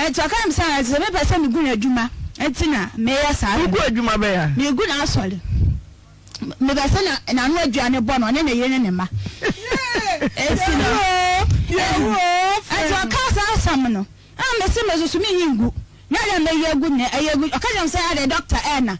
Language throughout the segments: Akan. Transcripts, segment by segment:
Nti ɔka kyerɛ me sɛ ɛsɛ sɛ mepɛ sɛ megu no adwuma nti na meyɛ saa ade no. Wogu adwuma bɛn a? Megu n'asɔre. Mepɛ sɛ na n'ano aduane bɔ no, ɔne ne yere ne ne mma. Enti no, enti ɔkaa saa asɛm no, ɛna mese me nso so menyi ngu. Nyɛ dɛ mɛyi agu nea ɛyɛ agu. Ɔka kyerɛ me sɛ adɛn dɔkta ɛna.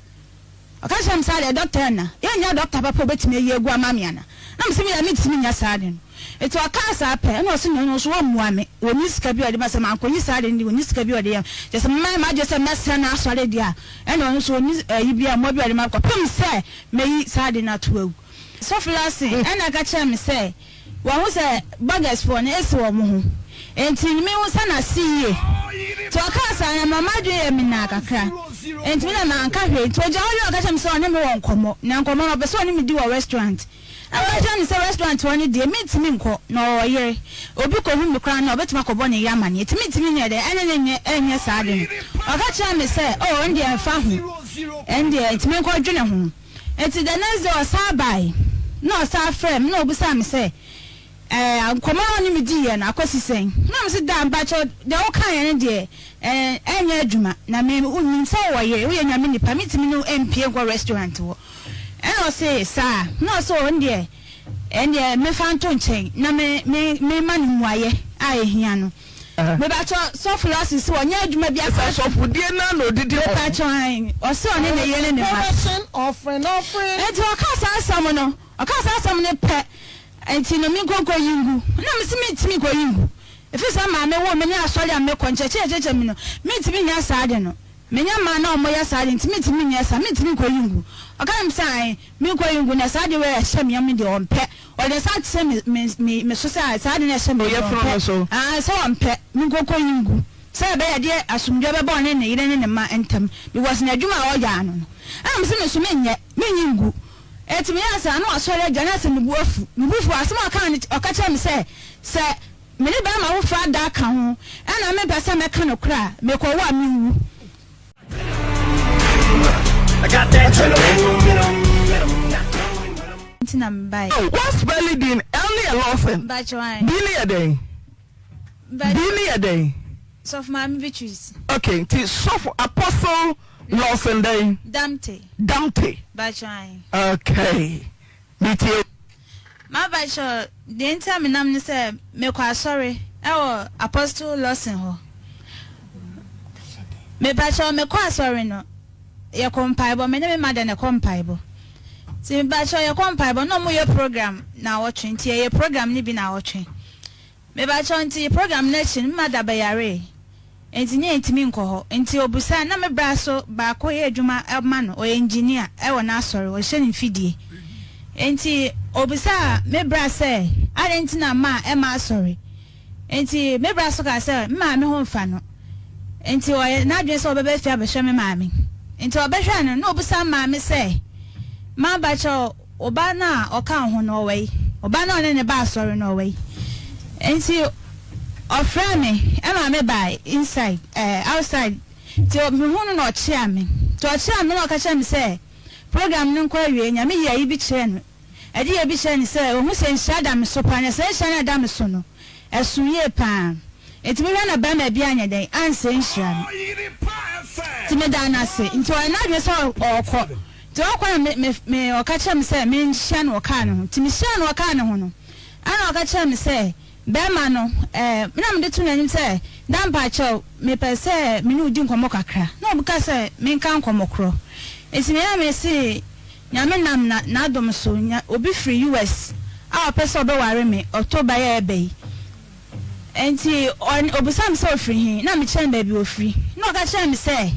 Ɔka kyerɛɛ me sɛ, Adeɛ, dɔkta Anna, yɛnnya dɔkta papa a ɔbɛtumi ayi agu ama me anaa? Na mese, Me deɛ, mentumi nyɛ saa ade no. Enti ɔkaa saa pɛ, ɛnna ɔse, Ɔno nso ɔmmua me. Ɔnni sika bi a ɔde ma, sɛ mankɔyi saa ade no deɛ, ɔnni sika bi a ɔde yɛ me. Kyerɛ sɛ, mɛyɛ m'adwene sɛ mɛsrɛ n'asɔre deɛ a, ɛnna ɔno nso ɔnni ayi biara, mmoa bi a ɔde ma me kɔpem sɛ mɛyi saa ade no ato agu. Sɔfo Larson ɛnna ɛka kyerɛɛ me sɛ, Wahu sɛ burgers foɔ no esi wɔn ho nti me hu sɛ na se yie nti ɔkaa saa no ɛma m'adwene yɛ me naa kakra nti me na manka hwee nti ogya hɔ wie ɔka kyerɛ me sɛ ɔne me wɔ nkɔmɔ na nkɔmɔ no ɔpɛ sɛ ɔne me di wɔ restaurant na meka kyerɛ no sɛ restaurant hɔ no deɛ mentumi nkɔ na ɔwɔ yere obi kɔ hu me koraa no ɔbɛtumi akɔbɔ ne yere amaneɛ nti mentumi nyɛ dɛ ɛne ne nyɛ ɛnyɛ saa ade no ɔka kyerɛ me sɛ oh ɛndeɛ ɛmfa ho ɛndeɛ nti menkɔ dwene ho. Enti the next day ɔsan bae na ɔsan frɛɛ me na ɔbisaa me sɛ, eh, nkɔmmɔ no a ɔne me diiɛ no akɔsi sɛn? Na mese, Daa, mpakyɛw, deɛ wokaeɛ no deɛ, eh, ɛnyɛ adwuma, na me, menim sɛ wowɔ yere, woyɛ Nyame nipa, mentumi ne wo mpue nkɔ restaurant hɔ. Ɛna ɔse, Saa? Na ɔse, Oh, ɛndeɛ, ɛndeɛ memfa nto nkyɛn na me, me, memma no mmuaeɛ a ɛhia no. Mepakyɛw, sɔfo Lawson se ɔnyɛ adwuma bi asa. Sɛ sɔfodie no ara na ɔdidi hɔ. Mepakyɛw, aane. Ɔse ɔne ne yere ne ne mma. Enti ɔkaa saa asɛm no, ɔkaa saa asɛm no pɛ, enti no menkɔ nkɔyi ngu. Ɛna mese mentumi nkɔyi ngu, ɛfiri sɛ maame woo me ne asɔre a mekɔ, nkyerɛkyerɛ a ɛkyerɛkyerɛ me no, mentumi nyɛ saa ade no. Menyɛ mmaa na wɔyɛ saa ade nti mentumi nyɛ saa, mentumi nkɔyi ngu. Ɔka kyerɛɛ me sɛ aane, menkɔyi ngu, na saa ade wei a ɛhyɛ me yam no deɛ ɔmpɛ. Ɔde ne nsa akyerɛ me me me me so sɛ saa ade no a ɛhyɛ me yam no ɔmpɛ. Aane, sɛ ɔmpɛ, menkɔkɔyi ngu, sɛ ɛbɛyɛ a ɛdeɛ asomdwoeɛ bɛba ɔne ne yere ne ne mma ntam, because n'adwuma a ɔyɛ ano no. Ɛna mese me nso menyɛ, menyi ngu. Enti meyɛɛ saa na wasɔre agyina na sɛ me bo afu. Me bo fuu, asɛm a ɔkaa no, ɔka kyerɛɛ me sɛ, sɛ Me ne barima foforɔ ada aka ho ɛna mempɛ sɛ mɛka nokorɛ a, mekɔwo a menwu. Nti na mebaeɛ. Oh, wa spelli din, L no yɛ Lawson, Mpakyɛw ae. B no yɛ dɛn? Mpakyɛw. B no yɛ dɛn? Sɔfo Maame Beatrice. Okay, nti sɔfo Apostle Lawson dɛn? Damte. Damte. Mpakyɛw ae. Okay, metie wo. Mabakyɛw, deɛ nti a menam ne sɛ mekɔ asɔre wɔ Apostle Lawson hɔ. Mepakyɛw mekɔ asɔre no, yɛkɔ mpaebɔ, me ne me mother na ɛkɔ mpaebɔ. Nti mepakyɛw yɛkɔ mpaebɔ na wɔyɛ program naawɔtwe, nti yɛyɛ program no bi naawɔtwe. Mepakyɛw nti program no akyi no me mother bɛyaree nti ne yɛntumi nkɔ hɔ nti obisaa na me bra so baako yɛ adwuma ma no ɔyɛ engineer ɛwɔ n'asɔre ɔhyɛ ne mfidie nti obisaa me bra sɛ adɛn nti na ma ɛma asɔre nti me bra so kaa sɛ me maame ho mfa no nti ɔyɛ n'adwene sɛ ɔbɛba fie abɛhwɛ me maame nti ɔbɛhwɛ no na obisaa maame sɛ ma bakyɛw Wo ba no a ɔka wo ho no, ɔwɔ he? Wo ba no a ɔne no ba asɔre no, ɔwɔ he? Enti ɔfrɛɛ me ma mebae inside, eh, outside. Nti mehuu no na ɔkyeaa me. Nti ɔkyeaa me na ɔka kyerɛɛ me sɛ program no nkɔ awiei. Nyame yii ayi bi kyerɛɛ no, adiyɛ bi kyerɛɛ no sɛ ohu sɛ nhyira da me so paa, na saa nhyira no a ɛda me so no, ɛso yie paa. Enti mehwɛ na barima bi anyɛ dɛn ansɛe nhyira no. Nti medaa no ase. Nti ɔyɛ n'adwene sɛ ɔrekɔ. Nti ɔkɔ na me me me ɔka kyerɛɛ me sɛ menhyia no wɔ kaa no ho. Nti mehyiaa no wɔ kaa no ho no, ɛna ɔka kyerɛɛ me sɛ barima no ɛɛ me na mede too n'anim sɛ da mpakyɛw mepɛ sɛ me ne wo di nkɔmmɔ kakra. Na ɔka sɛ menka nkɔmmɔ korɔ. Nti me na mese Nyame nam na n'adom so nya obi firi US a ɔpɛ sɛ ɔbɛware me October yi a ɛreba yi. Nti ɔn ɔbisaa me sɛ ɔfiri he, na mekyerɛɛ no baabi ɔfiri. Na ɔka kyerɛɛ me sɛ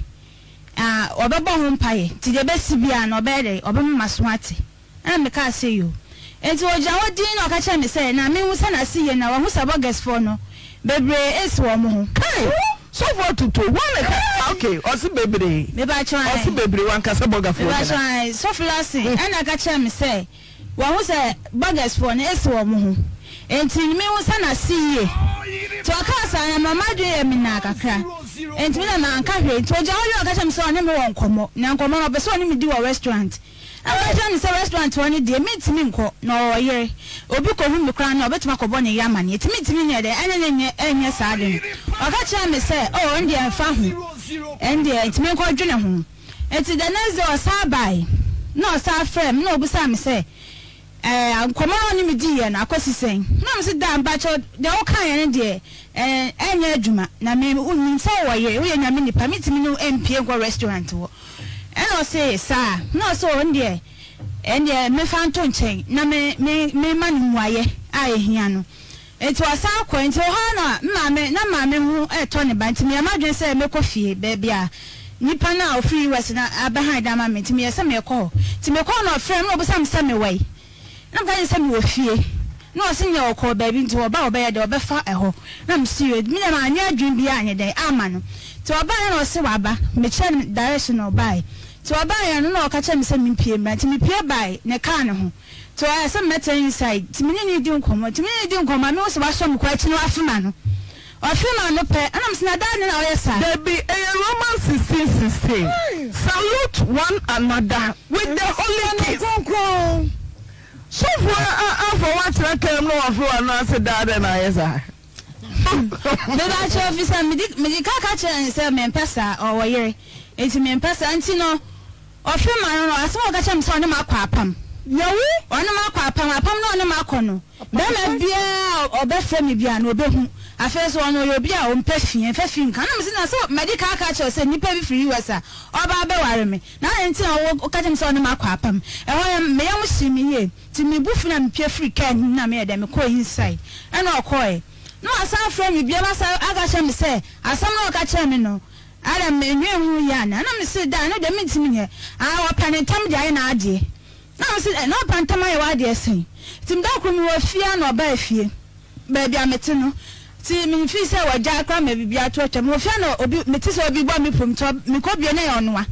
ah ɔbɛbɔ ho mpaeɛ, nti deɛ ɛbɛsi biara no ɔbɛyɛ dɛn, ɔbɛma m'aso ate. Ɛna mekaa sɛ yoo. Nti ɔgyina hɔ dinn na ɔka kyerɛɛ me sɛ na menhu sɛ n'ase yie na wahu sɛ Bɔgɛsfoɔ no bebree resi wɔn ho. Kai! Sɔfo atutu, hwan na ɛka ah ok, ɔse bebree, Mepakyɛw ae. ɔse bebree, wanka sɛ bɔgafoɔ Mepakyɛw nyinaa. ae, Sɔfo Larson ɛna ɛka kyerɛɛ me sɛ wahu sɛ Bɔgɛsfoɔ no resi wɔn ho, nti menhu sɛ n'ase yie. Nti ɔkaa saa no, ɛmaa m'adwene yɛɛ me naa kakra. Nti me deɛ manka hwee. Nti ɔgyina hɔ dinn na ɔka kyerɛɛ me sɛ ɔne me wɔ nkɔmmɔ, na nkɔmmɔ no ɔpɛ sɛ ɔne me di wɔ restaurant. Na meka kyerɛɛ no sɛ restaurant hɔ no deɛ mentumi nkɔ, na ɔwɔ yere. Obi kɔhu me koraa no a, ɔbɛtumi akɔbɔ ne yere amaneɛ, nti mentumi nyɛ dɛn ɛne no nyɛ ɛnyɛ saa ade no. Ɔka kyerɛɛ me sɛ, oh, ɔno deɛ ɛmfa ho, ɛndeɛ nti menkɔdwene ho. Nti the next day ɔsan bae, na ɔsan frɛɛ me, na ɔbisaa me sɛ, Ɛɛ, nkɔmmɔ no a ɔne me diiɛ no, akɔsi sɛn? Na mese, Daa, mpakyɛw, deɛ wokaeɛ no deɛ, ɛɛ, ɛnyɛ adwuma. Na me, wonim sɛ wowɔ yere, woyɛ Nyame nipa, mentumi ne wo mpue nkɔ restaurant hɔ. Ɛna ɔse, Saa? Na ɔse, Oh, ɛndeɛ, ɛndeɛ memfa nto nkyɛn na me, me, memma no mmuaeɛ a ɛhia no. Enti ɔsan kɔe. Enti ɛhɔ ara na me maame, na maame ho retɔ ne ba, nti meyɛɛ m'adwene sɛ mɛkɔ fie, baabi a nipa no a ɔfiri US no abɛhan dan ama me, nti meyɛɛ sɛ merekɔ hɔ. Nti mekɔɔ no ɔfrɛɛ me na ɔbisaa me sɛ mewɔ he? Na meka kyerɛɛ no sɛ mewɔ fie. Na ɔse nea ɔkɔɔ baabi nti ɔba a ɔbɛyɛ dɛn, ɔbɛfa ɛhɔ. Na mese yoo, me deɛ manyɛ adwene biara anyɛ dɛn amma no. Nti ɔbaeɛ na ɔse waba, mekyerɛɛ no direction na ɔbaeɛ. Nti ɔbaeɛ no na ɔka kyerɛɛ me sɛ mempue mmra, nti mepue baeɛ ne car no ho. Nti ɔyɛɛ sɛ mɛtena inside nti me ne no redi nkɔmmɔ nti me ne no redi nkɔmmɔ a mehu sɛ wasɔ me kɔ akyi na wafe m'ano ɔfe m'ano pɛ ɛna mese na daa ne na ɔyɛ saa. Dabi, ɛyɛ Romans 16:16, Salute one another with the holy kiss. Sɔfo afa wo atena kaa mu na wafe w'ano ase daa dɛn na ayɛ saa? Meba kyerɛ fi sɛ mede mede ka ka kyerɛ no sɛ mempɛ saa ɔwɔ yere nti mempɛ saa nti no Ɔhwɛ ma no no, asɛm a ɔka kyerɛɛ me sɛ ɔne me akɔ apam. Yɛwo. Ɔne me akɔ apam. Apam no a ɔne me akɔ no, barima biara a ɔbɛfrɛ me biara no, ɔbɛhu. Afei nso, ɔno ɔyɛ obi a ɔmpɛ fi, ɛmfa fi nka. Ɛna mese, na sɛ madi kan aka akyerɛ wo sɛ nnipa bi firi US a ɔreba abɛware me, na adɛn nti na woka kyerɛ me sɛ ɔne me akɔ apam? Ɛhɔ no, me yam hyee me yie. Nti me bo fui na mepue firii kaa no mu na meyɛɛ dɛn, mekɔɔ inside. Ɛna ɔkɔeɛ. Na wasan afrɛ me bio asan aka akyerɛ me sɛ asɛm no a ɔka kyerɛɛ me no, Ara mennwen ho yie anaa? Na mese, Daa, ɛno deɛ mentumi nyɛ. Aa, ɔpɛ ne ntɛm de ayɛ n'adeɛ. Na mese, Ɛ, na ɔpɛ ntɛm ayɛ w'adeɛ sɛn? Nti da koro mewɔ fie ara na ɔbaa fie, baabi a mete no. Nti memfii sɛ wagyae koraa ma biribi ato atwa. Mewɔ fie ara na obi, mete sɛ obi bɔ me pon, nti mekɔbue na ɛyɛ ɔnoa.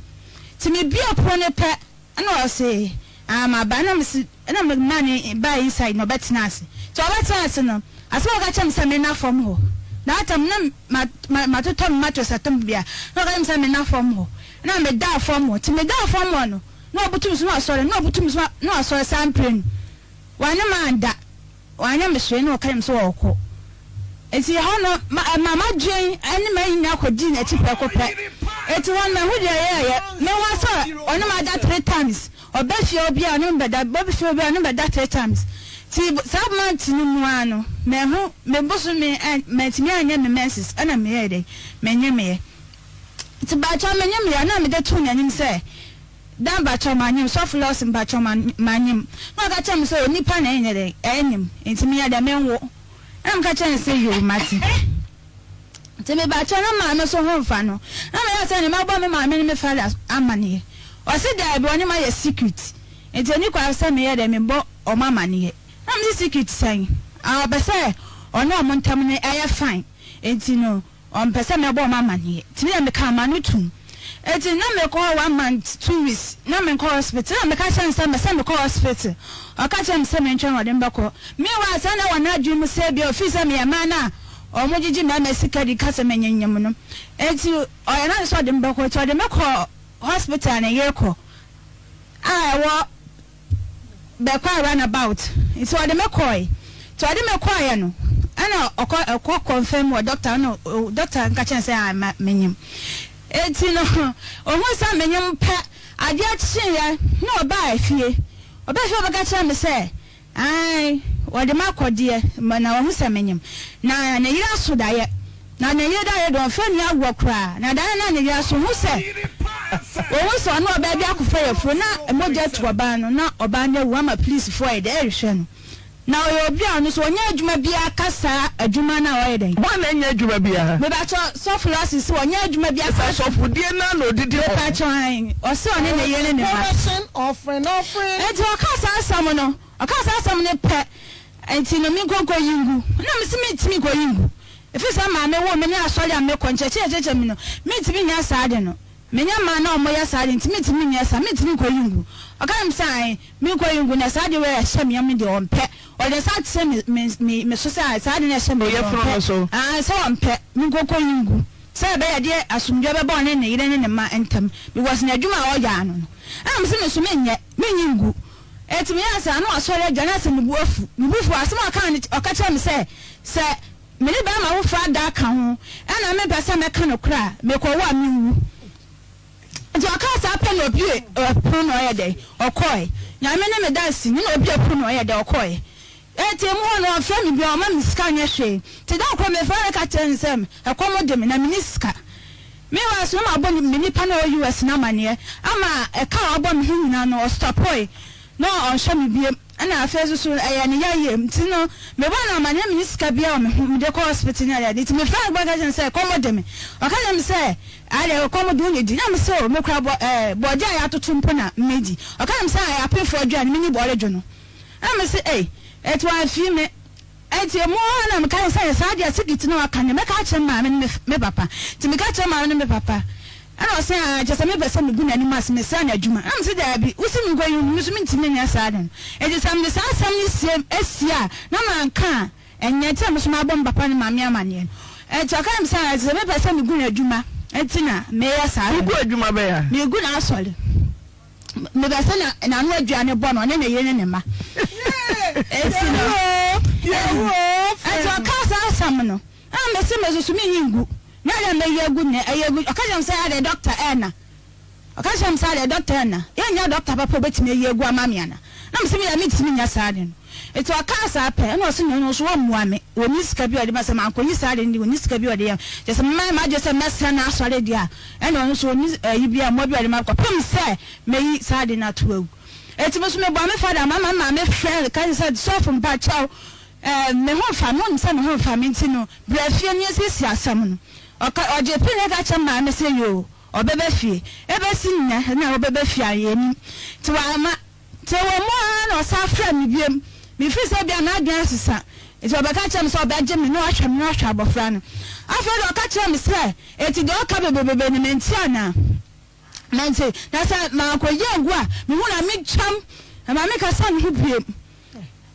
Nti mebue pono no pɛ, Ɛna ɔse, Ah maba, ɛna mese, ɛna me maa no baa inside na ɔbɛtenaa ase. Nti ɔbɛtenaa ase no, asɛm a ɔka kyerɛɛ me sɛ menna fam hɔ. That time na ma ma matotɔ me mattress atɔ me biribiara. Na ɔka kyerɛɛ me sɛ menna fam hɔ. Ɛna medaa fam hɔ. Nti medaa fam hɔ no, na ɔbutu me so na wasɔre, na ɔbutu me so na wasɔre saa mprenu. Wane me anda. Wanyɛ me hwee na ɔka kyerɛɛ me sɛ ɔrekɔ. Enti ɛhɔ no, ma ɛmaa m'adwene ne m'ayi nyinaa kɔdii n'akyi prɛko pɛ. Enti hɔ no, mahu deɛ ɛyɛeɛ. Mehu ara sɛ ɔne me ada three times. Ɔba fie hɔ biara, ɔne me bɛda. Ɔba fie hɔ biara, ɔne me bɛda three times. Nti saa month no mu ara no, manhu me bosome, mantumi anyɛ me menses, ɛna meyɛɛ dɛn? Menyemeeɛ. Nti baakyɛw menyemeeɛ a, na mede too n'anim sɛ, Da mpakyɛw manyem, sɔfo Lawson mpakyɛw manyem. Na ɔka kyerɛɛ me sɛ onipa na ɛnyɛ dɛn ɛnyem nti menyɛ dɛn menwo. Ɛna meka kyerɛɛ no sɛ yoo mate. Nti mepakyɛw na maame nso ho mfa no. Na meyɛɛ sɛ nea mɛbɔ me maame ne me father amaneɛ. Ɔse daabi ɔne mayɛ secret nti ɛni kwan sɛ meyɛ dɛn mebɔ ɔmo amaneɛ. Na mese secret sɛn? Ah ɔpɛ sɛ ɔne ɔmo ntam no ɛyɛ fine nti no Ɔmpɛ sɛ mɛbɔ wɔn amaneɛ. Nti me deɛ mekaa m'ano toom. Nti na mekɔ hɔ one month, 2 weeks, na menkɔ hospital. Ɛna meka kyerɛɛ no sɛ mepɛ sɛ mekɔ hospital. Ɔka kyerɛɛ me sɛ mentwɛn ɔde me bɛkɔ. Meanwhile saa na ɛwɔ n'adwene mu sɛ ebia ɔfeel sɛ meyɛ mmaa no a wɔgyegye mmarima sika di ka sɛ menyenyem no. Nti ɔyɛ n'adwene sɛ ɔde me bɛkɔ. Nti ɔde me kɔɔ hospital a ne yere kɔ a ɛwɔ bɛkɔɔ run about nti ɔde me kɔɔe nti ɔde me kɔɔeɛ no ɛna ɔkɔ ɔkɔ confirm wɔ doctor no doctor nka kyerɛ sɛ ah ma menyim eti no ohun sɛ menyim pɛ adeɛ kyeeɛ na ɔbaa fie ɔbaa fie ɔbɛka kyerɛ me sɛ Ae, wɔde me akɔ deɛ, na wahu sɛ menyem. Na ne yere aso daeɛ, na ne yere daeɛ deɛ ɔmfa nni agorɔ koraa. Na daeɛ no na ne yere aso, ɔhu sɛ, ɔhu sɛ ɔne ɔbaa bi akɔfa yafunu, na mogya atu ɔbaa no, na ɔbaa no awu ama polisifoɔ ayɛ dɛ ɛrehwɛ no. Na ɔyɛ obi a ɔno nso ɔnyɛ adwuma biara ka saa adwuma no a ɔyɛ dɛn. Hwan na ɛnyɛ adwuma biara? Mepakyɛw, sɔfo Lawson se ɔnyɛ adwuma biara saa. Sɛ asɔfodie no ara na ɔdidi hɔ. Mepakyɛw, ae, ɔse ɔne ne yere ne ne mma. Enti ɔkaa saa asɛm no, ɔkaa saa asɛm no pɛ, enti no menkɔ nkɔyi ngu. Ɛna mese mentumi nkɔyi ngu, ɛfiri sɛ maame woo me ne asɔre a mekɔ, nkyerɛkyerɛ a ɛkyerɛkyerɛ me no, mentumi nyɛ saa ade no. Menyɛ mmaa na wɔyɛ saa ade nti mentumi nyɛ saa, mentumi nkɔyi ngu. Ɔka kyerɛɛ me sɛ ae, menkɔyi ngu, na saa ade wei a ɛhyɛ me yam no deɛ ɔmpɛ. Ɔde ne nsa akyerɛ me, me, me, me so sɛ saa ade no a ɛhyɛ me yam no ɔmpɛ. Ae, sɛ ɔmpɛ, menkɔ nkɔyi ngu. Sɛ ɛbɛyɛ deɛ asomdwoeɛ bɛba ɔne ne yere ne ne mma ntam because n'adwuma a ɔyɛ ano no. Ɛna mese me nso menyɛ. Menyi ngu. Enti meyɛɛ saa na wasɔre agyina na sɛ me bo afu. Me bo fuw a, asɛm a ɔkaa no, ɔka kyerɛɛ me sɛ, sɛ me ne barima foforo ada aka ho na mempɛ sɛ mɛka nokorɛ a, mekɔwo a menwu. Nti ɔkaa saa pɛ na obue pono na ɔyɛ dɛn? Ɔkɔe. Nyame ne me danseni na obue pono na ɔyɛ dɛn? Ɔkɔe. Enti emu hɔ no ɔmfrɛ me bio, ɔmma me sika nyɛ hwee. Nti da koro mefrɛɛ no ka kyerɛɛ no sɛ ɛkɔm de me na menni sika. Meanwhile nso na mabɔ me nipa no a ɔwɔ US no amaneɛ ama ɛka a wabɔ me ho nyinaa no ɔstɔpoe na ɔnhwɛ me biom. Ɛna afei nso so ɛyɛ ne ya yie nti no mebɔɔ no amaneɛ menni sika biara wɔ me ho mede kɔ hospital ne adeade nti mefrɛɛ no ka kyerɛɛ no sɛ ɛkɔm de me. Ɔka kyerɛɛ me sɛ adeɛ ɛkɔm de wo na di na mese o mekura bɔ ɛɛ bɔɔdeɛ a yɛatoto mpo na medi. Ɔka kyerɛɛ me sɛ ɛyɛ apefoɔ aduane menni bɔɔre dwo no. Ɛna mese, Ei, enti wamfii me. Enti emu hɔ ara na mekae sɛ, Saa deɛ sikiti na waka no, mɛka akyerɛ me maame ne me papa. Nti meka kyerɛɛ maame ne me papa. Ɛna ɔse, Aa, kyerɛ sɛ mepɛ sɛ megu n'anim ase, mesrɛ no adwuma. Ɛna mese, Daabi, wose menkɔyi wo no, me nso mentumi nyɛ saa ade no. Enti sɛ mede saa asɛm no sie sie a, na manka a, ɛnyɛ. Nti na me nso mabɔ me papa ne maame amaneɛ no. Enti ɔka kyerɛɛ me sɛ, Ɛte sɛ mepɛ sɛ megu no adwuma nti na meyɛ saa ade no. Wogu adwuma bɛn a? Megu n'asɔre. Mepɛ sɛ na n'ano aduane bɔ no, ɔne ne yere ne ne mma. Enti no, enti ɔkaa saa asɛm no, ɛna mese me nso so menyi ngu. Nyɛ dɛ mɛyi agu nnɛ, ɛyɛ agu. Ɔka kyerɛ me sɛ adɛ dɔkta ɛna. Ɔka kyerɛ me sɛ adɛ dɔkta ɛna. Yɛnnya dɔkta papa a obetumi ayi agu ama me ana? Na mese me deɛ mentumi nyɛ saa ade no. Enti ɔkaa saa pɛ, ɛna ɔse no ɔno nso ɔmmua me. Ɔnni sika bi a ɔde ma sɛ mankɔyi saa ade no deɛ ɔnni sika bi a ɔde yɛ me. Kyerɛ sɛ mayɛ m'adwene sɛ mɛsrɛ no asɔre deɛ a, ɛna ɔno nso ɔnni ayi biara, mmoa bi a ɔde ma me kɔpem sɛ mɛyi saa ade no ato agu. Enti me nso mebɔɔ me fada ma ma me maame frɛɛ no ka kyerɛ sɛ, Sɔfo mpakyɛw, eh, me ho mfa me, wonim sɛ me ho mfa me nti no, bra fie na yɛnsiesie asɛm no. Ɔka, ɔgyee pene ka kyerɛɛ me maame sɛ yoo, ɔbɛba fie. Ɛbɛsi nnɛ na ɔbɛba fie a, yɛnnim. Nti wamma. Nti ɛwɔ mu ara na ɔsan frɛɛ me biom. Mefiri sɛ ebia n'adwene asesa, nti ɔbɛka kyerɛɛ me sɛ ɔbɛgye me na wahwɛ me na wahwɛ abɔfra no. Afei deɛ ɔka kyerɛɛ me sɛ, Enti deɛ ɔka bebrebebe no mente anaa? Mente. Na sɛ mankɔyi angu a, mehu na metwam, ɛma menkasa ne ho biom.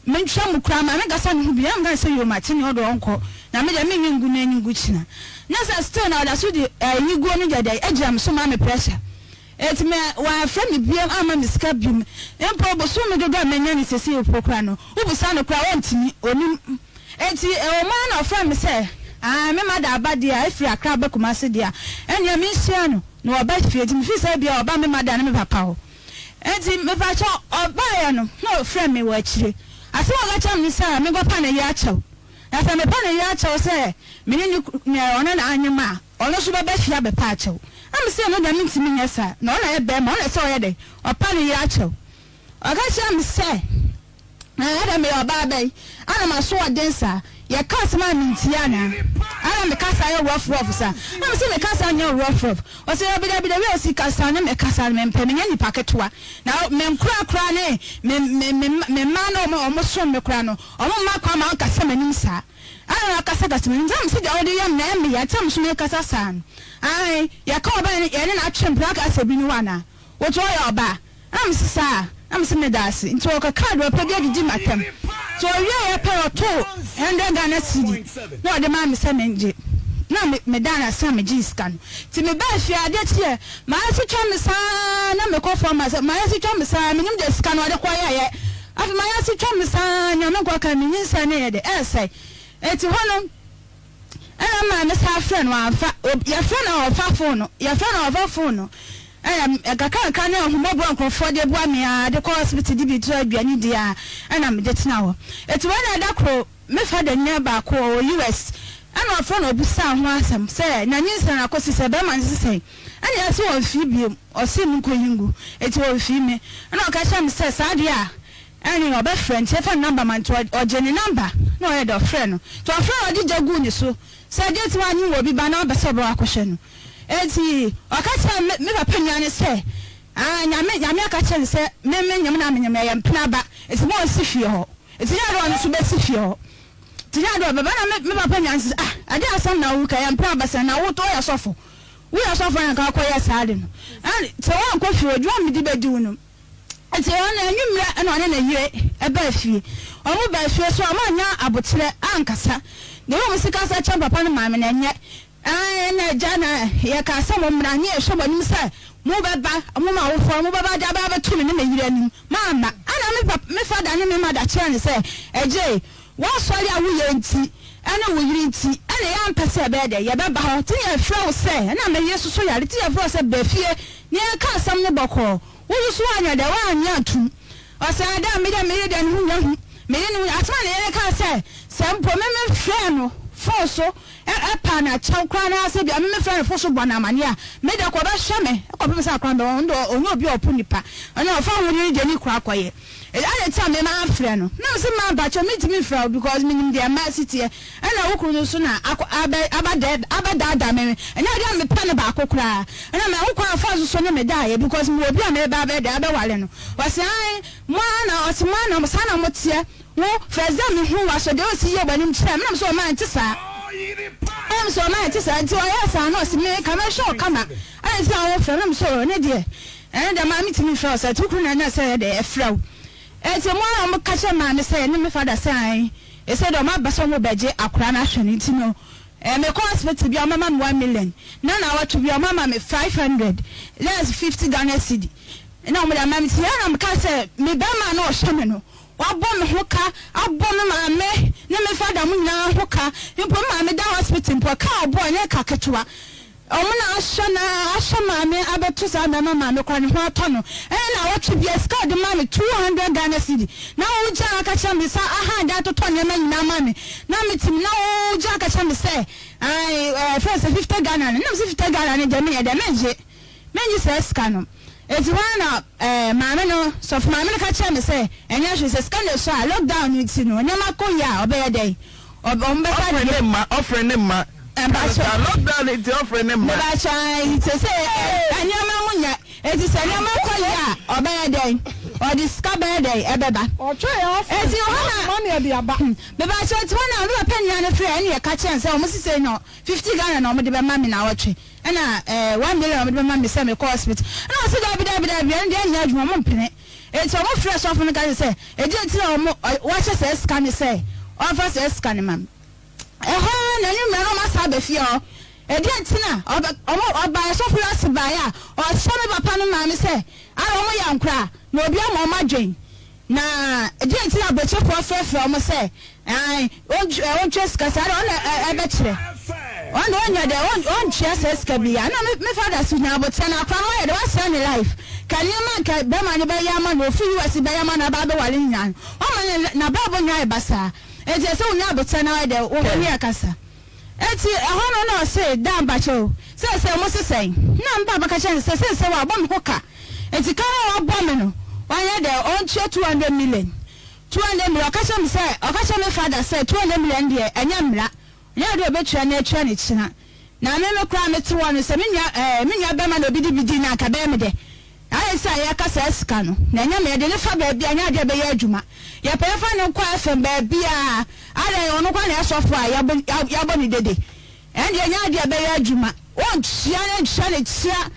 Mentwa mu koraa ma menkasa ne ho biom. Na meka sɛ, Yoo, mate nea ɔde ɔnkɔ, na me deɛ menyi ngu na enyi ngu kyena. Na sɛ still na ɔda so de ayiguo no deɛ dɛn agyina me so ma me pressure. Enti me wɔamfrɛ me biom amma me sika biom mpo bosome dodoɔ a manya no seesei mpo koraa no wobisa no koraa ɔntumi, ɔnim. Enti ɛwɔ mu ara na ɔfrɛɛ me sɛ aane me mother aba deɛ a ɛfiri Accra aba Kumasi deɛ a ɛnneɛ menhyia no na waba fie nti mefiri sɛ ebia ɔba me mother ne me papa hɔ. Enti mepakyɛw ɔbaeɛ no na ɔfrɛɛ me wɔ akyire. Asɛm a ɔka kyerɛɛ me ne sɛ menkɔpa ne yere akyɛw na sɛ mepa ne yere akyɛw sɛ me ne ne ɔne no anyem a Ɔno nso bɛba fie abɛpa akyɛw. Na mese ɛno deɛ mentumi nyɛ saa. Na ɔno na ɔyɛ barima, ɔno na ɛsɛ sɛ ɔyɛ dɛn? Ɔpa ne yere akyɛw. Ɔka kyerɛɛ me sɛ, Ɛɛ, adɛn meyɛ ɔbaa bɛn? Ana m'aso wɔ den saa? Yɛka asɛm a mentie anaa? Ana me kasa yɛ rough rough saa? Na mese me kasa nyɛ rough rough. Ɔse dabi dabi, the way a wosi kasa ne me kasa no mempɛ, menyɛ nipa ketewa. Na me nkora koraa ne me me me me mma no a wɔsom me koraa no, wɔmma kwan ma wɔnkasa m'anim saa. Ɛna na ɔkasakasa m'anim sɛ mese deɛ wode yɛ me no ɛyɛ me ya nti na me nso mekasa saa no. Ae, yɛka ɔbaa ne yɛne no atwe mpena aka sɛ bi ne wo anaa? Woto ɔyɛ ɔbaa? Ɛna mese saa, na mese meda ase. Nti ɔkɔkaa deɛ ɔpɛ bi adidi m'atɛm. Nti ɔwieeɛ pɛ ɔtoo hundred Ghana cedi na ɔde maa me sɛ mengye. Na me medaa no ase na megyee sika no. Nti mebaa fie adeɛ kyeeɛ, m'ase twa me saa na mekɔ fam a sɛ m'ase twa me saa mennim deɛ sika no ɔde kɔyɛeɛ. Afei m'ayase twa me saa Nyame nkwa ka me nyinsɛn no yɛ dɛ ɛɛsɛe Enti hɔ no ɛna me maame san frɛ no wamfa yɛfrɛ no a ɔfa phone no yɛfrɛ no a ɔfa phone no ɛna kakra kakra ne ahummɔborɔ a nkurɔfoɔ de boa me ara de kɔ hospital de bi tɔ aduane di ara ɛna mede tena hɔ Enti wei na ɛda koro me father nua baako ɔwɔ US ɛna ɔfrɛ no ɔbisaa ho asɛm sɛ na nyinsɛn no akɔsi sɛ bɛrima no se sɛn ɛna yɛse ɔmfii biom Ɔsee me nkɔyi ngu, enti ɔmfii me. Ɛna ɔka kyerɛɛ me sɛ saa deɛ a, ɛne ɔbɛfrɛ, nti yɛfa ne number ma no, nti ɔgyee ne number na ɔyɛɛ dɛ ɔfrɛɛ no. Nti ɔfrɛɛ no ɔde gya guu ne so sɛ deɛ nti wanyem wɔ obi ba na wabɛ sɛ ɔbɛkɔ akɔhwɛ no. Enti ɔka kyerɛɛ me me papa nua no sɛ aa Nyame Nyame aka kyerɛ no sɛ me menyem na menyem ɛyɛ mpena ba, nti ma ɔnsi fie hɔ. Nti nyɛ adeɛ a ɔno nso bɛsi fie hɔ. Nti nyɛ adeɛ a ɔbɛba. Ɛna me me papa nua no sɛ ah ɛdeɛn asɛm na woka, ɛyɛ mpena ba sɛn na wo woyɛ sɔfo. Woyɛ ɔsɔfo a anka wokɔyɛɛ saa ade no. Ɛn, sɛ woankɔ fie, adwuma a mede bɛdi wo no. Enti ɔno, anwummerɛ na ɔne ne yere baa fie. Wɔbaa fie nso a, wɔannya aboterɛ ankasa. Deɛ wɔn si kasa kyerɛ papa ne maame no, ɛnyɛ. Aane, ɛna agya na yɛkaa sɛ mommra ne yɛhwɛ mo anim sɛ mobɛba, mo m'awofoɔ no, mobɛba de aba abɛto me ne me yere anim. Moamma. Ɛna me papa, me fada ne me mada kyerɛɛ no sɛ, Agyei, w'asɔre a woyɛ nti, ɛne wo yere nti, ɛna yɛampɛ sɛ yɛbɛyɛ dɛn? Yɛbɛba hɔ. Nti na yɛfrɛ wo sɛ, ɛna me yere soso yare, nti yɛfrɛ wo sɛ bra fie na yɛnka asɛm no bɔkɔɔ. Wo nso so woanyɛ dɛn? Woannye antom. Ɔse, Ada, me deɛ me yere deɛ ne ho nyɛ hu. Me yere ne ho, asɛm a ne yere kaa sɛ, sɛ mpo me mefrɛɛ no fon so paa no akyɛw koraa na sɛ bia me mefrɛ no fon so bɔ no amaneɛ a, me deɛ kɔ ɔbɛhwɛ me kɔpem sɛ akora bɛwɔ, ɔno deɛ ɔnyɛ obi a ɔpo nipa, ɔno ɔfa ho ne deɛ ne kura akɔyɛ. Adɛn nti na me mamfrɛ no? Na mese ma mpakyɛw mentumi mfrɛ wo because menim deɛ mmaa si teɛ, ɛna wo kunu no nso na akɔ abɛ abɛdɛ abɛdaadaa me, ɛnyɛ adeɛ a mepɛ no baako koraa, ɛna mahu kwan a ɔfaa so so ne me daeɛ because mewɔ obi a mereba abɛyɛ dɛn abɛware no. Ɔse ae, mo ara na, ɔse mo ara na, saa na moteɛ. Wo, first dɛ mehuu w'aso deɛ ɔsi yie w'anim kyerɛɛ me na mesɛ ɔma ɛnte saa ɛna mesɛ ɔma ɛnte saa nti ɔyɛɛ saa na ɔse me ka mɛhwɛ wo kama ɛna nti na wo frɛ me na mesɛ ɔne deɛ ɛne deɛ maa metumi mfrɛ wo saa nti wo kunu na ɛna sɛ ɛyɛ dɛ ɛfrɛ wo ɛnti mo ara ɔmo ka kyerɛ maame sɛ ɛne me fada sɛ ae ɛsɛ deɛ ɔmo aba sɛ ɔmo bɛgye akora no ahwɛ no nti no ɛɛ mekɔ hospital bi a ɔmo ama me 1 million na naawɔtwe bi a ɔmo ama me 500 that's 50 Ghana cedi ɛna ɔmo de ama me nti ɛna meka sɛ me bɛrima na ɔhwɛ me no Wabɔ me ho ka, abɔ me maame ne me fada mo nyinaa ho ka, mpo me maame da hospital mpo ɛka a ɔbɔɔ nyɛ ka ketewa. Wɔn na ahyɛ no ara ahyɛ maame abɛto saa mmarima maame koraa ne ho atɔ no. Ɛna naawɔtwe biara sika a ɔde ma me 200 Ghana cedi na wogyaa aka kyerɛ me sɛ aha de atotɔ nneɛma nyinaa ma me na metumi na wogyaa aka kyerɛ me sɛ ae ɛɛ fɛn sɛ 50 Ghana no na mese 50 Ghana no deɛ menyɛ dɛ mengye. Mennye saa sika no. Enti hɔ ara na eh, maame no, sɔfo maame no ka kyerɛɛ me sɛ, ɛnyɛ hwee, sɛ sika no esua a, lockdown no nti no, nneɛma kɔ yie a, ɔbɛyɛ dɛn? Ɔb, wɔn bɛsa Ɔfrɛ de. ne mma, ɔfrɛ ne mma. Mpakyɛ. Saa lockdown no nti ɔfrɛ ne mma. Mebakyɛ, ae, seesei ɛ, nneɛma mu nyɛ. Enti sɛ nneɛma kɔ yie a, ɔbɛyɛ dɛn? Ɔde sika bɛyɛ dɛn? Ɛbɛba. Ɔtwɛn a ɔfrɛ, Enti hɔ na, ɔsoma ne ɛde aba. Mebakyɛ, enti hɔ na me papa nua no frɛɛ, ɛna yɛka kyerɛɛ no sɛ, wɔn sesei no, 50 Ghana na wɔde bɛma me naawɔtwe. Ɛna eh, 1 million a wɔde bɛma me sɛ mekɔ hospital. Ɛna ɔse daabi daabi daabi, ɛno deɛ ɛnyɛ adwuma, wɔn mpene. Enti wɔn frɛɛ sɔfo no ka kyerɛ sɛ, ɛdeɛn nti na wɔn, wɔahyɛ saa sika no sɛ ɔmfa saa sika no ma me. Ɛhɔ ara na anwummerɛ no wɔn asan aba fie hɔ. Ɛdeɛn nti na ɔbɛ, wɔn, ɔbaeɛ, sɔfo no ase baeɛ a, ɔhyɛ me papa no maame sɛ, ara wɔn yɛ ankoraa, na obi ama wɔn adwen. Na deɛn nti na abrɛkyefoɔ frɛfrɛ wɔn sɛ, Ae, ɔntua sika saa deɛ, ɔno na ɛbɛkyerɛ. Ɔno deɛ ɔnyɛ dɛ, ɔntua saa sika biara. Ɛna me me father so nya aboterɛ na akora no wayɛ dɛ, wasɛe ne life. Ka nneɛma nka bɛrima no bɛyɛ ama no, ɔfiri US bɛyɛ ama no aba abɛware no nyinaa no, wama ne n'abrabɔ nyinaa ayɛ basaa. Enti ɛsɛ sɛ wonya aboterɛ na wayɛ dɛ, wo ne akasa. Enti ɛhɔ no na ɔse, Daa mpakyɛw, seesei mose sɛn? Na me papa ka kyerɛɛ no sɛ, Seesei wabɔ me ho ka, enti ka no a wabɔ me no, wanyɛ dɛ, ɔntua 200 million. 200 million, ɔka kyerɛɛ me sɛ, ɔka kyerɛɛ me father sɛ 200 million deɛ, ɛnyɛ mmara, ɛnyɛ adeɛ a ɔbɛtua na atua ne kyena. Na me me koraa mete hɔ no, sɛ me nua, ɛɛ, me nua bɛrima na obi de bi dii no a, anka ɛbɛyɛ me dɛ. Ayɛ sɛ a yɛka saa sika no, na ɛnyɛ me, yɛde no fa baabi a, ɛnyɛ adeɛ a ɛbɛyɛ adwuma. Yɛpɛ yɛfa no nkɔ FM baabiara, adɛn, ɔno koraa na ɛyɛ sɔfo a yɛabɔ, yɛabɔ ne dede. Ɛnde ɛnyɛ adeɛ a ɛbɛyɛ adwuma. Wɔntua no ntua ne kyea,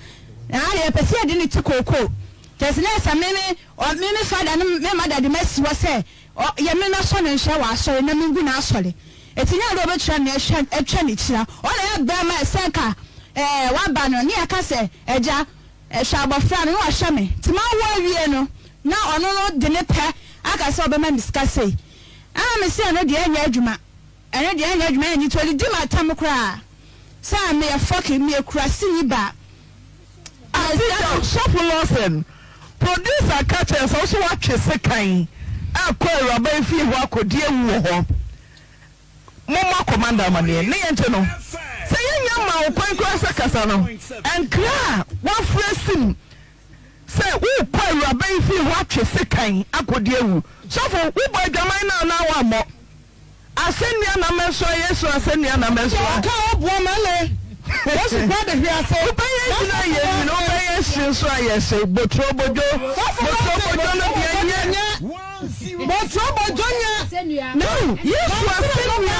na adeɛ yɛpɛ sɛ yɛde no te kookoo. Kyerɛ sɛ na ɛsɛ me, me, ɔ, me, me fada ne me mada de masi hɔ sɛ, ɔ, yɛ me mɛsɔ no nhwɛ wɔ asɔre na mengu n'asɔre. Enti ɛnyɛ adeɛ a ɔbɛtua me ahwɛ, atwa ne kyea. Ɔno na ɛyɛ barima a ɛsɛ nka, ɛɛ, waba no, ne yɛka sɛ, Agya, Hwɛ abɔfra no na wahwɛ me nti mawo awie no na ɔno no de ne pɛ aka sɛ ɔbɛma me sika sei ɛna me se ɛno deɛ ɛnyɛ adwuma ɛno deɛ ɛnyɛ adwuma ɛnyɛ nti ɔdidi m'atam koraa sɛ meyɛ fɔki meyɛ kuraseni ba Ati sika Sɔfo Lawson, producer ka kyerɛ sɛ wo so woatwe sekan akɔ awuraba yi fie hɔ akɔdi awu wɔ hɔ. Mommɔ commander amaneɛ ne yɛnte no. Sɛ yɛnnya mmaa wo kwan koraa sɛ kasa no, nkra a woafrɛ sim sɛ worekɔ awuraba yi fie hɔ atwe sekan akɔdi awu. Sɔfo, wobɔ adwaman no anaa woammɔ? Asɛnnua na mɛsoa, Yesu asɛnnua na mɛsoa. Deɛ ɔka a ɔboa ma ɛlɛ. Yesu kura de hwe ase. Wobɛyɛ gyina ayɛ nwini, wobɛyɛ hye nso ayɛ hye. Boturo bodwo, boturo bodwo no deɛ nyɛ. Boturo bodwo nyɛ. No, Yesu asɛnnua,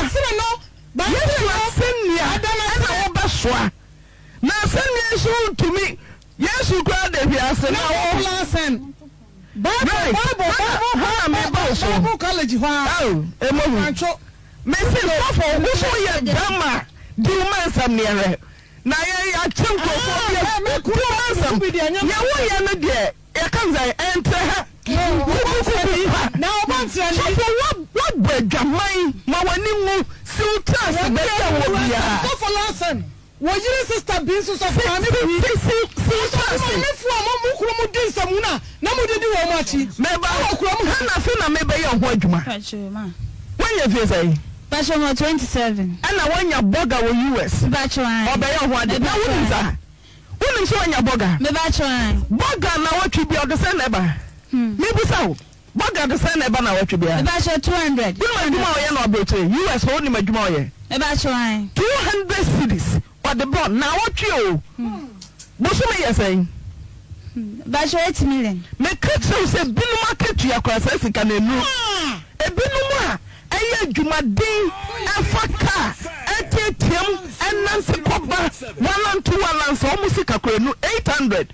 Yesu asɛnnua ɛna wobɛsoa. Na asɛnnua yi nso wontumi, Yesu koraa de hwe ase na wo. Bible, Bible, Bible, Bible, Bible college hɔ a. Oh, emohu. Mesi sɔfo, wo so yɛ bɛrima. Di wo mma nsɛm ne yɛnhwɛ. Na yɛn yɛakye nkurɔfoɔ bi agu. Di wo mma nsɛm. Deɛ woyɛ no deɛ yɛka no sɛn? Ɛntrɛ ha. Kukukuku pa. Sɔfo woabɔ adwaman ma w'ani nwu. Si wo tiri ase baabi a wowɔ biara. Wo yere sister bi nso sɔfo maame bi. Si si si Asɔfo maame fo a mo mo kunu mo di nsɛmhunu a na mo didi wɔn mo akyi. Meba Ɛwɔ kurom ha. Hana afe na mebɛyɛ ho adwuma. Pacho ma. Woanya mfie sɛn? Pacho mewɔ 27. Ɛna woanya bɔga wɔ US. Mepacho ae. Ɔbɛyɛ ho ade. Na wonim saa? Wonim sɛ woanya bɔga? Mepacho ae. Bɔga nawɔtwe bia ɔde sɛn na ɛba? Mebisa wo. Bɔga de sɛn na ɛba nawɔtwe biara? Mepacho 200. Wonim adwuma a ɔyɛ no aburokyire? US hɔ wonim adwuma a ɔyɛ? Mepacho ae. 200 cedis ɔde brɛ wo nawɔtwe o. Bosome yɛ sɛn? Mepacho 8 million. Meka kyerɛ wo sɛ binom akatua koraa saa sika no ɛnuru. Ebinom a ɛyɛ adwumaden ɛfa car ɛteateam ɛnante kɔba wanante walansa wɔn sika koraa ɛnuru 800.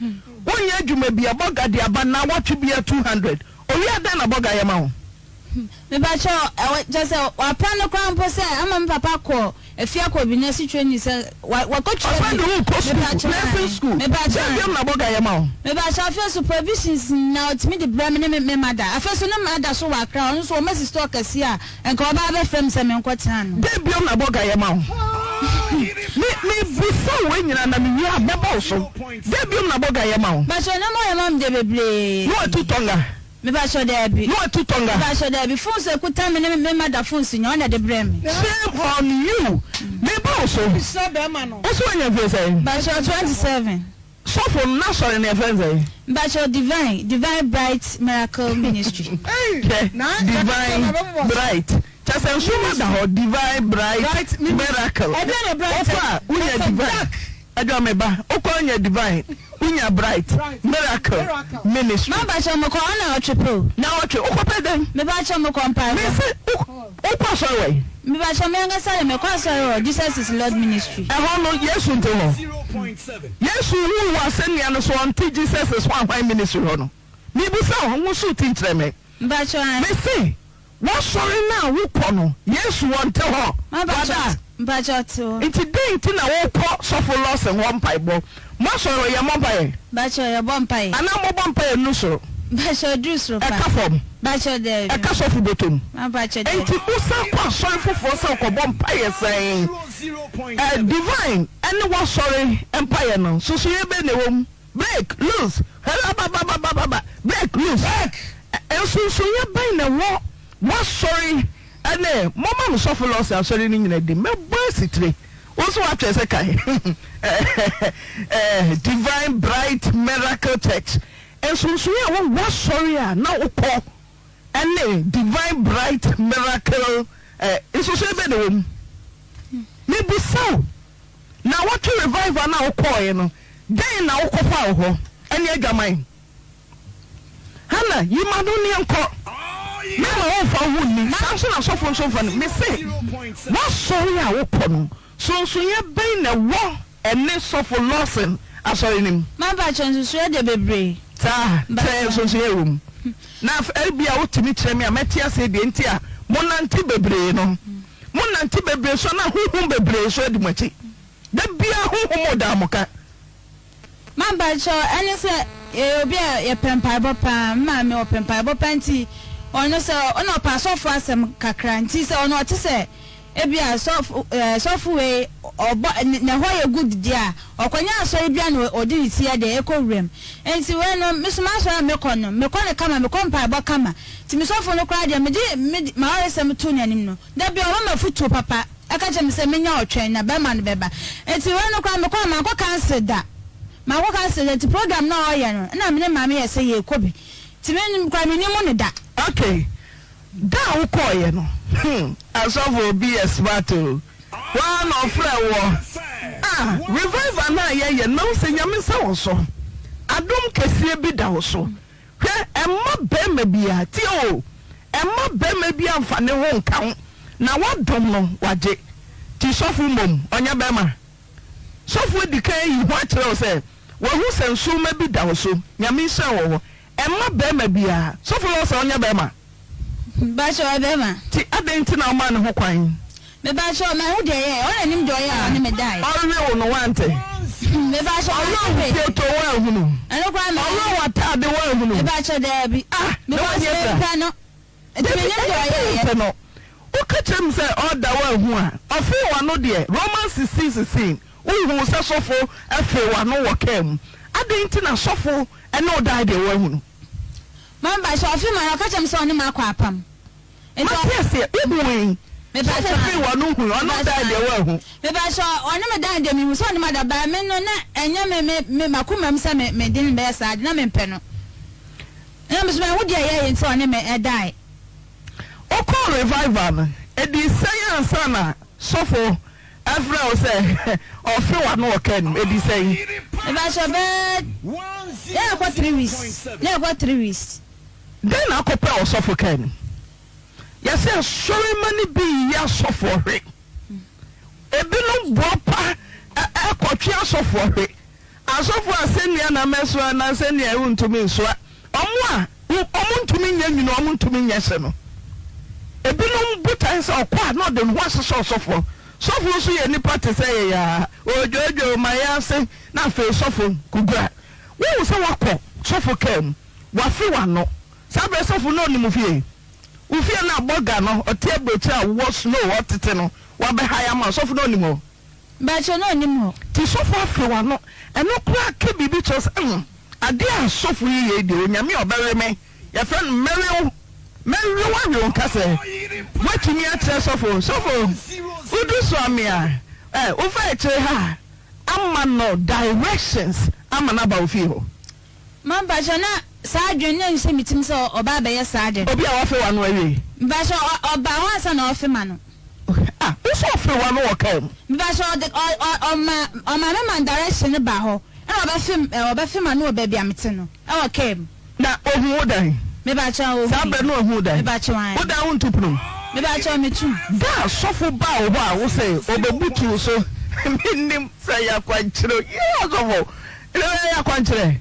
Wonyɛ adwuma bia bɔga de aba nawɔtwe bia 200. Owia dɛn na bɔga yɛ ma wo? Mepakyɛw, ɛwɔ, kyerɛ sɛ, wapra no koraa mpo sɛ ama me papa kɔ afie akɔ bi nurse training sɛ wa, wakɔtua Ɔsan bi. de wo kɔ sukuu, Mepakyɛw, nursing ae. school. Mepakyɛw, Dɛn ae. biom na bɔga yɛ ma wo? Mepakyɛw, afei nso provisions nyinaa ɔtumi de brɛ me ne me, me mother. Afei nso ne mother so wɔ Accra, ɔno nso wɔn asi store kɛseɛ a, nka ɔba abɛfrɛ me sɛ menkɔtena ano. Dɛn biom na bɔga yɛ ma wo? Me, mebisa wo wei nyinaa na mewie a, mɛbɔ wo so. Dɛn biom na bɔga yɛ ma wo? Mepakyɛw, nneɛma a ɔyɛ ma me deɛ bebree. Na watu tɔnga. Mepakyɛw daabi. Na watu tɔnga. Mepakyɛw daabi phones ekuta me ne me mother phones nyinaa ɔna de brɛ me. Shame on you me ba wo so. Wo so wanya mfie sɛn? Mepakyɛw 27. Sɔfo no n'asɔre no yɛfrɛ no sɛn? Mepakyɛw Divine Divine Bright Miracle Ministry. Hwɛ Divine Bright kyɛ sɛ nsoroma da hɔ Divine Bright Miracle wokɔ a wonya Divine. Adwoa me ba wokɔ nya divine wonya bright miracle ministry. Ma mpakyɛw mekɔ hɔ naawɔtwe pɛ o. Naawɔtwe wokɔ pɛ dɛn. Me pakyɛw mekɔ mpaebɔ. Me se wokɔ asɔre wɛn. Me pakyɛw me ankasa de mekɔ asɔre wɔ Jesus is Lord ministry. Ɛhɔ no Yesu nte hɔ. Yesu wuu wɔ asɛnnua no so ɔnte Jesus is hwan hwan ministry hɔ no. Mebisa wo nwosow ti nkyerɛ me. Mpakyɛw ae. Me se W'asɔre no a wokɔ no, Yesu ɔnte hɔ? Wada? Mpakyɛ ɔte hɔ. Nti dɛn nti na wokɔ Sɔfo Lawson hɔ mpaebɔ? Mo asɔre hɔ, yɛmmɔ mpaeɛ? Mpakyɛ yɛbɔ mpaeɛ. Anaa mobɔ mpaeɛ nnuru soro? Mpakyɛ ɛduru soro paa. Ɛka fam? Mpakyɛ daabi. Ɛka sɔfo bɔtɔm? Mpakyɛ daabi. Nti wosan kɔ asɔre foforɔ sɛ wokɔbɔ mpaeɛ sɛn? Ɛ, Divine ɛne w'asɔre mpaeɛ no, nsosoeɛ bɛn na ɛwɔ mu? Break loose hɛrɛbababababa break loose. Nsonsonoeɛ bɛn na ɛwɔ w'asɔre ne momma me sɔfo Lawson asɔre no nyina di mɛbɔ asitire wo nso woatwerɛ sɛ kan Divine Bright Miracle Church nsonsonoeɛ a ɛwɔ w'asɔre a na wokɔ ne Divine Bright Miracle nsonsonoeɛ bɛn na ɛwɔ mu mebisa wo. Naawɔtwe revival no a wokɔɔeɛ no, dɛn na wokɔfaa wɔ hɔ? Ɛne adwaman. Hannah, yi m'ano ne yɛnkɔ. Memma womfa wo ho nni, saa nso na asɔfoɔ nso mfa no. Mese, w'asɔre a wokɔ no, sonsonoeɛ bɛn na ɛwɔ ɛne Sɔfo Lawson asɔre no mu? Mampakyɛ, nsusuiɛ deɛ bebree. Saa, kyerɛ yɛn nsonsonoeɛ a ɛwɔ mu. Na ebia wotumi kyerɛ me a, mɛte aseɛ deɛ nti a monante bebree no. Monante bebree so na honhom bebree nso adi mo akyi. Da biara honhom redan mo ka. Mampakyɛw, ɛne sɛ yɛyɛ obi a yɛpɛ mpaebɔ paa. Me maame ɔpɛ mpaebɔ paa nti ɔno sɛ ɔna ɔpɛ asɔfo asɛm kakra nti sɛ ɔno ɔte sɛ ebia sɔfo ɛɛ sɔfo wei ɔbɔ ne hɔ yɛ good deɛ a ɔkɔnya asɔre bia na ɔde ne ti yɛ dɛ ɛkɔ wuram. Nti wei no me so m'asɔre a mekɔ no mekɔ no kama mekɔ mpaebɔ kama. Nti me sɔfo no koraa deɛ mede me m'awaresɛm too n'anim no, da biara ɔma me afotuo papa, ɛka kyerɛ me sɛ menya ɔtwɛn na barima no bɛba. Nti wei no koraa mekɔɔ mankɔ council da, mankɔ council da, nti program no a ɔyɛ no na me ne maame yɛ sɛ yɛrekɔ bi, nti me koraa mennim no da. Ok, da a wokɔeɛ no, hmm, asɔfo obi yɛ smart o, woaa na ɔfrɛɛ woɔ, ah, revival no a yɛyɛ no mahu sɛ Nyame nsa wɔ so, adom kɛseɛ bi da wo so. Hwɛ, mma barima biara, tie o, mma barima biara mfa ne ho nka wo, na woadom no, wagye. Nti sɔfo mmom, ɔnyɛ barima? Sɔfo adi kan ayi ho akyerɛ wo sɛ wahu sɛ nsoromma bi da wo so, Nyame nhyira wɔ hɔ. Mma barima biara, sɔfo Lawson ɔnyɛ barima? Mpakyɛ ɔyɛ barima. Nti adɛn nti na womaa ne ho kwan? Mepakyɛw, mahu deɛ ɛyɛɛ. Ɔna nim deɛ ɔyɛɛ a ɔne me daeɛ. Ɔrewe wo no woante? Mepakyɛw, Ɔwerɛ wo mante. pieto woanhunu? Ɛno koraa me. Ɔwerɛ w'ataade woanhunu? Mepakyɛw, daabi. Ah, na Because w'ani afira? mempɛ no. Nti Dabi, menim ɛnyɛ deɛ sɛ ɔyɛeɛ. wompɛ no. Woka kyerɛ me sɛ ɔda woanhu a, ɔfee w'ano deɛ, Romans 16 16, wohuu sɛ sɔfo fee w'ano wɔ kaa mu. Adɛn nti na sɔfo ne wo dae deɛ woanhunu? Mame pakyɛw, ɔfee m'ano, ɔka kyerɛ me sɛ ɔne me akɔ apam. Mate aseɛ, wohui? Sɔfo fee w'ano hui, ɔne wo dae deɛ woanhu. Mepakyɛw, ɔne me dae deɛ mehu sɛ ɔne me ada, but me no na ɛnyɛ me me me m'akoma mu sɛ me me de no bɛyɛ saa ade, na mempɛ no. Ɛna me nso manhu deɛ ɛyɛeɛ nti ɔne me dae. Wokɔɔ revival no, ɛdii sɛn ansa na sɔfo frɛ wo sɛ ɔfe w'ano wɔ kaa no mu? Ɛdii sɛn? Mepakyɛw, bɛyɛ na ɛkɔ 3 weeks, na ɛkɔ 3 weeks. Dɛn na akɔpɛ wɔ sɔfo kaa no mu? Yɛse asɔremma no bi yiyi asɔfoɔ hwe. Ebinom boapa kɔtwe asɔfoɔ hwe. Asɔfoɔ a sɛnua na mɛsoa anaa sɛnua wontumi nsoa. Wɔn a wɔntumi nyɛ nwunu, wɔntumi nyɛ hye no. Ebinom botae sɛ ɔkɔ a na ɔde ne ho ahyehyɛ ɔsɔfoɔ. Sɔfo nso yɛ nipa te sɛ yɛn ara. Ɔredwoodwoo ma yɛn ase na afei sɔfo kugura. Wohu sɛ woakɔ sɔfo kaa mu. Wafe w'ano. Saa berɛ sɔfo no ɔnim wo fie. Wo fie no a bɔga no ɔte aburokyire a wowɔ snow ɔtete no wabɛhae ama wo. Sɔfo no ɔnim hɔ? Mpakyɛw na ɔnim hɔ. Nti sɔfo afe w'ano. Ɛno koraa ka biribi kyerɛ wo sɛ hmm adeɛ a sɔfo yi yɛ yi deɛ Onyame a ɔbɛwe me. Yɛfrɛ no mɛwe wo. Mɛwe wo awe wo nka sɛ woatumi akyerɛ sɔfo. Sɔfo wodu Suame a eh wofa akyire ha a ama no directions ama no aba wo fie hɔ. Mpakyɛw na saa adwene no nhyɛ me tirim sɛ ɔba abɛyɛ saa ade no. Obi a wafe w'ano awie. Mpakyɛw ɔ ɔbaa hɔ ansa na ɔrefe m'ano. Ah wo nso ɔfe w'ano wɔ kaa mu. Mpakyɛw ɔde ɔ ɔ ɔma ɔma me ma direction no baa hɔ ɛna ɔbɛfe ɛ ɔbɛfe m'ano wɔ baabi a mete no ɛwɔ kaa mu. Na ohuu wo dan? Mepakyɛw ohui. Saa berɛ no ohuu dan? Mepakyɛw ae. Wo dan wonto pono mu? Mepakyɛw metum. Da a sɔfo baa wo hɔ a wo se ɔbɛbutu wo so mennim sɛ ɛyɛ akwankyerɛ o yee ɔsɔfo ɛnɛ ɛyɛ akwankyerɛ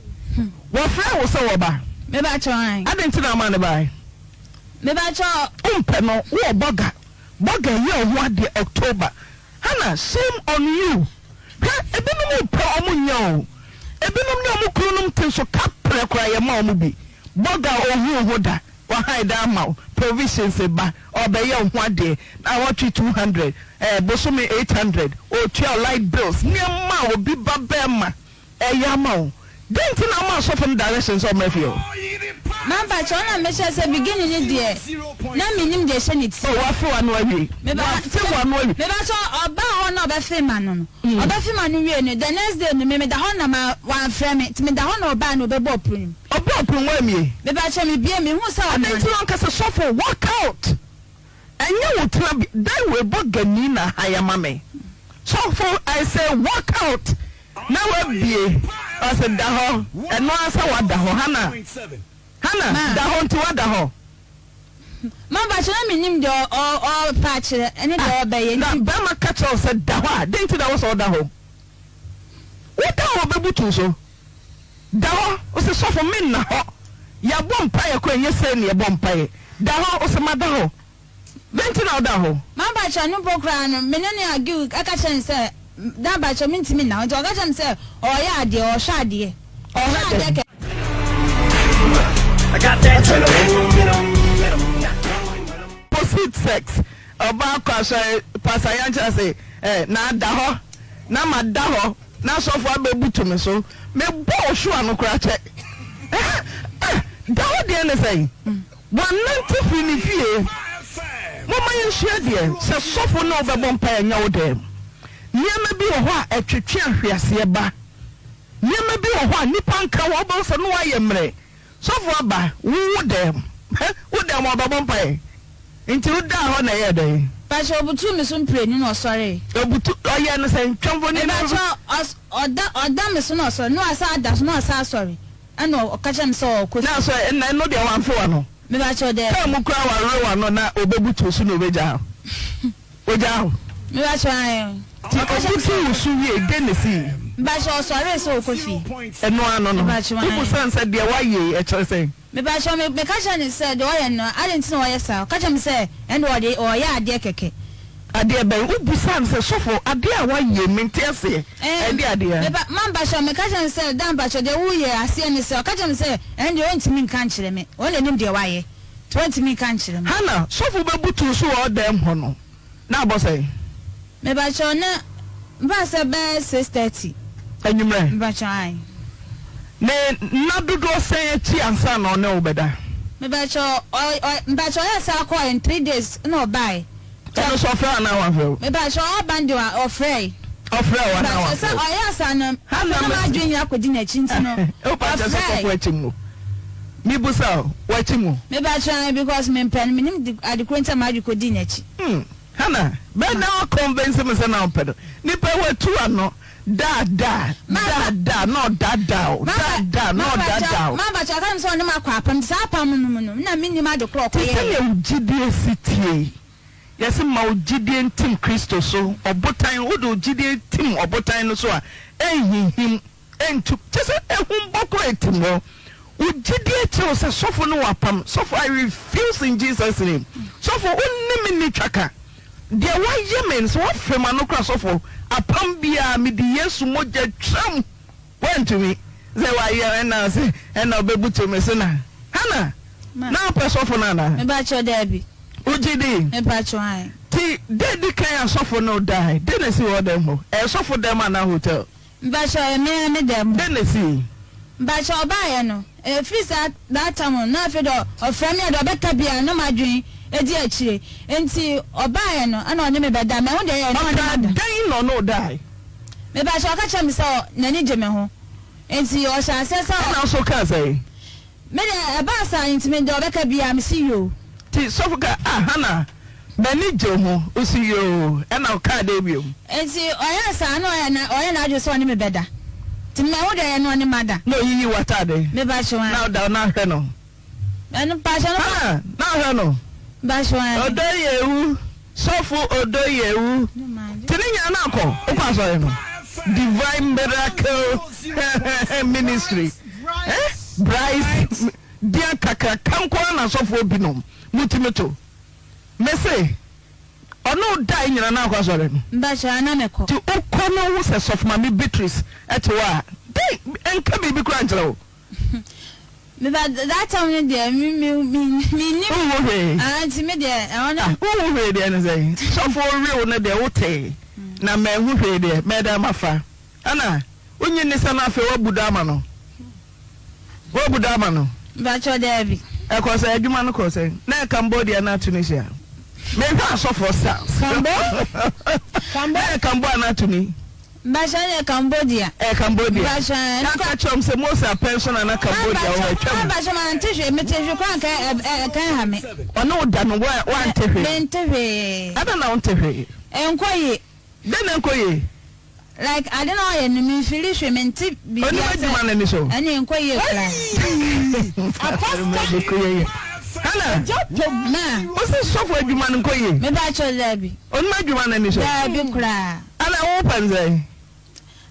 wɔfrɛɛ wo sɛ wɔba? Mepakyɛw ae. Adɛn nti na womaa no bae? Mepakyɛw. Wompɛ no wowɔ bɔga bɔga yɛ wo ho adeɛ October Hannah shame on you hwɛ ebinom pɛ ɔmo nyɛ o ebinom ne ɔmo kununom te nso kaprɛ koraa yɛma ɔmo bi bɔga ohuu ho da wahan da ama wo provisions ba ɔbɛyɛ wo ho adeɛ naawɔtwe 200 eh bosome 800 otua wo light bills nneɛma a obi ba bɛɛma Ɛyɛ ama wo. Dɛn nti na woma asɔfo no direction sɛ ɔmmra fie hɔ? Mampakyɛw na mekyerɛ sɛ beginning no deɛ na mennim deɛ ɛhyɛ ne ti. Oh wafe w'ano awie. Wafe w'ano awie. Mepakyɛw ɔbaa hɔ na ɔbɛfee m'ano no ɔbɛfee m'ano wie no the next day no me meda hɔ na ma wamfrɛ me nti meda hɔ na ɔbaa na ɔbɛbɔɔ pono mu. Ɔbɔɔ pono wammie? Mepakyɛw mebie mehuu sɛ ɔno Adɛn nti na wanka sɛ sɔfo walk out? Ɛnyɛ wo tenabea dan wei bɔ gani na han ama me sɔfo I say walk out na wabie ɔse da hɔ ɛno ara sɛ wada hɔ Hannah Hannah da hɔ nti wada hɔ. Mama kyerɛ na menim deɛ ɔpɛ akyerɛ ɛne deɛ ɔbɛyɛ na bɛrima ka kyerɛ wo sɛ da hɔ a dɛn nti na wo sɛ ɔda hɔ woda hɔ ɔbɛbutu so da hɔ ɔse sɔfo menna hɔ yɛabɔ mpaeɛ koraa ɛnyɛ sei na yɛbɔ mpaeɛ da hɔ ɔse mada hɔ dɛn nti na woda hɔ. Mampakyɛw no mpo koraa no me ne no argue ɛka kyerɛ no sɛ dampakyɛw mentumi nna hɔ nti ɔka kyerɛ me sɛ ɔɔyɛ adeɛ ɔɔhwɛ adeɛ ɔhwɛ adeɛ kɛ. Opposite sex ɔbaa kɔ asɔre pastor yankyerɛ ase eh na ada hɔ na mada hɔ Na sɔfo abɛbutu me so. Mebɔ wo hwewa no koraa kyɛ. Ah, da hɔ deɛ ne sɛn? Wanante firi ne fie. Momma yɛnsua deɛ, sɛ sɔfo ne wo bɛbɔ mpaeɛ nyɛ wo dɛm. Nneɛma bi wɔ hɔ a ɛtwetwe ahweaseɛ ba. Nneɛma bi wɔ hɔ a nnipa nka ho a wobɛhu sɛ na woayɛ mmerɛ. Sɔfo aba wo wo dɛm wo dɛm ɔbɛbɔ mpaeɛ nti wo daa hɔ na ɛyɛɛ dɛn. Mpakyɛw obutuu me so mprenu na ɔsɔree. Obutu ɔyɛɛ no sɛn twa mfoni no. Mpakyɛw ɔs ɔda ɔda me so na ɔsɔre na wasan ada so na wasan asɔre ɛna ɔka kyerɛ me sɛ ɔɔkɔ Na fie. sɛ ɛna ɛno deɛ wamfe w'ano. Mepakyɛw daabi. Kaa mu koraa wawerɛ w'ano na obebutu wo so na obegyaa wo. Ogyaa wo. Mepakyɛw ae. Nti obutuu wo so wiei dɛn na esii? Mepakyɛw ɔsɔree sɛ ɔkɔ fie. Ɛno ano no, Mepakyɛw ae. wobusaa no sɛ deɛ wayɛ yi ɛkyerɛ sɛn? Mepakyɛw me meka kyerɛɛ no sɛ deɛ ɔyɛ no adɛn nti na ɔyɛ saa? Ɔka kyerɛɛ me sɛ ɛnde ɔde ɔyɛ adeɛ kɛkɛ. Adeɛ bɛn? Wo busaa no sɛ, Sɔfo, adeɛ a woayɛ yi, mente aseɛ. Ɛɛ, Ɛdeɛ adeɛ? me ba, ma mpakyɛw, meka kyerɛɛ no sɛ, Da mpakyɛw, deɛ woreyɛ aseɛ ne sɛ, ɔka kyerɛɛ me sɛ, ɛno deɛ ɔntumi nka nkyerɛ me. Ɔno na ɔnim deɛ wayɛ, nti ɔntumi nka nkyerɛ me. Hannah, sɔfo bɛbutuu so wɔ ɔdan mu hɔ no, na abɔ sɛn? Mepakyɛw, na mfa sɛ bɛyɛ 6:30. Anwummerɛ? Mepakyɛw, ae. Ne nna dodoɔ sɛn akyi ansa na ɔne wo bɛda? Mepakyɛw, ɔ, ɔ, mepakyɛw, ɔyɛɛ saa kɔɔɛ no, 3 days na ɔbae. Ɛno nso ɔfrɛ wo anaa wamfrɛ wo? Mepakyɛw, ɔba no deɛ ɔfrɛe. Ɔfrɛ wo anaa Mepakyɛw, sɛ wamfrɛ wo? ɔyɛɛ saa no, Hannah afei na mese. m'adwene nyinaa akɔdi n'akyi nti no, Wopakyɛw sɛ ɔfrɛe. kɔkɔ akyi mu. Mebusa wo, w'akyi mu? Mepakyɛw, ae, because mempɛ no, menim de, ade korɔ nti a m'adwene kɔdii n'akyi. Hmm, Hannah, bɛn na wa convince me sɛ na wopɛ no? Nipa yi watu ano, daadaa, daadaa, na ɔdaadaa wo, daadaa, na ɔdaadaa wo. Mampakyɛw, ɔka kyerɛ me sɛ ɔne me akɔ apam, nti saa apam no mu no, na mennim ade korɔ a Te ɔkɔyɛeɛ. sɛnea wo gyidie si teɛ yi, yɛse ma wo gyidie ntim Kristo so, ɔbotan, wode wo gyidie tim ɔbotan no so a, ɛnhinhim. Ɛntu, kyerɛ sɛ ehumbɔ koraa etim hɔ. Wo gyidie kyerɛ wo sɛ sɔfo ne wo apam. Sɔfo I refuse in Jesus name. Sɔfo wo ne me nni twaka. Deɛ woayɛ me no sɛ woafrɛ m'ano koraa sɔfo apam biara mede Yesu mogya twam. Woantumi sɛ woayɛ ɛna sɛ ɛna wobɛbutu me so na Hannah na wopɛ sɔfo no anaa? Mepakyɛw daabi. Wogye di? Mepakyɛw ae. Ti da edi kan a sɔfo ne wo dae, dɛn na esii wɔ dɛm hɔ? Ɛyɛ sɔfo dɛm anaa hotel? Mpakyɛw ɛyɛ me ara me dɛm. Dɛn na esii? Mpakyɛw ɔbaeɛ no, ɛfiri saa that time no na afei deɛ ɔfrɛ me a deɛ ɔbɛka biara na m'adwene di akyire. Nti ɔbaeɛ no ɛna ɔne me bɛda, mahu deɛ ɛyɛ na ɔne Ɔkaa me ada. dɛn na ɔne wo dae? Mepakyɛw ɔka kyerɛɛ me sɛ n'ani gye me ho, nti ɔhyɛɛ aseɛ sɛ. Ɛna wo nso wokaa sɛn? Me deɛ ɛbaa saa nti me deɛ ɔbɛka biaa me se yoo. Nti sɔfo kaa ah Hannah m'ani gye wo ho wo se yoo ɛna ɔkaa dɛn biom. Nti ɔyɛɛ saa na ɔyɛ na ɔyɛ n'adwene sɛ ɔne me bɛda nti me mahu deɛ ɛyɛ no ɔne mada. Na oyiyi w'ataade. Me ba kyew Na ɔda na ahwɛ no. Ɛno mpakyɛ no. Hannah na ahwɛ no. Ba kyew ae. Ɔdɔ yɛ wu sɔfo ɔdɔ yɛ wu nti ne nyinaa na akɔ wokɔ asɔre no divine miracle ministry eh Bryce dea kakraka nko ara na asɔfoɔ binom motumi to mese ɔne wo dae nyina na akɔ asɔre no. Mpakyɛ ana mekɔ. Nti wokɔ na wohu sɛ sɔfo maame Beatrice te hɔ a dɛn nka biribi koraa nkyerɛ wo. Me ba that time no deɛ me me me me nim. Wonhu hwee. Ah nti me deɛ ɛhɔ no. Ah wonhu hwee deɛ ne sɛn sɔfo rew no deɛ wotee na manhu hwee deɛ mɛdan mafa ɛna wonyi ne sɛ no afei wabu dɔ ama no wabu dɔ ama no. Mpakyɛw daabi. Ɛkɔ sɛ adwuma no kɔ sɛn na yɛ Cambodia anaa Tunisia mehwɛ asɔfoɔ stars. Cambo? Cambo? Na yɛ Cambo anaa Tuni. Mpakyɛw ɛyɛ Cambodia. Ɛyɛ Cambodia. Mpakyɛw ɛno Na kora. ka kyerɛ wɔn sɛ Mose apɛn so na na Cambodia wɔ hɔ atwam. Mpakyɛw mante hwee mete hwee koraa nka ɛka ɛha me. Ɔne wo da no wante hwee. Mente hwee. Adɛn na wonte hwee? Ɛnkɔ yie. Dɛn na ɛnkɔ yie? Like ade na ɔyɛ no me nfili hwee me nte biribi Onim asɛ adwuma no ani so. ɛne nkɔ yie koraa. Apostle. Hannah. Ma. Wo se sɔfo adwuma no nkɔ yie? Me ba kyɛw daabi. Onim adwuma no ani so? Daabi koraa. Ana wo pɛ no sɛn?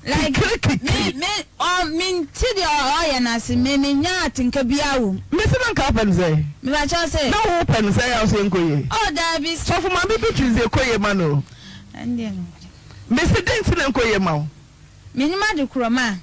Like Kikiri me kikiri. me ɔ me nte deɛ ɔyɛ no ase me me nya atenka biara wɔ mu. Me se na nka wo pɛ no sɛn? Me ba kyɛw se. Na wo pɛ no sɛn a wo se ɛnkɔ yie? Oh daabi. Sɔfo maame Beatrice deɛ ɛkɔ yie ma no o. Ɛndeɛ no. Mese dɛn nti na ɛnkɔ yie ma wo? Menim ade korɔ ma.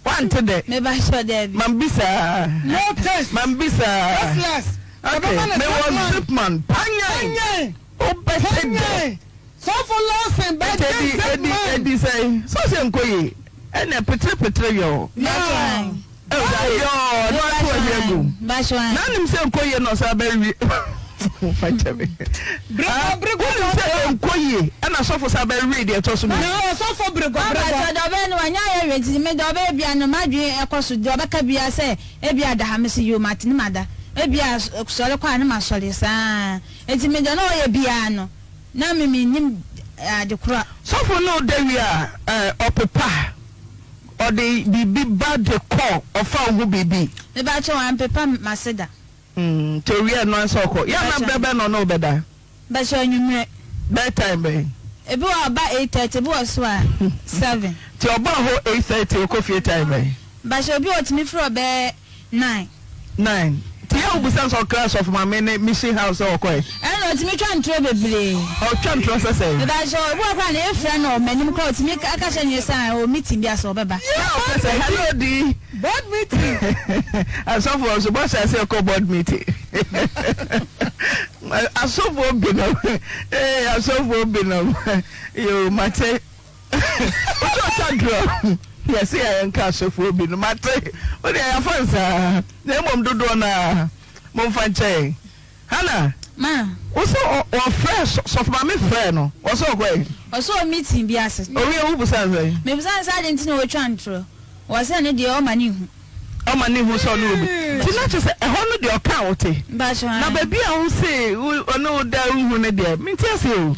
Woante dɛ? Mebakyɛw daabi. Mambisaa. No taste. Mambisaa. Tasteless. Okay, Yɛbɛma no mewɔ Zipman. Zipman. Panyan! Panyan! Wobɛte dɛ. Panyan! Sɔfo Lawson Nti bɛgye edi edi Zipman. edi sɛn? Sɛ ɔsɛ nkɔ yie. Ɛnna petere petere yɔɔ. Bakyɛw. Ɛwura yɔɔ na wato ɔhwe agu. Bakyɛw. Na nim sɛ nkɔ yie na ɔsan bɛ wie. Fa kyɛ me. Bregɔ bregɔ Wonim sɛ nkɔ yie ɛna sɔfo san bɛ wie deɛ ɛtɔ so mmienu. Na ɔsɔfo bregɔ bregɔ. Bakyɛw deɛ ɔbɛyɛ no wanya ayɛ wie nti me deɛ ɔbɛyɛ bia no m'adwene ɛkɔ so deɛ ɔbɛka bia sɛ ebia da ha me se yoo mate ne mada ebia sɔre kɔ a ne masɔre saa nti me deɛ na ɔyɛ biaa no na me mennim ade korɔ. Sɔfo no da wie a ɔpepa Ɔde biribi ba de kɔ ɔfa wo ho biribi. Mepakyɛw wampepa m'ase da. Mm, nti owie a ɛno ara sɛ ɔkɔ. Yɛ a na berɛ bɛn na ɔne wo bɛda? Mepakyɛw anwummerɛ. Bɛɛ time bɛn? Ebi wɔ hɔ a ɔba 8:30, ebi wɔ so a 7. Nti ɔba hɔ 8:30 ɔkɔ fie time bɛn? Mepakyɛw obi wɔ hɔ ɔtumi firi hɔ bɛyɛ 9. 9. Nti yɛ a wobisa no sɛ ɔkra Sɔfo Maame ne Mission House sɛ ɔkɔɛ? Ɛna. ɔtumi twa ntorɔ bebree. Ɔtwa ntorɔ sɛ sɛn? Mepakyɛw, ebi wɔ hɔ koraa a na yɛfrɛ no wɔ m'anim koraa ɔtumi ka kyerɛ ne yere sɛ ɔwɔ meeting bi ase ɔbɛba. Na ɔka sɛ hello di. Board meeting. Asɔfoɔ nso bɔ hyɛ aseɛ kɔ board meeting. Asɔfoɔ binom ee asɔfoɔ binom yoo mate. Wosɛ ɔtwa ntorɔ yɛse yɛ yɛnka asɔfoɔ binom mate. Wodeɛ yɛafa nsaa na mmom dodoɔ no ara momfa nkyɛ yɛn. Hannah, Ma. Wo se ɔfrɛɛ sɔfo maame frɛɛ no, ɔse ɔkɔɛ he? Ɔse ɔwɔ meeting bi ase. Owie wo busaa no sɛn? Me busaa no sɛ aden nti na ɔtwa ntorɔ, ɔse ɛno deɛ ɔma ne hu. Ɔma ne hu sɛ ɔne obi, nti na kyerɛ sɛ ɛhɔ no deɛ ɔka a wote, Mpakyɛw na ae. baabi a wo se ɔne wo da wohu no deɛ mente aseɛ o,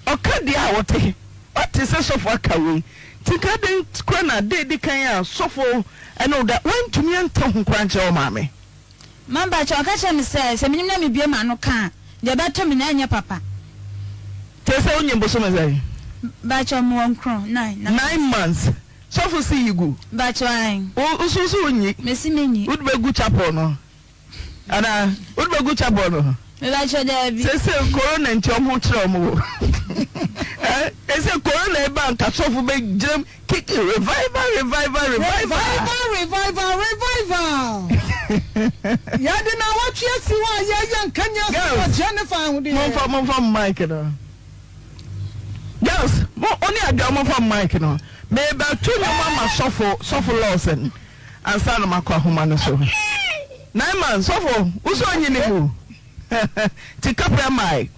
ɔka deɛ a wote, woate sɛ sɔfo aka wei, nti nka aden koraa na da edi kan a sɔfo ɛne wo da woantumi anka ho koraa ankyerɛ wo maame? Ma mpakyɛw, ɔka kyerɛɛ me sɛ, sɛ minim na mibue m'ano ka a, deɛ ɛbɛto me no, ɛnyɛ papa. Kyerɛ sɛ wonyim bosome sɛn? Mpakyɛw, mewɔ nkron, nine, nine. Nine months. Sɔfo se yi gu. Mpakyɛw, ae. Wo nso wo se wonnyi? Mese menyi. Wode bɛgu chapel no anaa? Wode bɛgu chapel no? Mebakyɛw, daabi. Sese corona nti ɔmo ho kyerɛ ɔmo wo. Eh, ese corona eba nka sɔfo bɛ gyinam Kiki revival revival revival. Revival revival revival Yɛde naawɔtwe asi hɔ a yɛyɛ nkanea so wɔ Girls Jennifer ahodeɛ. momfa momfa mo mic no. Girls mo one adwa momfa mo mic no. Mebɛto nnwom ama sɔfo sɔfo Lawson ansa na makɔ ahoma no so. Naiman sɔfo wosɛ onyini mu ti kapra mae.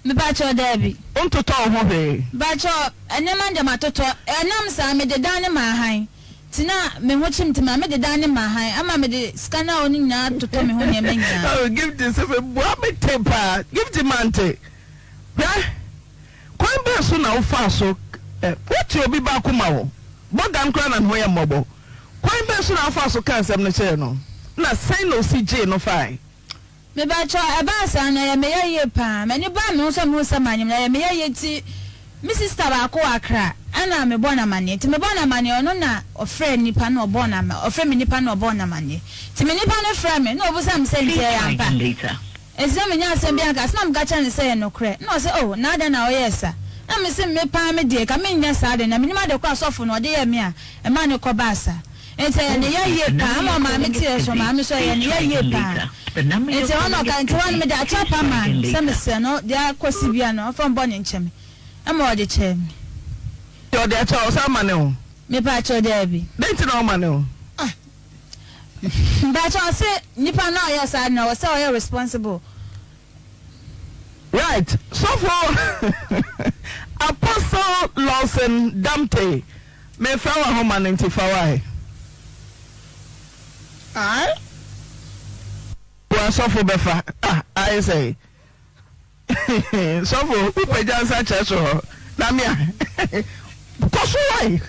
Mepakyɛw, daabi. Wontotɔ wo ho hwee. Mepakyɛw, nneɛma no deɛ matotɔ. Ɛnam saa, mede dan no maa hann. Nti na me ho kyere me nti maame de dan no maa hann ama mede sika no a ɔwɔ no nyinaa totɔ me ho nneɛma nyinaa. Oh, Gifty sɛ meboa me te paa. Gifty mante. Hwɛ, kwan bɛn so na wofaa so eh, wote obi ba akoma wo? Bɔgan koraa na ne ho yɛ mmɔbɔ. Kwan bɛn so na wofaa so kaa nsɛm no kyerɛɛ no? Na sɛn na osi gyee no fae? Mepakyɛw, ɛbaa saa no, ɛyɛ me ya yie paa. M'ani baa me ho so a mehuu sɛ manyem no, ɛyɛ me ya yie nti me sista baako wɔ Accra ɛna mebɔɔ no amaneɛ. Nti mebɔɔ no amaneɛ, ɔno na ɔfrɛɛ nipa no na ɔbɔɔ no ama, ɔfrɛ me nipa no na ɔbɔɔ no amaneɛ. Nti me nipa no frɛɛ me na ɔbisaa me sɛ nti Please ɛyɛ try ampa? again later. Nti na mennya asɛm biara nka, so na meka kyerɛɛ no sɛ ɛyɛ nokorɛ. Ɛna ɔse oh, na adɛn na woyɛɛ sa? Na mese me paa me deɛ, ka mennyɛ saa ade no, na mennim ade korɔ a sɔfo no ɔde yɛɛ me a ɛmaa no kɔbaa saa. Nti ɛyɛ ne ya yie paa ama ɔmaame teɛ so, ɔmaame nso ɛyɛ ne ya yie paa. Nti ɛhɔ na ɔka, nti hɔ no mede akyɛ pa maa no sɛ mesrɛ no deɛ akɔsi biara no ɔmfa mbɔ ne nkyɛ me, ɛma ɔde kyɛɛ me. Nti ɔde akyɛ wo, ɔsan ma ne wo? Mepaakyɛw, daabi. Dɛn nti na ɔma ne wo? Mpakyɛw ɔse nipa no a ɔyɛ saa no ɔwɔ sɛ ɔyɛ responsible. Right sɔfo Apostle Lawson Damte mefrɛ wo ahoma no nti fa wae. Ae. Boa sɔfo bɛfa ah ayɛ sɛn. Sɔfo wo pagya nsa kyerɛ soro hɔ na me a kɔ so wae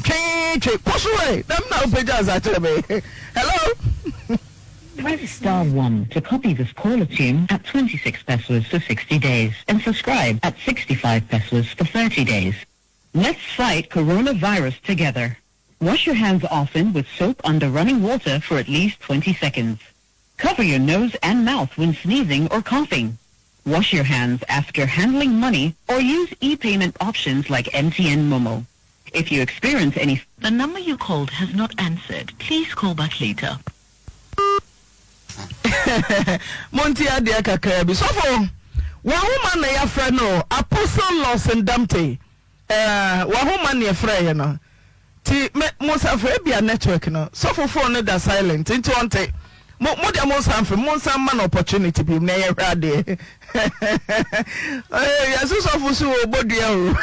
twee twe kɔ so wae na me na wo pagya nsa kyerɛ me hello. Press star 1 to copy this caller tune at 26 pesos for 60 days and subscribe at 65 pesos for 30 days. Let's fight coronavirus together. Wash your hands often with soap under running water for at least 20 seconds. Cover your nose and mouth when sneezing or coughing. Wash your hands after handling money or use e-payment options like MTN Momo. If you experience any... The number you called has not answered. Please call back later. Montie adeɛ kakraa bi. Sɔfo, w'ahoma na yɛafrɛ no o, Apostle Lawson Damte. Eh, w'ahoma na yɛfrɛeɛ no. Nti me, mo nsa frɛ, ebia network no. Sɔfo phone no da silent, nti ɔnte. Mo, mo deɛ mo nsa mfrɛ, mo nsa mma no opportunity bi na yɛhwɛ adeɛ. Eh, yɛse sɔfo so ɔbɔ dua o.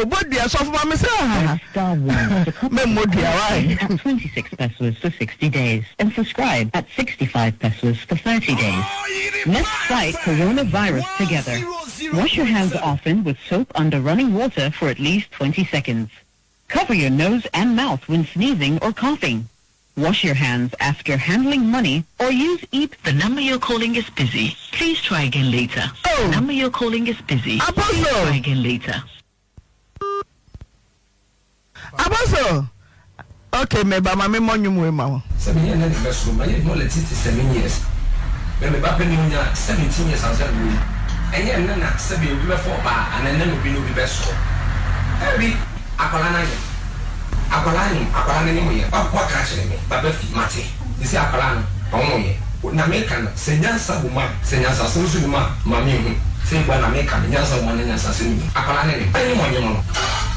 Ɔbɔ dua, sɔfo ma me sɛ ha. Press star 1 to copy Memmɔ this dua, caller why? tune at 26 pesos for 60 days and subscribe at 65 pesos for 30 days. Let's fight coronavirus together. Wash your hands often with soap under running water for at least 20 seconds. Cover your nose and mouth when sneezing or coughing. Wash your hands after handling money or use e- The number you're calling is busy. Please try again later. Oh. The number you're calling is busy. Please Apostle. try again later. Apostle! Okay, meba ma me mmɔ nnwom wei ma wo. Sɛ meyɛ nnɛ de bɛsoro, mayɛ adwuma like 67 years. Me me ba panin ɔnya 17 years ansa na wawu. Ɛnyɛ ɛnnɛ na sɛbe obi bɛfa ɔbaa anaa ɛnnɛ na obi ne obi bɛsɔ. Daabi, akwadaa no anyem. Akwadaa anyem, akwadaa no anim yɛ. Wa waka akyerɛ me, maba fie, mate. Seesei akwadaa no, ɔnwoeɛ. Na meka no, sɛ nyansa wɔ mu a, sɛ nyansasɛm nso wɔ mu a, ma menhu. Sɛ ebua na meka no, nyansa wɔ mu anaa nyansasɛm nni mu. Akwadaa no anim, anim ɔnyem no.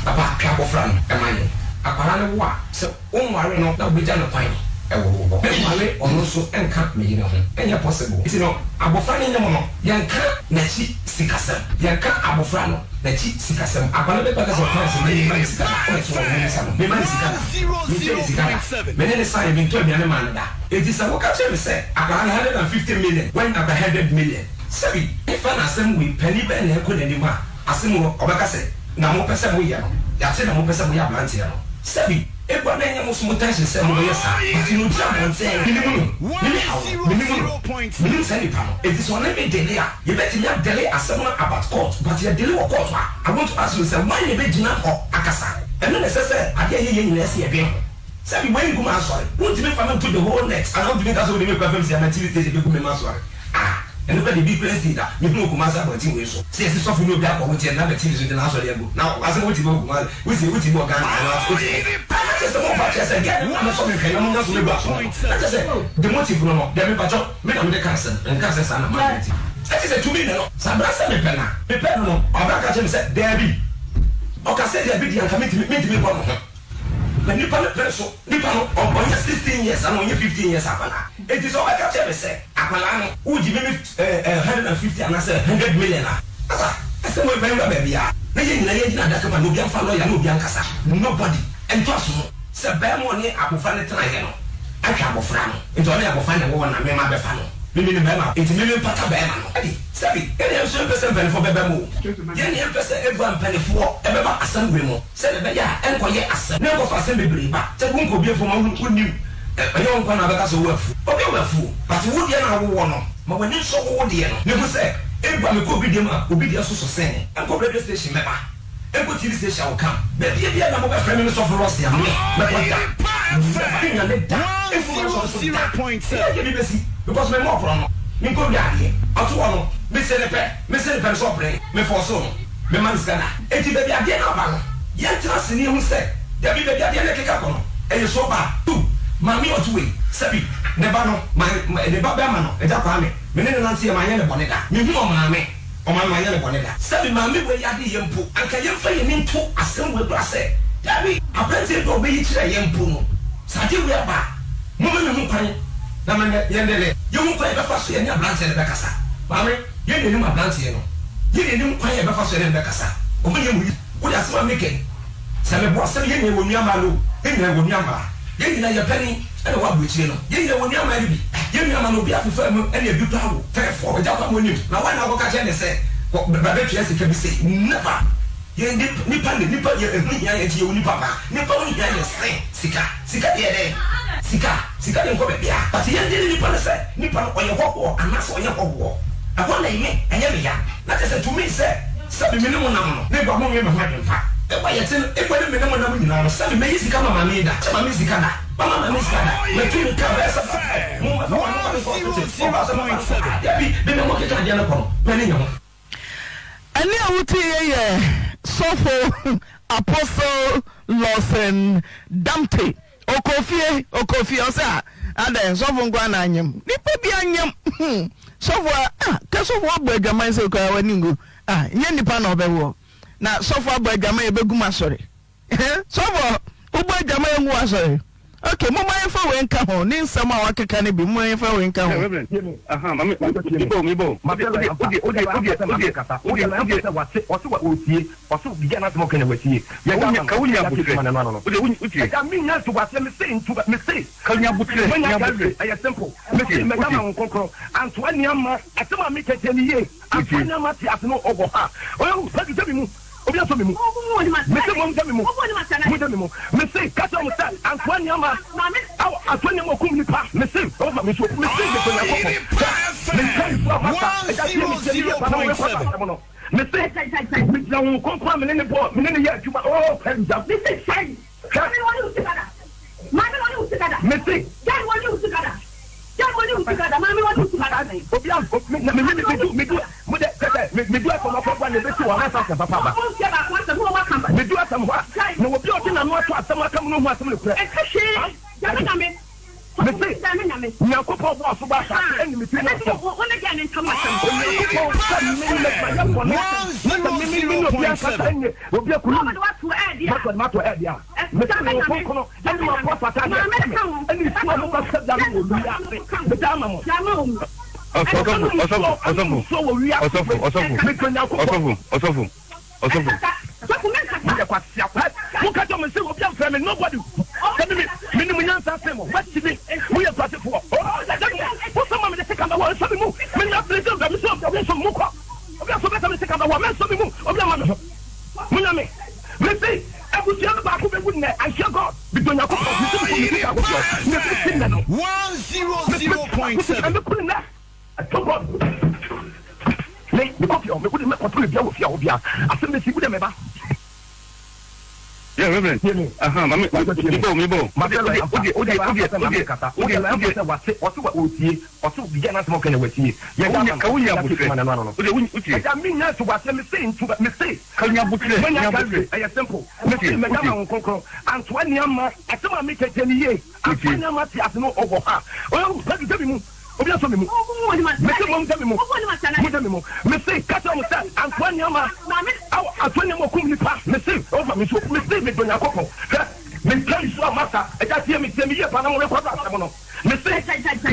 Papa, hwɛ abɔfra no ma yɛn. Akwadaa no wo a, sɛ. Wonware no na wobɛgya no kwan wɔ wo hɔ. Menware ɔno nso nka me yere ho. Ɛnyɛ possible. Nti no abɔfra no nyem no, yɛnka n'akyi sikasɛm. Yɛnka abɔfra no n'akyi sikasɛm. Akwadaa no bɛba ka sɛ ɔkaa sɛ me memma no sika da. Ɔbɛto hɔ no memmisa no. Memma no sika da. Mentua no sika da. Me ne no saeɛ mentɔ aduane maa no da. Nti sɛ woka kyerɛ me sɛ akwadaa no 150 million, wanya akwadaa 100 million. Sɛbi, hefa na asɛm wei, panin bɛn na ɛkɔ n'anim a Asɛm wɔ, ɔbɛka sɛ, Na mopɛ sɛ moyɛ no, yɛate na mopɛ sɛ moyɛ aberanteɛ no. Sɛbi, ebua na ɛnyɛ mo so mo tension sɛ mobɛyɛ saa, but no ɔgyina abɔnten no, menim no, me me haw no, menim no, menim saa nipa no, enti sɛ ɔne me dele a, yɛbɛtumi adele asɛm no about court, but yɛdele wɔ court a, I want to ask you sɛ, hwan na ɛbɛgyina hɔ akasa? Ɛno na ɛsɛ sɛ adeɛ a ɛyɛ yɛn nyinaa sɛ yɛdwen ho. Sɛbi, wei ngu m'asɔre, wontumi mfa me nto the whole net, anaa wontumi nka sɛ wode me kɔ FMC anaa TV station bɛgu me m'asɔre. Ah ɛno koraa deɛ bi koraa nsii da mehunu wɔ Kumasi abɔnten wei so sɛ yɛse sɔfo ne obi akɔ wo nkyɛn na bɛ TV so nti n'asɔre agu na asɛm wote bi wɔ Kumasi wosi wote bi wɔ Ghana anaa wote he ah na kyerɛ sɛ mo mpa kyerɛ sɛ girl no na mɛsɔ me hwɛ na mo nya so mɛgu aso no na kyerɛ sɛ the motive no no deɛ mepakyɛw me na mede ka asɛm menka sɛ saa na m'adwene te ɛte sɛ tumi ne no sɛ abra sɛ mepɛ na mepɛ no no ɔbra ka kyerɛ me sɛ daabi ɔka sɛ daabi deɛ anka mentumi mentumi nkɔ no ho na nipa no pere so Nipa no ɔnyɛ 16 years anaa ɔnyɛ 15 years akwadaa. Enti sɛ ɔbɛka kyerɛ me sɛ akwadaa no wogye me me 150 anaasɛ 100 million a, asa asɛm wei bɛnwura baabiara na yɛn nyinaa yɛngyina adaka mu a na obiara mfa lawyer na obiara nkasa. Nobody. Ɛntɔ so sɛ barima a ɔne abofra no tenaeɛ no ahwɛ abofra no. Enti ɔne abofra na ɛwɔ hɔ na me mabɛfa no. Me menim barima enti me mempata barima no. Ɛde, sɛbi, yɛn na yɛn nso yɛmpɛ sɛ mpanimfoɔ bɛba mu o. Yɛn na yɛmpɛ sɛ ebua mpanimfoɔ bɛba asɛm wei mu. Sɛdeɛ ɛbɛyɛ a ɛnkɔyɛ asɛm na ɛnkɔfa asɛm bebree ba. Sɛ wonkɔ obi afuom a wonnim, ɛnyɛ wo nkoa na wobɛka sɛ wowɔ afuo. Obi wɔ afuo, but wo deɛ no a wowɔ no, ma w'ani nsɔ wo wo deɛ no na hu sɛ ebia mekɔ obi deɛ mu a, obi deɛ nso so sen me. Nkɔ radio station mɛba, nkɔ TV station I will come. Baabi biara na mobɛfrɛ me me sɔfo Rossi a, me, mɛkɔ da. Never, mennyane da, mfiri m'asɔre so da. Ɛnyɛ adeɛ bi bɛsi because memmɔɔ korɔn no, menkɔwia adeɛ. Ɔto hɔ no, mese no pɛ, mese no pɛ no sɛ ɔpene, mefɔɔsoo no. Mema no sika da. Enti baabi adeɛ no aba no, yɛntena ase na yɛhu sɛ, dabi, baabi adeɛ no rekeka kɔ no, ɛyɛ so bad. Two, maame a ɔte wei, sɛbi, ne ba no, my, ne ba bɛrima no, Agya Kwame, me ne no nanteɛ, manyɛ no bɔne da. Mehu ɔmaame, ɔmaame, manyɛ no bɔne da. Sɛbi, maame wei adeyɛ mpo, anka yɛmfa yɛn ani nto asɛm wei koraa sɛ, dabi, aberanteɛ bi a ɔbɛyi kyerɛɛ yɛn mpo no, sɛ adeɛ wei aba a, momma mehu kwan na me ne, yɛn ne no, yɛhu kwan a yɛbɛfa so yɛne aberanteɛ no bɛkasa. Maame. Yɛn na yɛnim aberanteɛ no. Yɛn na yɛnim kwan a yɛbɛfa so yɛne no bɛkasa. Ɔmo nyɛ mo yi. Wode asɛm a meka yi, sɛ meboa sɛm yɛn nyinaa yɛwɔ nuammaa no o, yɛn nyinaa yɛwɔ nuammaa. Yɛn nyinaa yɛ panin ɛna ɛwɔ aburokyire no. Yɛn nyinaa yɛwɔ nuammaa no bi. Yɛn nuammaa no obiara fefaa mu ɛna ebi koraa wo tɛɛfoɔ. Agya Kwame onim. Na woa na wokɔka kyerɛ no sɛ kɔ bra bɛtua sika bi sei. Never! Yɛn de nipa ne nipa yɛ ɛho hia yɛn nti yɛwɔ nipa paa. Nipa ho hia yɛn sen sika. Sika deɛ dɛn? Sika sika deɛ nkɔ baabiara but yɛn de ne nipa no sɛ nipa no ɔyɛ hɔhoɔ anaasɛ ɔnyɛ hɔhoɔ ɛhɔ na me ɛnyɛ me ya na kyerɛ sɛ to me sɛ sɛbi me ne mo nam no me bɔ mo nwe me ho adwen pa ɛbɔ yɛte no ɛbɔ ne me ne mo nam nyinaa no sɛbi mɛyi sika ma maame yi da kyɛ maame yi sika da mama maame yi sika da mɛtu me ka bɛyɛ sɛ five mo mɛfa wɔn mo fa me kɔ hospital ɔba sɛ mɛfa no kɔ ah dabi me ne mo keka adeɛ no kɔ no m'ani nye ho. Ɛnne a wotie yɛ Sɔfo Apostle Lawson Damte. Ɔkɔ fie, ɔkɔ fie, ɔsɛ a adɛn sɔfo nko na anyem. Nipa bi anyem. Hmm. Sɔfo a, ah, kɛ sɔfo abɔ adwaman sɛ koraa w'ani ngu. Ah, nyɛ nipa na ɔbɛwoɔ. Na sɔfo abɔ adwaman yɛbɛgu mu asɔre. Sɔfo, wobɔ adwaman ngu w'asɔre. Ok, momma yɛmfa wei nka ho, ne nsɛm a wakeka no bi, momma yɛmfa wei nka ho. Reverend, tie me. Aha, mame, tie me. Mebɔ, mebɔ. Wode, wode, wode, wode, wode, wode, wode. Wate, ɔse wa ɔtie, ɔse biribi a n'asɛm ɔka na watie. Yɛ da ma no, wonya abotrɛ. Wode, wo, wotie. Ɛda me nya ntoboaseɛ, me se nto, me se. Ka nya abotrɛ, nya abotrɛ. Ɛyɛ simple. Me se mɛda ma wo nkonkron. Antoa ni ama, asɛm a meka tie me yie. Antoa ni ama te ase no ɔwɔ ha. Ɔyɛ, Padu sɛ me mu. Obi asɔ me mu. Mese monhwɛ me mu. Monhwɛ me mu. Mese ka kyerɛ wɔn sɛ, Antoa nneɛma, ao, antoa nneɛma okum nipa. Mese, ɔma me nsuo. Mese mepɛ Onyankopɔn. Hwɛ, me mpanyinfoɔ a maka, agya tie me, tie me yie paa na wɔrekɔ saa asɛm no. Mese, megyina Honhom Kronkron a me ne no bɔ, me ne no yɛ adwuma, oh, pɛ, Hwɛ! Mese. Obi a me na me me me du me du mo de sɛ me me du asɛm akɔ gua na ebesi wɔ anasa asɛm papa aba. Me du asɛm hɔ a na obi a ɔde n'ano ato asɛm aka mu no hu asɛm no korɛ. Me se Nyankopɔn bɔɔ so bɔ asase ɛne me tiri mu asɛm. Onyankopɔn sɛ me me mayɛ bɔne na sɛ me me me ne obi ankasa ɛnyɛ obi akunu mi. Mato de mato ɛde a. Me se me wo kronkrono ɛne mabɔ asase adeɛ kyɛ me ɛne nsuo a mobɛsɛ bia no wɔ wiase meda ama mo. Ɔsɔfo, ɔsɔfo, ɔsɔfo, ɔsɔfo, ɔsɔfo, ɔsɔfo, ɔsɔfo, ɔsɔfo. Moyɛ kwasea pɛ. Moka kyerɛ mo sɛ obi amfrɛ me nobody. Sɛ me me menim nyansa sen mo. Moakyi me. Moyɛ nkurasefoɔ. Oh yɛda mo. Mosɔ ma mede sika bɛwɔ nsɔ me mu. Menya bere sɛ obi a mesɔ obi a wonsɔ me mu kɔ. Obi a sɛ ɔbɛsɛ mede sika bɛwɔ mɛnsɔ me mu. Obi amma me ho. Monya me. Mese abusua no baako bɛwu nnɛ. I swear God. Medɔ Nyankopɔn. Mese mekɔ metu kaa kɔ fie hɔ. Na ɛbɛsi nnɛ no. Mese metu baako sika mɛku no nnɛ. To God. Me mekɔ fie hɔ me wode mɛkɔto me bia wɔ fie hɔ bia asɛm bɛsi wode mɛba. Yeah, Reverend. Tie me. Aha, mame, Wate tie me. mebɔ, mebɔ. Mafrɛ Wode, lɔya ampa. wode, Wode wode, lɔya ampa wode, sɛ maame wode, kasa. wode, Wode lɔya ampa wode. sɛ wate, ɔse wa ɔretie, ɔse biribi a n'asɛm a ɔka nyɛ watie. Yɛda Ka ama wonya, no. ka wonya Yɛate abotrɛ. adwuma no ɛno ano no. Wode, wo, wotie. Agya me nya ntoboaseɛ me se nto me se. Ka nya abotrɛ, Manya nya ka abotrɛ. awie ɛyɛ simple. Me Wotie, se mɛda wotie. ma wo kronkron. Antoa ni ama asɛm a meka tie no yie. Antoa Wotie. ni ama te ase no ɔwɔ ha. Ɔyɛ Daddy gya me mu. Obi asɔ me mu. Mese mom gya me mu. Mo gya me mu. Mese ka kyerɛ wɔn sɛ antoa nneɛma. Aw antoa nneɛma okum nipa. Mese ɔfa me nsuo. Mese medɔ Nyankopɔn. Hwɛ metwa nsuo a masa. Agya tie me tie me yie paa na mo rekɔdo asɛm no. Mese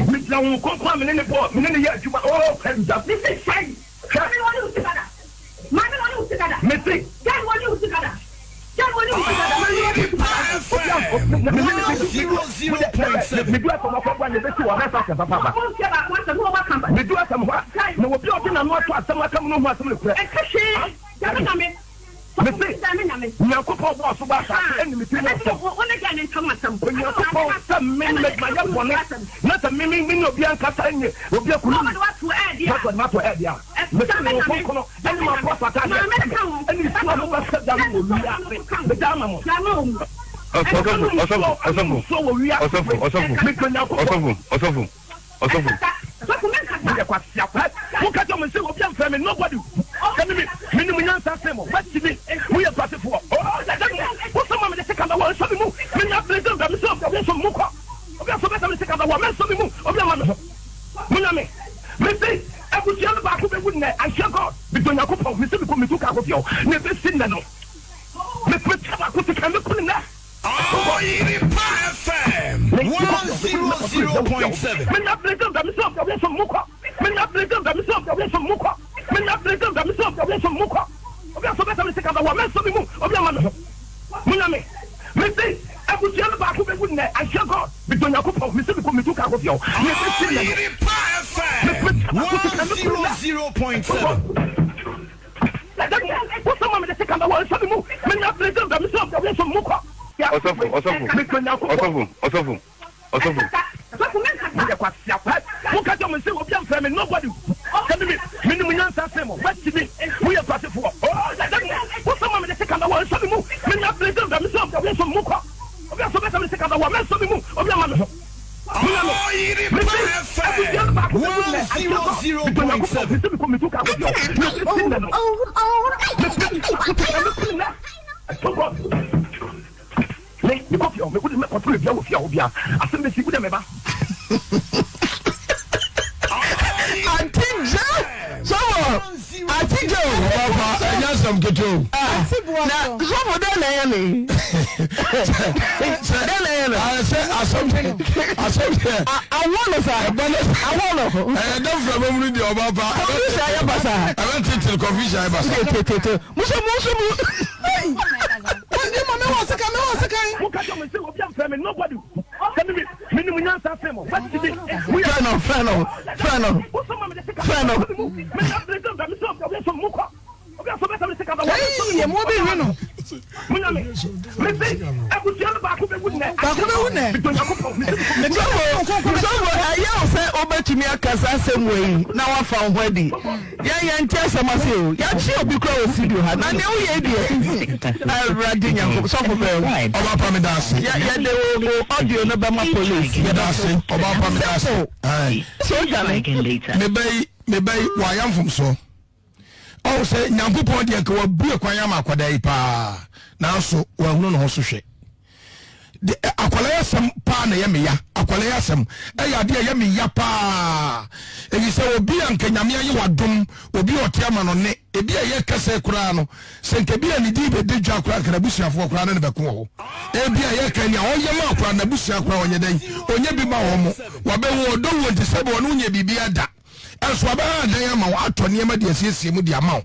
megyina Honhom Kronkron a me ne no bɔ me ne no yɛ adwuma. Oh hallelujah. Hwɛ. Mese. Medu asɛm hɔ a na ebesi wɔ anasa asɛm papa aba. Medu asɛm hɔ a na obi a ɔde n'ano ato asɛm aka mu no hu asɛm no korɛ. Mese, Nyankopɔn bɔɔ so bɔ asase ɛne me tirim asɛm. Onyankopɔn sɛ me mayɛ bɔne na sɛ me me ne obi ankasa ɛnyɛ obi akunu mi. Mato de mato ɛde a. Mese me wo kronkrono ɛne mabɔ asase adeɛ kyɛ me ɛne nsuo a mobɛsɛ da no wɔ wiase meda ama mo. Ɔsɔfo, ɔsɔfo, ɔsɔfo, ɔsɔfo, ɔsɔfo, ɔsɔfo, ɔsɔfo, ɔsɔfo. Moyɛ kwasea pɛ. Moka kyerɛ mo sɛ obi amfrɛ me nobody. Sɛ me me menim nyansa sen mo. Moakyi me. Moyɛ nkurasefoɔ. Oh yɛda mo. Mosɔ ma mede sika bɛwɔ nsɔ me mu. Menya bere sɛ obi a mesɔ obi a wonsɔ me mu kɔ. Obi a sɛ ɔbɛsɛ mede sika bɛwɔ mɛnsɔ me mu. Obi amma me ho. Monya me. Mese abusua no baako bɛwu nnɛ. I swear God. Medɔ Nyankopɔn. Mese mekɔ metu kaa kɔ fie hɔ. Na ɛbɛsi nnɛ no. Me metwa baako sika mɛku no nnɛ. Oyerepa FM 100.7. Menya bere sɛ obi a mesɔ obi a wonsɔ me mu kɔ. Menya bere sɛ obi a mesɔ obi a wonsɔ me mu kɔ. Menya bere sɛ obi a mesɔ obi a wonsɔ me mu kɔ. Obi a sɛ ɔbɛsɛ mede sika bɛwɔ mɛnsɔ me mu. Obi amma me ho. Monya me. Mese abusua no baako bɛwu nnɛ. I swear God. Medɔ Nyankopɔn. Mese mekɔ metu kaa kɔ fie hɔ. Na ɛbɛsi nnɛ no. Oyerepa FM Metwa baako sika mɛku no nnɛ. 100.7. Wosɔ ma mede sika bɛwɔ nsɔ me mu. Menya bere sɛ obi a mesɔ obi a wonsɔ me mu kɔ. Ɔsɔfo, ɔsɔfo, Medɔ Nyankopɔn. ɔsɔfo, ɔsɔfo, ɔsɔfo. Moyɛ kwasea pɛ. Moka kyerɛ mo sɛ obi amfrɛ me nobody. Sɛ me me menim nyansa sen mo. Moakyi me. Moyɛ nkurasefoɔ. Oh yɛda mo. Wosɔ ma mede sika bɛwɔ nsɔ me mu. Menya bere sɛ obi a mesɔ obi a wonsɔ me mu kɔ. Obi a sɛ ɔbɛsɛ mede sika bɛwɔ mɛnsɔ me mu. Obi amma me ho. Monya me. Oyerepa Mese abusua no FM baako bɛwu nnɛ. I swear God. Medɔ Nyankopɔn. 100.7. Mese mekɔ metu kaa kɔ fie hɔ. Na ɛbɛsi nnɛ no. Mese mekɔ sika mɛku no nnɛ. I swear God. Me mekɔ fie hɔ me wode mɛkɔto me bia wɔ fie hɔ bia asɛm bɛsi wode mɛba. Ante gya sɔfo ante gya o. Ɔba ɛnyɛ asɛm ketewa o. Ah, na sɔfo dɛn na ɛyɛ ne. Dɛn na ɛyɛ no. Sɛ asɛm asɛm deɛ. Awɔ no sa. Ɛbɛ no awɔ no. Ɛyɛ dɛ fura mu deɛ ɔba pa. Confusion ayɛ basa. Ɛbɛ titiri confusion ayɛ basa. Tete muso muso mu. Ɛnde ma me wɔ sekan, me wɔ sekan. Mo ka kyerɛ mo sɛ obi amfrɛ me nobody sɛ me me menim nyansa sen mo mati me moyɛ Frɛ no, frɛ no, frɛ no, frɛ no. Ei, ɛmoa bi nwe no. Mese abusua no baako bɛwu nnɛ. Baako bɛwu nnɛ. Sɔfo, sɔfo, ɛyɛ wo sɛ. wobɛtumi aka saa asɛm wei na woafa wo ho adi. Yɛn yɛnte asɛm ase o. Yɛakye obi koraa wɔ studio ha. Na nea woyɛ yi deɛ, Awurade Nyankopɔn, sɔfo brɛ wo. Ɔba pa meda ase. Yɛ yɛde wo wo audio no bɛma police. Meda ase. Ɔba pa meda ase. Simple. Aye. Sɛ odwane. Me ba yi, me ba yi, wayɛ mfomsoɔ. Ɔhu sɛ Nyankopɔn deɛ nka wabue kwan ama akwadaa yi paa, nanso wahunu ne ho so hwɛ. De, akwadaa yi asɛm paa na ɛyɛ me ya. Akwadaa yi asɛm ɛyɛ adeɛ ɛyɛ me ya paa. Eyi sɛ obi a nka Nyame ayɛ wadom, obi a ɔte ama no ne, ebi a ɛyɛ kɛsɛ koraa no, sɛ nka bi a ne din bɛdi dwa koraa nka n'abusuafoɔ koraa ne no bɛko wɔ hɔ. Ebi a yɛka nea ɔyɛ ma koraa n'abusua koraa ɔnyɛ dɛn, ɔnyɛ bi ma wɔn. Wabɛhu ɔdɔ wuo nti sɛbi ɔne wo nyɛ biribiara da. Ɛnso wabɛha adan ama wo, atɔ nneɛma de asiesie mu de ama wo.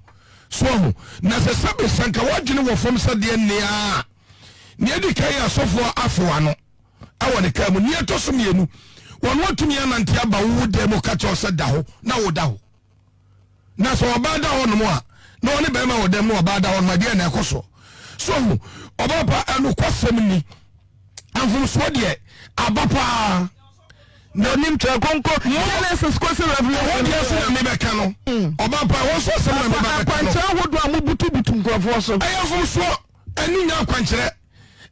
So ahu? Na sɛ sɛbe sɛ nka w'adwene wɔ fam sɛ deɛ nea nea edi kan yɛ asɔfoɔ afew ano wɔ ne kaa mu. Nea ɛtɔ so mmienu, wɔn atumi anante aba wo dan mu ka kyerɛ wo sɛ da hɔ na woda hɔ. Na sɛ ɔbaa da hɔ nom a, na ɔne bɛrima wɔ dɛm na ɔbaa da hɔ nom a, deɛ na ɛkɔ so. So ahu? Ɔbaa pa ɛnokwasɛm ni. Mfomsoɔ deɛ aba paa. Na onim twerɛ kronkron Genesis kɔsi Revelation. Ɛhɔ deɛ nso na mebɛka no. Ɔbaa pa ɛhɔ nso asɛm na meba bɛka no. Akwankyerɛ ahodoɔ a mobutubutu nkurɔfoɔ so. Ɛyɛ mfomsoɔ. Ɛno nyɛ akwankyerɛ.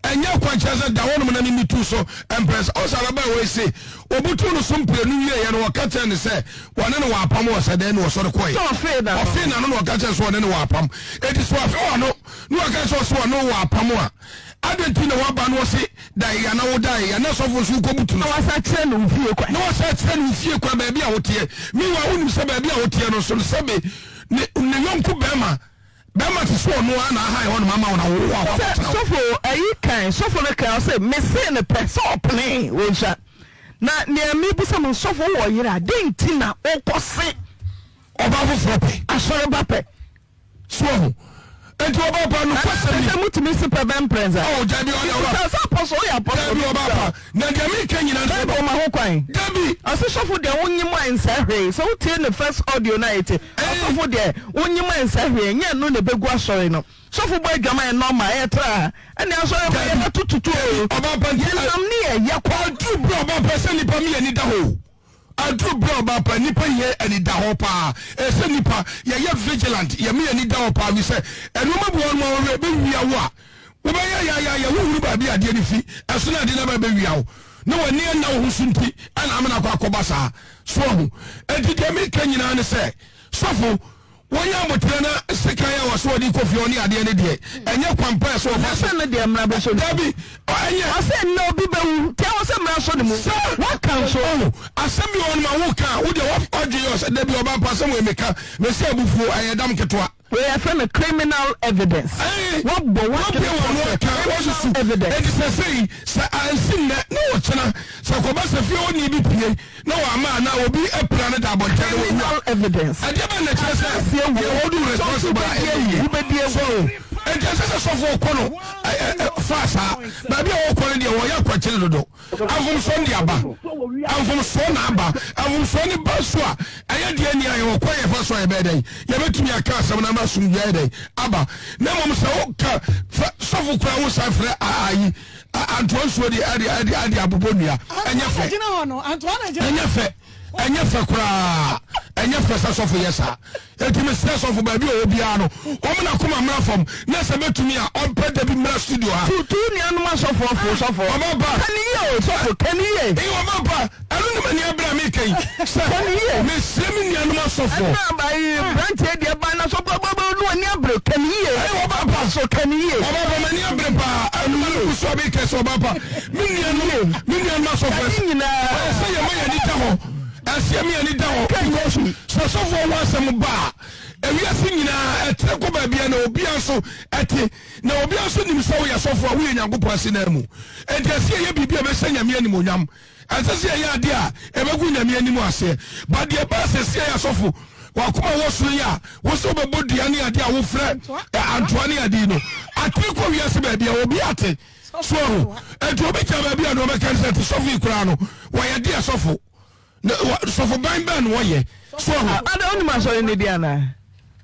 Ɛnyɛ akwankyerɛ sɛ da hɔnom na memitu so mprɛ sɛ. Ɔsɛ ababaawa yi se ɔbutuu no so mprenu wieeɛ no ɔka kyerɛɛ no sɛ wɔne no wɔ apam wɔ sɛ dɛn na ɔsɔre kɔeɛ. Sɛ ɔfee n'ano. Ɔfee n'ano na ɔka kyerɛɛ sɛ ɔne no wɔ apam. Enti sɛ wafe w'ano na waka sɛ ɔse ɔne wo wɔ apam a, adɛn nti na woaba na ɔse da eya na woda eya na sɔfo nso wokɔbutu no Na so? wasa kyerɛ no wo fie kwan. Na wasa kyerɛ no wo fie kwan baabi a woteɛ. Meanwhile wonim sɛ baabi a woteɛ no nso no sɛbe ne ne yɔnko bɛrima bɛrima te sɛ ɔno ara na ahan hɔnom ama wo na wo a Sɛ woakɔtena hɔ. sɔfo ayi kan sɔfo no kan ɔse mesee no pɛ sɛ ɔpenee wɔnsua na nea mebisa mo sɔfo wowɔ yere a dɛn nti na wokɔse Ɔbaa foforɔ pɛ. Asɔreba pɛ. So wahu? Enti ɔbaa pa no kwasɛm ni. Anaasɛ mutumi si pɛ bɛn mprɛnsa? Oh, dabi, ɔyɛ ɔbaa. Mebisa sɛ apɔsɔ, woyɛ apɔsɔ. Dabi, ɔbaa pa. Na deɛ meka nyinaa nso. Bible ma ho kwan. Dabi. Ɔse sɔfo deɛ wonyim a ɛnsɛ hwee. Sɛ wotie ne first audio no a ete. Ɔsɔfo deɛ wonyim a ɛnsɛ hwee. Ɛnyɛ ɛno na ɛbɛgu asɔre no. Sɔfo bɔ adwaman ɛyɛ normal, ɛyɛ tra. Ɛne asɔre ma yɛbɛto tutu o. Ɔbaa pa nti. Yɛnam ne yɛ yɛ kɔ. Aduru berɛ ɔbaa pa sɛ nipa mi yɛ ni da hɔ o. Aduru berɛ a ɔbaa pa, nnipa hia anidahɔ paa. Ɛsɛ sɛ nnipa yɛyɛ vigilant, yɛma yɛn ani da hɔ paa, efisɛ nneɛma bi wɔ hɔnom a wɔhwɛ bɛwia wo a, wobɛyɛ yaayaaya, wonhunu baabi a adeɛ no fi, ɛso na adeɛ no aba bɛwia wo, na w'ani anna wo ho so nti ɛna amena akɔ akɔba saa. So ahu? Enti deɛ meka nyinaa ne sɛ, sɔfo, Wɔnya aboterɛ na sekan a wɔsɛ wɔde kɔ fie hɔ ne adeɛ no deɛ, ɛnyɛ kwan pa a ɛsɛ wɔfa so. Ɔsɛ no deɛ mmara bɛsɔ ne mu. Dabi, ɛnyɛ. Ɔsɛ nnɛ obi bɛwu, nti ɛwɔ sɛ mmara sɔ ne mu. Sɛ. Woaka nso. Oh, asɛm bi wɔ hɔ nom a woka a, wo deɛ w'adwene yɛ wo sɛ, dabi ɔbaa pa asɛm wei meka, mese abufuo, ɛyɛ dam ketewa. Wei yɛfrɛ no criminal evidence. Ɛɛ, Woabɔ w'adwene woabue w'ano pɔ sɛ aka, criminal woasusu. evidence. Enti sɛsɛi, sɛ ansi nnɛ na ɔkyena, sɛ kɔba sɛ fie hɔ ni bi pue, na wama anaa obi apira no da abɔnten na wawu a, Criminal evidence. ɛdeɛ bɛn na ɛkyerɛ sɛ Adanseɛ wɔ yɛ hold you responsible a ɛnyɛ yie? So enti ɛnsɛ sɛ sɔfoɔ kɔ no ɛ ɛ ɛ faa saa baabi a wɔkɔ no deɛ wɔyɛ akwakyere dodo. Mfomsoɔ no de aba. Mfomsoɔ na aba. Mfomsoɔ no ba so a ɛyɛ deɛ nea yɛwɔ kwan yɛfa so a yɛbɛyɛ dɛn? Yɛbɛtumi aka asɛm no ama asomdwoeɛ ayɛ dɛn? Aba. Na mmom sɛ woka sɔfo koraa wo san frɛ ayi Antoa nsuo de ɛde ɛde ɛde abobɔ nnua. Ɛnyɛ fɛ. Ɛnyɛ fɛ. Ɛnyɛ fɛ koraa. Ɛnyɛ fɛ sɛ sɔfo yɛ saa. Eti mesrɛ sɔfo baabi a ɔwɔ biara no, wɔn na koma mmra fam na sɛ bɛtumi a ɔmpɛ da bi mmra studio ha. Tutu nuanom asɔfoɔ fo sɔfo. Ɔba pa. Kani yie o sɔfo kani yie. Ee ɔba pa. Ɛno ne m'ani abere a meka yi sɛ mesrɛ me nuanom asɔfoɔ. Ɛna ayi branteɛ deɛ ban na so gbɔgbɔgbɔ no ani abere kani yie. Ɛyɛ ɔba pa. So kani yie. Ɔba pa m'ani abere paa. Ɛno na megu so a meka sɛ ɔba pa. Me nuanom me nuanom asɔfoɔ Kani nyinaa. ɛsɛ sɛ yɛma yɛn ani da hɔ. Ɛsɛ yɛma yɛn ani da hɔ because sɛ sɔfoɔ ho asɛm ba a ewiase nyinaa ɛtrɛ kɔ baabi a na obiara nso ɛte na obiara nso nim sɛ woyɛ sɔfoɔ a woyɛ Nyankopɔn ase nan mu. Enti ɛsɛ yɛyɛ biribi a ɛbɛhyɛ Nyame animuonyam. Ɛnsɛ sɛ yɛyɛ adeɛ a ɛbɛgu Nyame anim aseɛ. But deɛ ɛbaa sɛsie yɛ asɔfo, wakoma wɔ soro yi a wo sɛ wobɛbɔ dua ne adeɛ a wofrɛ antoa ne adeɛ no, atere kɔ wiase baabi a obi ate. So ahu? Enti obi gyina baabi a na ɔbɛka ne sɛ te sɔfo yi koraa no, wɔyɛ deɛ sɔfo. Na sɔfo ban bɛn na wɔyɛ? So ahu? Ada wonim asɔre no din anaa?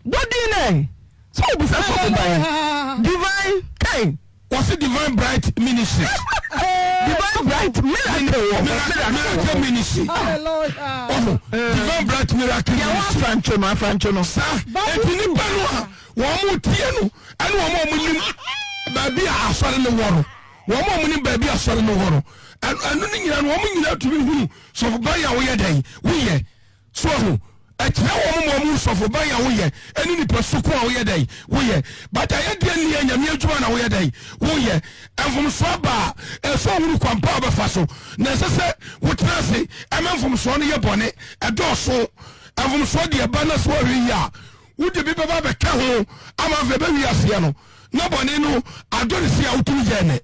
Bɔ din no ɛ! Sɛ wobisa sɔfo ban, divine kɛn? Wɔse Divine Bright Ministries. Divine Bright. Bright miracle wɔ hɔ. Miracle ministry. Ɔho Divine Bright Miracle Ministry. Yɛwɔ afrantwo no afrantwo no. Saa eti nipa no a wɔn mo tie no ɛne wɔn a wɔn nim baabi a asɔre no wɔ no wɔn a wɔn nim baabi a asɔre no wɔ no ɛno ne nyinaa no wɔn nyinaa tumi hunu sɔfo ban a woyɛ dɛn woyɛ. So wahu? Ɛkyerɛ wɔn ma wɔhu sɔfo bɛn a woyɛ ɛne nipa su ko a woyɛ dɛn woyɛ. But ɛyɛ deɛ nni Nyame adwuma na woyɛ dɛn woyɛ. Mfomsoɔ aba a, ɛsɛ ohunu kwan pa a wobɛfa so. Na ɛsɛ sɛ wotena ase ɛma mfomsoɔ no yɛ bɔne. Ɛdɔɔso. Mfomsoɔ deɛ ɛba na sɛ woanhwɛ yie a, wode bi bɛba abɛka ho ama afei ɛbɛwie aseɛ no na bɔne no adɔre sei a wotumi yɛɛ nnɛ.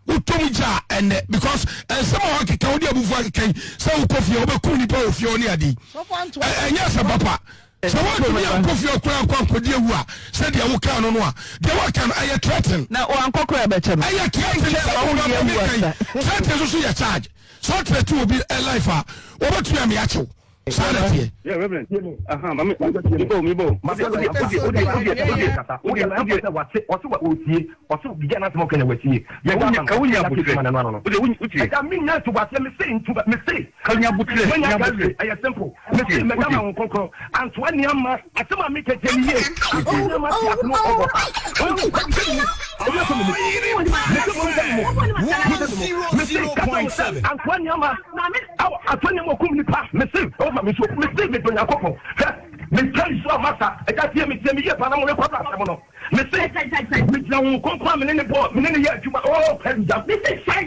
Wotɔ mu gya a ɛnɛ because nsɛm a wakeka wode abufuo akeka yi sɛ wokɔ fie wobɛkum nipa wɔ fie hɔ ne ade yi ɛnyɛ asɛm papa sɛ woantumi ankɔ fie hɔ koraa ankɔ ankɔdi awu a sɛdeɛ wokaa no no a deɛ woaka no ɛyɛ threaten na wankɔ koraa ɛbɛkyɛ no ɛyɛ threaten sɛ wobɛbɔ me kan threaten nso so yɛ charge sɛ wotrɛte obi life a wɔbɛtumi ameakyew Saa na ɛteɛ. Yeah, Reverend. Aha, mami, mi bo, mi bo. Odi, odi, odi, odi, odi, odi, odi, odi. Wate, ɔse wa otie, ɔse biribi a n'asɛm ɔka na watie. Yɛ gya ama no, yɛ gya ma no ano no. Ɛgya mi nya ntoboaseɛ, me se ntoba, me se. Ka nya butre, nya butre. Ɛyɛ simple. Me se mɛda ma wo nkonkron. Antoa ni ama, asɛm a meka kyɛ ni yie. Ni ama te ase no ɔwɔ pa. Ɔwɔ sɛ mo mu. Me se mo nsa mo mu. Me se kasa wo sɛ antoa ni ama. Ao atɔ nneɛma okum nipa mese ɛwɔ ma me nso mese medɔ Nyankopɔn hwɛ metwa nsuo a masa agya tie me tie me yie paa na mo rekɔdo asɛm no mese megyina Honhom Kronkron a mene ne bɔ mene ne yɛ adwuma oh hallelujah mese hwɛ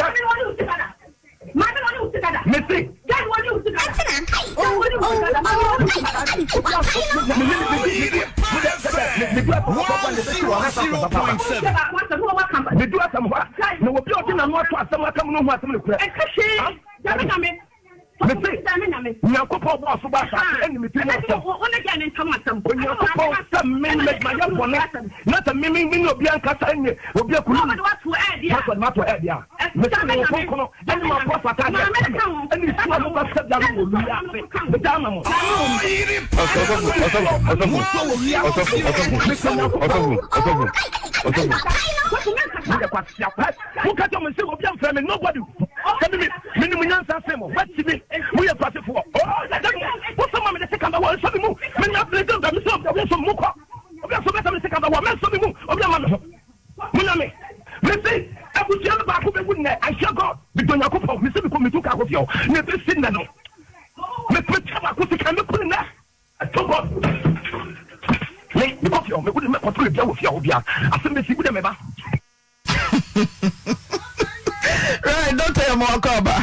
mese medu asɛm hɔ a na obi a ɔde n'ano ato asɛm aka mu no hu asɛm no korɛ Mese, Nyankopɔn bɔɔ so bɔ asase ɛne me tiri mu asɛm. Onyankopɔn sɛ me mayɛ bɔne na sɛ me me ne obi ankasa ɛne obi akunu pastor mato ɛde a mese me kronkron ɛne ma bɔ fata ne ɛkyɛ me ɛne nsuo a mobɛ sɛ bia no wɔ wiase meda ama mo. Ɔsɔfo, ɔsɔfo, ɔsɔfo, ɔsɔfo, ɔsɔfo, ɔsɔfo, ɔsɔfo, ɔsɔfo. Meyɛ kwasia pɛ. Moka kyerɛ mo sɛ obi amfrɛ me nobody. Sɛ me me nim nyansa sen mo. Moakyi me. Moyɛ nkurasefoɔ. Oh, na dɛm wosɔ ma mede sika bɛwɔ nsɔ me mu. Me nya bere dɛm dɛm sɛ obi nso mu kɔ. Obi nso bɛsɛ mede sika bɛwɔ me nsɔ me mu. Obi ama me ho. Mo nya me. Me se abusua no baako bɛwu nnɛ. I swear God. Medɔ Nyankopɔn. Me se mekɔ metu kaa kɔ fie hɔ. Na ɛbɛsi nnɛ no. Me metwa baako sika mɛku no nnɛ. I swear God. Me mekɔ fie hɔ. Mekɔ de mɛkɔto ebia wɔ fie hɔ bia. Asɛm bɛsi. Wo deɛ meba. Right, Doctor yɛ mɔ akɔ aba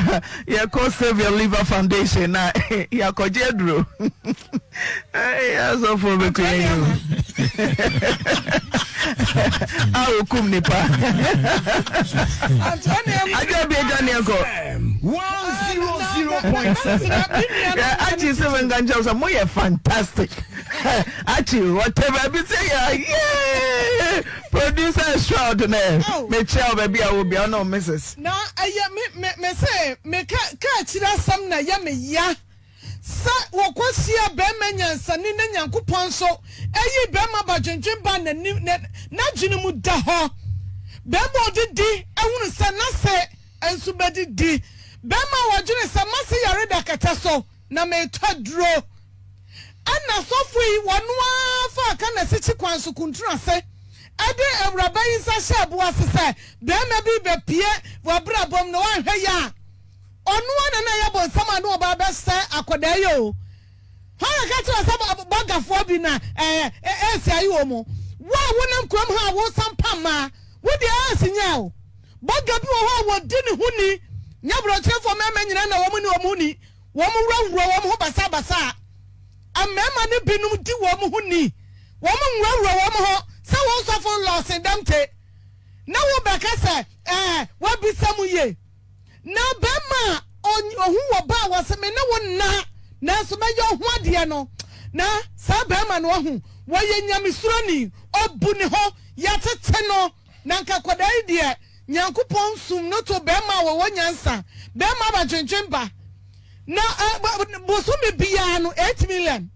yɛkɔ Save Your Liver Foundation na yɛakɔgye aduro. Asɔfoɔ bɛku yɛn yi o. A okum nipa. Agya bi agya ne ɛkɔ. Akyi sɛ menka nkyɛw sɛ moyɛ fantastic. Akyi wɔtɛ baabi sɛ yɛ yee. Producer extraordinaire, mekyia wo baabi a wɔ bia wo ne wo missus. Na ɛyɛ me me me se me ka ka akyiri asɛm na ɛyɛ me ya sɛ wɔkɔ hyia bɛɛma nyansani na Nyankopɔn nso ɛyi bɛɛma badwendwen ba n'anim na n'adwene mu da hɔ bɛɛma ɔdidi ɛhunu sɛ n'ase nso bɛdidi bɛɛma a ɔdwene sɛ m'ase yare da kɛtɛ so na metɔ aduro. Ɛnna sɔfo yi, ɔno ara faa Kana sikyi kwan so kuntunu ase de awuraba yi nsa hyɛɛ bo ase sɛ barima bi rebɛpue w'abrabɔ mu na woanhwɛ yie a, ɔno ara na na ɛyɛ bonsam a na ɔba abɛsɛe akwadaa yi o. Hwan na ka kyerɛ sɛ bɔgafoɔ bi na ɛɛ ɛɛsi ayi wɔn mu? Wo a wonam kurom ha a wosan pam mmaa, wo deɛ ɛɛsi nyɛ o. Bɔga bi wɔ hɔ a wɔdi ne ho ni, nyɛ aborɔkyerɛfoɔ mmarima nyinaa na wɔn ni wɔn ho ni. Wɔwurawura wɔn ho basabasa. Mmarima no binom di wɔn ho ni. Wɔnwurawura wɔn ho sɛ wo sɔfo Lawson Damte na wobɛka sɛ, Ɛɛ, woabisa mu yie. Na barima a ohu wɔ ba a wɔse me ne wo nna nanso mɛyɛ wo ho adeɛ no, na saa barima no wahu, wɔyɛ nyamesuroni, ɔbu ne ho, yɛatete no. Na nka akwadaa yi deɛ Nyankopɔn sum no to bɛɛma a wɔwɔ nyansa, bɛɛma abadwendwen ba, na eh, bosome biara no 8 million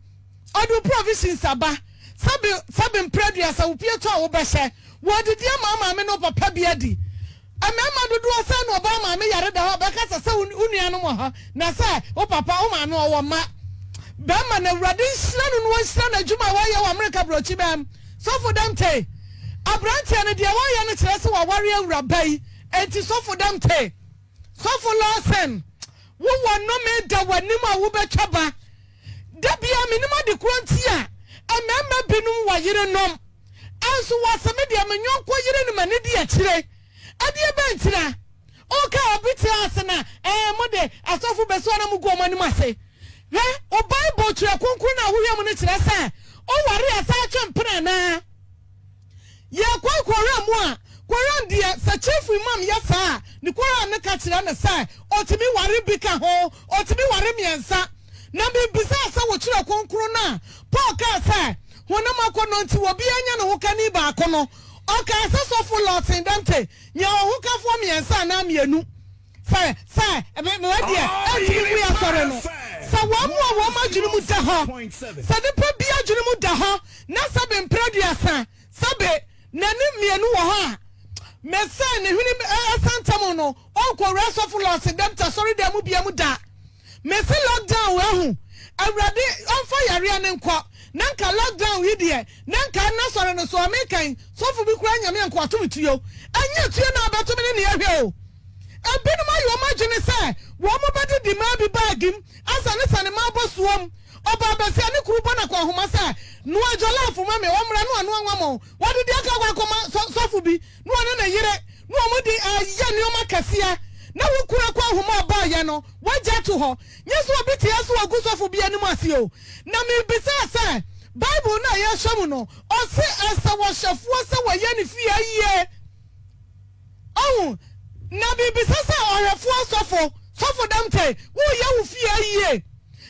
ɔde wo provisions aba, sɛbe sɛbe mprɛ aduasa wo pie tɔ a wobɛhyɛ, wɔadidi ama wo maame ne wo papa bi adi. Mmarima dodoɔ sɛn na ɔbaa maame yare da hɔ a bɛka sɛ sɛ wo nuanom wɔ hɔ na sɛ wo papa wo maame ɔwɔ mma. Bɛrima no Awurade nhyira no na ɔnhyira n'adwuma a wayɛ wɔ Amerika brɔkyi bɛm. Sɔfo Dɛmte, aberanteɛ no deɛ wayɛ no kyerɛ sɛ waware awuraba yi enti Sɔfo Dɛmte, Sɔfo Lawson wo wɔ nnome da w'anim a wobɛtwa ba. Da biara menim ade korɔ nti a mmarima binom wɔ yerenom. Nso wɔse me deɛ me yɔnko yere no m'ani di akyire. Ɛdeɛ bɛn ntira? Woka obi te ase na ɛɛ mo de asɔfo bɛsi hɔ na mo gu wɔn anim ase. Hwɛ, wo Bible twerɛ kronkron no a wohwɛ mu no kyerɛ sɛ woware a san twe mpena anaa? Yɛkɔ Koran mu a, Koran deɛ sɛ chief imam yɛ saa a, ne Koran no ka kyerɛ no sɛ ɔtumi ware bi ka ho, ɔtumi ware mmiɛnsa. Na mebisaa sɛ wo twerɛ kronkron no a Paul kaa sɛ honam akɔnnɔ nti obiara nya ne hokani baako no, ɔkaa sɛ sɔfo Lawson Dempte nya ɔhokafoɔ mmiɛnsa anaa mmienu. Sɛ, sɛ, me, me deɛ, ɛntumi ngu yɛn asɔre no. Sɛ wɔn a wɔn adwene mu da hɔ, sɛ nipa bi adwene mu da hɔ na sɛbe mprɛ aduasa, sɛbe n'ani mmienu wɔ hɔ a, mese ne hwene ɛsa ntɛm no, ɔnkɔwura sɔfo Lawson Dempte asɔredan mu biam da. Mese lockdown wahu awurade ɔmfa yareɛ no nkɔ na nka lockdown yi deɛ na nka nna sɔre no so a mekan sɔfo bi koraa nyame anka wato me tuo ɛnyɛ tuo na abɛto me ne nea hwɛ o ebinom ayɛ wɔn adwene sɛ wɔn bɛdidi maa bi baagi mu asanesane maa bɔsoɔ mu ɔbaa basia ne kuru bɔ no akɔnhoma sɛ noa jollof ma me ɔmmra no anoa nwamɔ wɔde deɛ aka akɔ akɔma sɔfo bi na ɔne ne yere na wɔn de ayɛ nneɛma kɛseɛ na wo kunu akɔ ahoma a ɔbaayɛ no wagya ato hɔ. Nyɛ sɛ obi te ase wɔ gu sɔfo bi anim ase o. Na mebisaa sɛ, Bible no a yɛhwɛ mu no, ɔse ɛsɛ ɔhwɛfoɔ sɛ wɔyɛ ne fie yie? Ɔhu? Na mebisa sɛ ɔhwɛfoɔ sɔfo, sɔfo Damte, woreyɛ wo fie yie?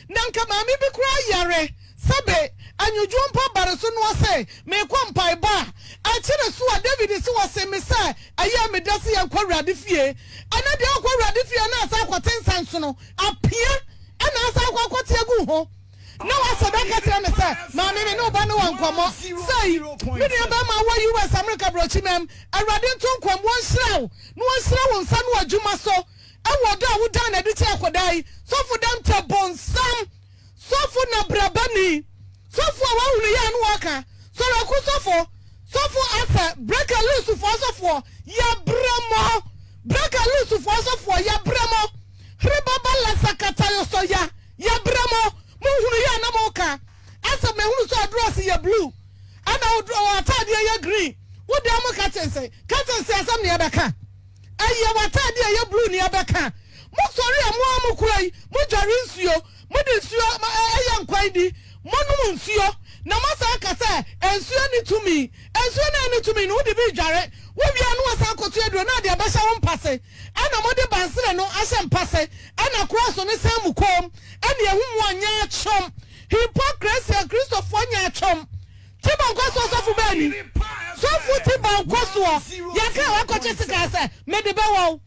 Na nka maame bi koraa yare Sɛbe anwodwo mpo ba ne so no ɔse, Meekɔ mpaebɔ a, ɛkyere so a, David se ɔse me sɛ, ɛyɛɛ me dɛ se yɛnkɔ Awurade fie. Ɛnɛ deɛ wokɔ Awurade fie na asan akɔte nsansono, apea ɛna asan akɔ akɔte agu ho. Na wasɛ da ka kyerɛ me sɛ, Maame me ne wo ba no wɔ nkɔmmɔ. Sei, me nua bɛrima a ɔwɔ US Amerika brɔkyimam, Awurade nto nkwa mu, ɔnhyira wo, na ɔnhyira wo nsa no adwuma so ɛwɔ ɔdɔ a wodaa no adi kyerɛ akɔdaa yi. Sɔfo Dɛmtɛ bonsam! Sɔfo na brabani. Sɔfo a wahunu yɛ a na waka. Sɔrɔku sɔfo. Sɔfo asɛ. Breaker loose foɔ sɔfoɔ. Yɛbrɛ mo. Breaker loose foɔ sɔfoɔ. Yɛbrɛ mo. Hribaba lasakatayoso ya. Yɛbrɛ mo. Mo hunu yɛ a na mo ka. Asɛ mehunu sɛ ɔdrɔs yɛ blue. Ɛna wo ataadeɛ yɛ green. Wo dan mu curtains. Curtains asɛm na yɛbɛka. Ɛyɛ w'ataade a ɛyɛ blue nea ɛbɛka. Mo sɔre a mo ara mo kura yi, mo dware nsuo, mo de nsuo yɛ nkwan di, mo nom nsuo, na mo asan aka sɛ nsuo nni tumi. Nsuo no a ɛnni tumi no, wo de bi redware, wo wie a na wasan akɔto aduro na ɔde abɛhyɛ wo mpase. Ɛna mo de bansere no ahyɛ mpase, ɛna krɔɔso no sɛn mo kɔn mu, ɛna ehu mo a nyaatwom. Hypocrisy, Akristofoɔ nyaatwom. Tiba nkɔsoɔ sɔfo bɛɛ ni. Sɔfo Tiba nkɔsoɔ. Yɛka a wakɔkye sekaa sɛ mede bɛwɔ wo.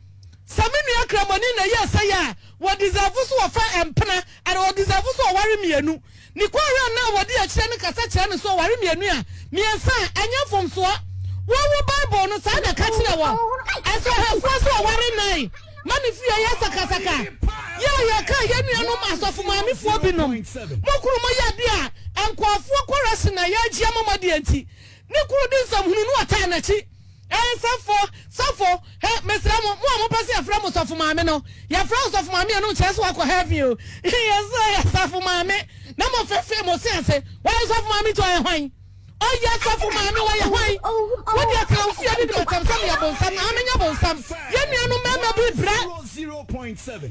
Sɛ me nua kramoni na ɛyɛɛ sɛi a, wɔ deserve so wɔfa mpena anaa wɔ deserve so ɔware mmienu. Ne kɔɔra no a wɔdi akyire no kasa kyerɛ no sɛ ɔware mmienu a, mmiɛnsa a, ɛnyɛ mfomsoɔ. Wo wo Bible no saa na ɛka kyerɛ wɔn. Ɛsɛ ɔhɛfoɔ sɛ ɔware nnan. Ma ne fie yɛ sakasaka. Yɛ a yɛka yɛn nuanom asɔfo maamefoɔ binom, mo kunu mo yɛ adeɛ a nkurɔfoɔ kɔrɛhye na yɛagye ama mo adeɛ nti, ne kunu di nsɛmhunu na ɔtaa n'akyi. Ɛɛ sɔfo, sɔfo, hɛ, mesrɛ mo, mo a mopɛ sɛ yɛfrɛ mo sɔfo maame no, yɛfrɛ wo sɔfo maame a ɛno nkyerɛ sɛ woakɔ heaven o. Yɛsɛ yɛ sɔfo maame na mo fefe mo se ase. Wɔyɛ sɔfo maame nti ɔyɛ hwan? Ɔyɛ sɔfo maame wɔyɛ hwan? Wo deɛ tena wo fie didi matam sɛ meyɛ bonsam na menyɛ bonsam. Yɛn nuanom mmarima bi brɛ.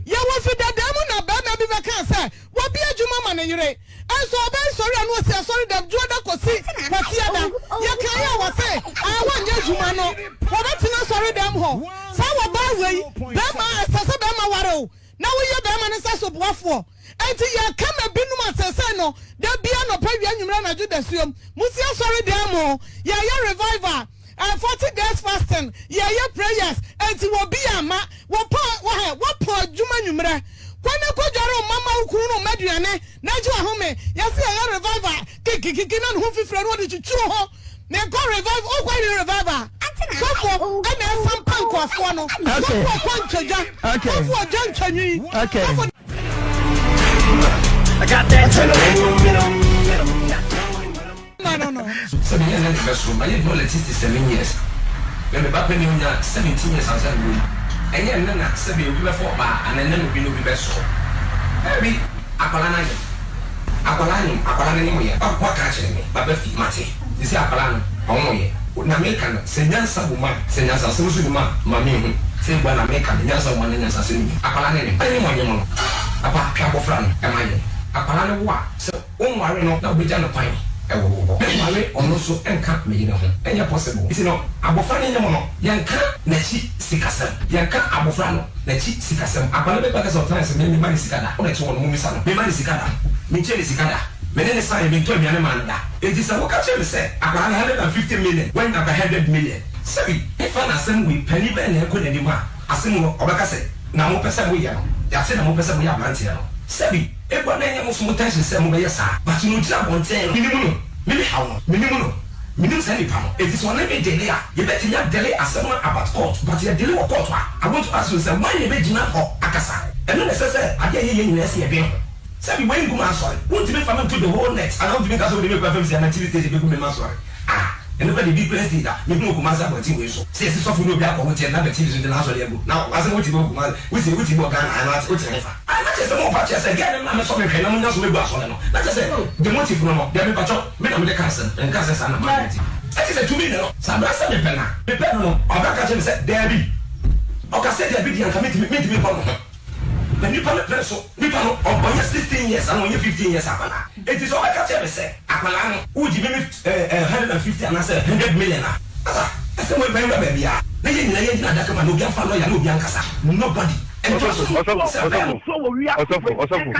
Yɛwɔ fi dadaa mu na barima bi bɛkaa sɛ wabi adwuma ma ne yere. Nso ɔbɛn sɔre a na ɔsi asɔre dɛm dwoɔda kɔsi kwasiada. Yɛkaeɛ a wɔse aa wɔnyɛ adwuma no wɔbɛtena asɔre dɛm hɔ. Saa wɔbaa wei barima ɛsɛ sɛ barima ware wo na woyɛ barima no nsa so boafoɔ. Enti yɛka ma binom a seesei no, da biara anɔpa, awia, anwummere, anadwo, dasuom, musi asɔredan mu, yɛyɛ revival, eh, 40 days fasting, yɛyɛ prayers, enti wɔbi amma, wɔpɔ, wɔhɛ, wɔpɔ adwuma anwummerɛ. Kɔ na kɔdware wo mma ma wo kunu no mma aduane na gye w'ahome. Yɛse yɛyɛ revival, kikikiki na ne ho mfifire no wɔde twitwi wo ho. Menkɔ revival, wokɔ he revival? Sɔfo ɛna ɛsampa nkurɔfoɔ no. Sɔfo ɔkɔ ntwadwa. Sɔfo ɔgya ntwanwi. Sɔfo. Sɛ meyɛ nnɛ na ɛbɛso mayɛ adwuma like 67 years me me ba panin nya 17 years ansa na wawu ɛnyɛ nnɛ na sɛbi obi bɛfa ɔbaa anaa nnɛ na obi ne obi bɛsɔ daabi akwadaa no anyem akwadaa anyem akwadaa no anyem yɛ waka akyerɛ me maba fie mate sisi akwadaa no ɔnwo yɛ na meka no sɛ nyansa wɔ mu a sɛ nyansasɛm nso wɔ mu a ma menhu sɛ ebua na meka no nyansa wɔ mu anaa nyansasɛm nni mu akwadaa no anyem anyem ɔnyem no papa hwɛ abɔfra no ɛma yɛn akwadaa no wo a sɛ Wonware no na wobɛgya no kwan wɔ wo hɔ. Mɛnware ɔno nso nka me yere ho. Ɛnyɛ possible. Nti no abɔfra no nyem no, yɛnka n'akyi sikasɛm. Yɛnka abɔfra no n'akyi sikasɛm. Akwadaa bi bɛka sɛ ɔtena ase, me memma no sika da. Ɔna ɛte hɔ no, mommisa no. Memma no sika da. Menkyɛ no sika da. Me ne no saeɛ, mentɔ aduane maa no da. Nti sɛ woka kyerɛ me sɛ akwadaa no 150 million, wanya aba 100 million. Sɛbi, hefa na asɛm wei, panin bɛn na ɛkɔ n'anim a asɛm no ɔbɛka sɛ na mopɛ sɛ moyɛ no, yɛate na mopɛ sɛ moyɛ aberanteɛ no. Sɛbi. Ebua na ɛnyɛ mo so mo tension sɛ mo bɛyɛ saa but no ogyina abɔnten no menim no me me haw no menim no menim saa nipa no enti sɛ ɔne me dele a yɛbɛtumi adele asɛm no about court but yɛ dele wɔ court a I want to ask you sɛ wan na ɛbɛgyina hɔ akasa ɛno na ɛsɛ sɛ adeɛ a yɛyɛ nyinaa ɛsɛ yɛdwen ho sɛbi wei ngu m'asɔre wontumi mfa me nto the whole net anaa wontumi nka sɛ wode me kɔ FMC anaa TV station bɛgu me m'asɔre ah ɛno kora deɛ bi kora nsii da mehu wɔ Kumasi abɔnten wei so sɛ yɛse sɔfo ne obi akɔ ho teɛ na bɛ TV so nti n'asɔre agu na asɛm wote bi wɔ Kumasi wote wote bi wɔ Ghana anaa wote hefa. Ah na kyerɛ sɛ mo pa kyerɛ sɛ girl no na me sɔ me hwɛ na mo nya so me gu asɔre no na kyerɛ sɛ the motive no no deɛ me pakyɛw me na me de ka asɛm me nka sɛ saa na maa ti ɛte sɛ tumi ne no saa bra sɛ me pɛ na me pɛ no no ɔbra ka kyerɛ me sɛ daabi ɔka sɛ daabi deɛ anka me ntumi me ntumi nkɔ no ho na nipa no pere so nipa no ɔnyɛ 16 years ana ɔnyɛ 15 years akwadaa eti sɛ ɔbɛka kyerɛ me sɛ akwadaa no wogye me me 150 anaasɛ 100 million a asa ɛsɛ mo ɛbɛn baabi a na yɛn nyinaa yɛn gyina adaka mu a na obi afa lɔya na obi ankasa nobody. Ɔsɔfo, ɔsɔfo, ɔsɔfo, ɔsɔfo,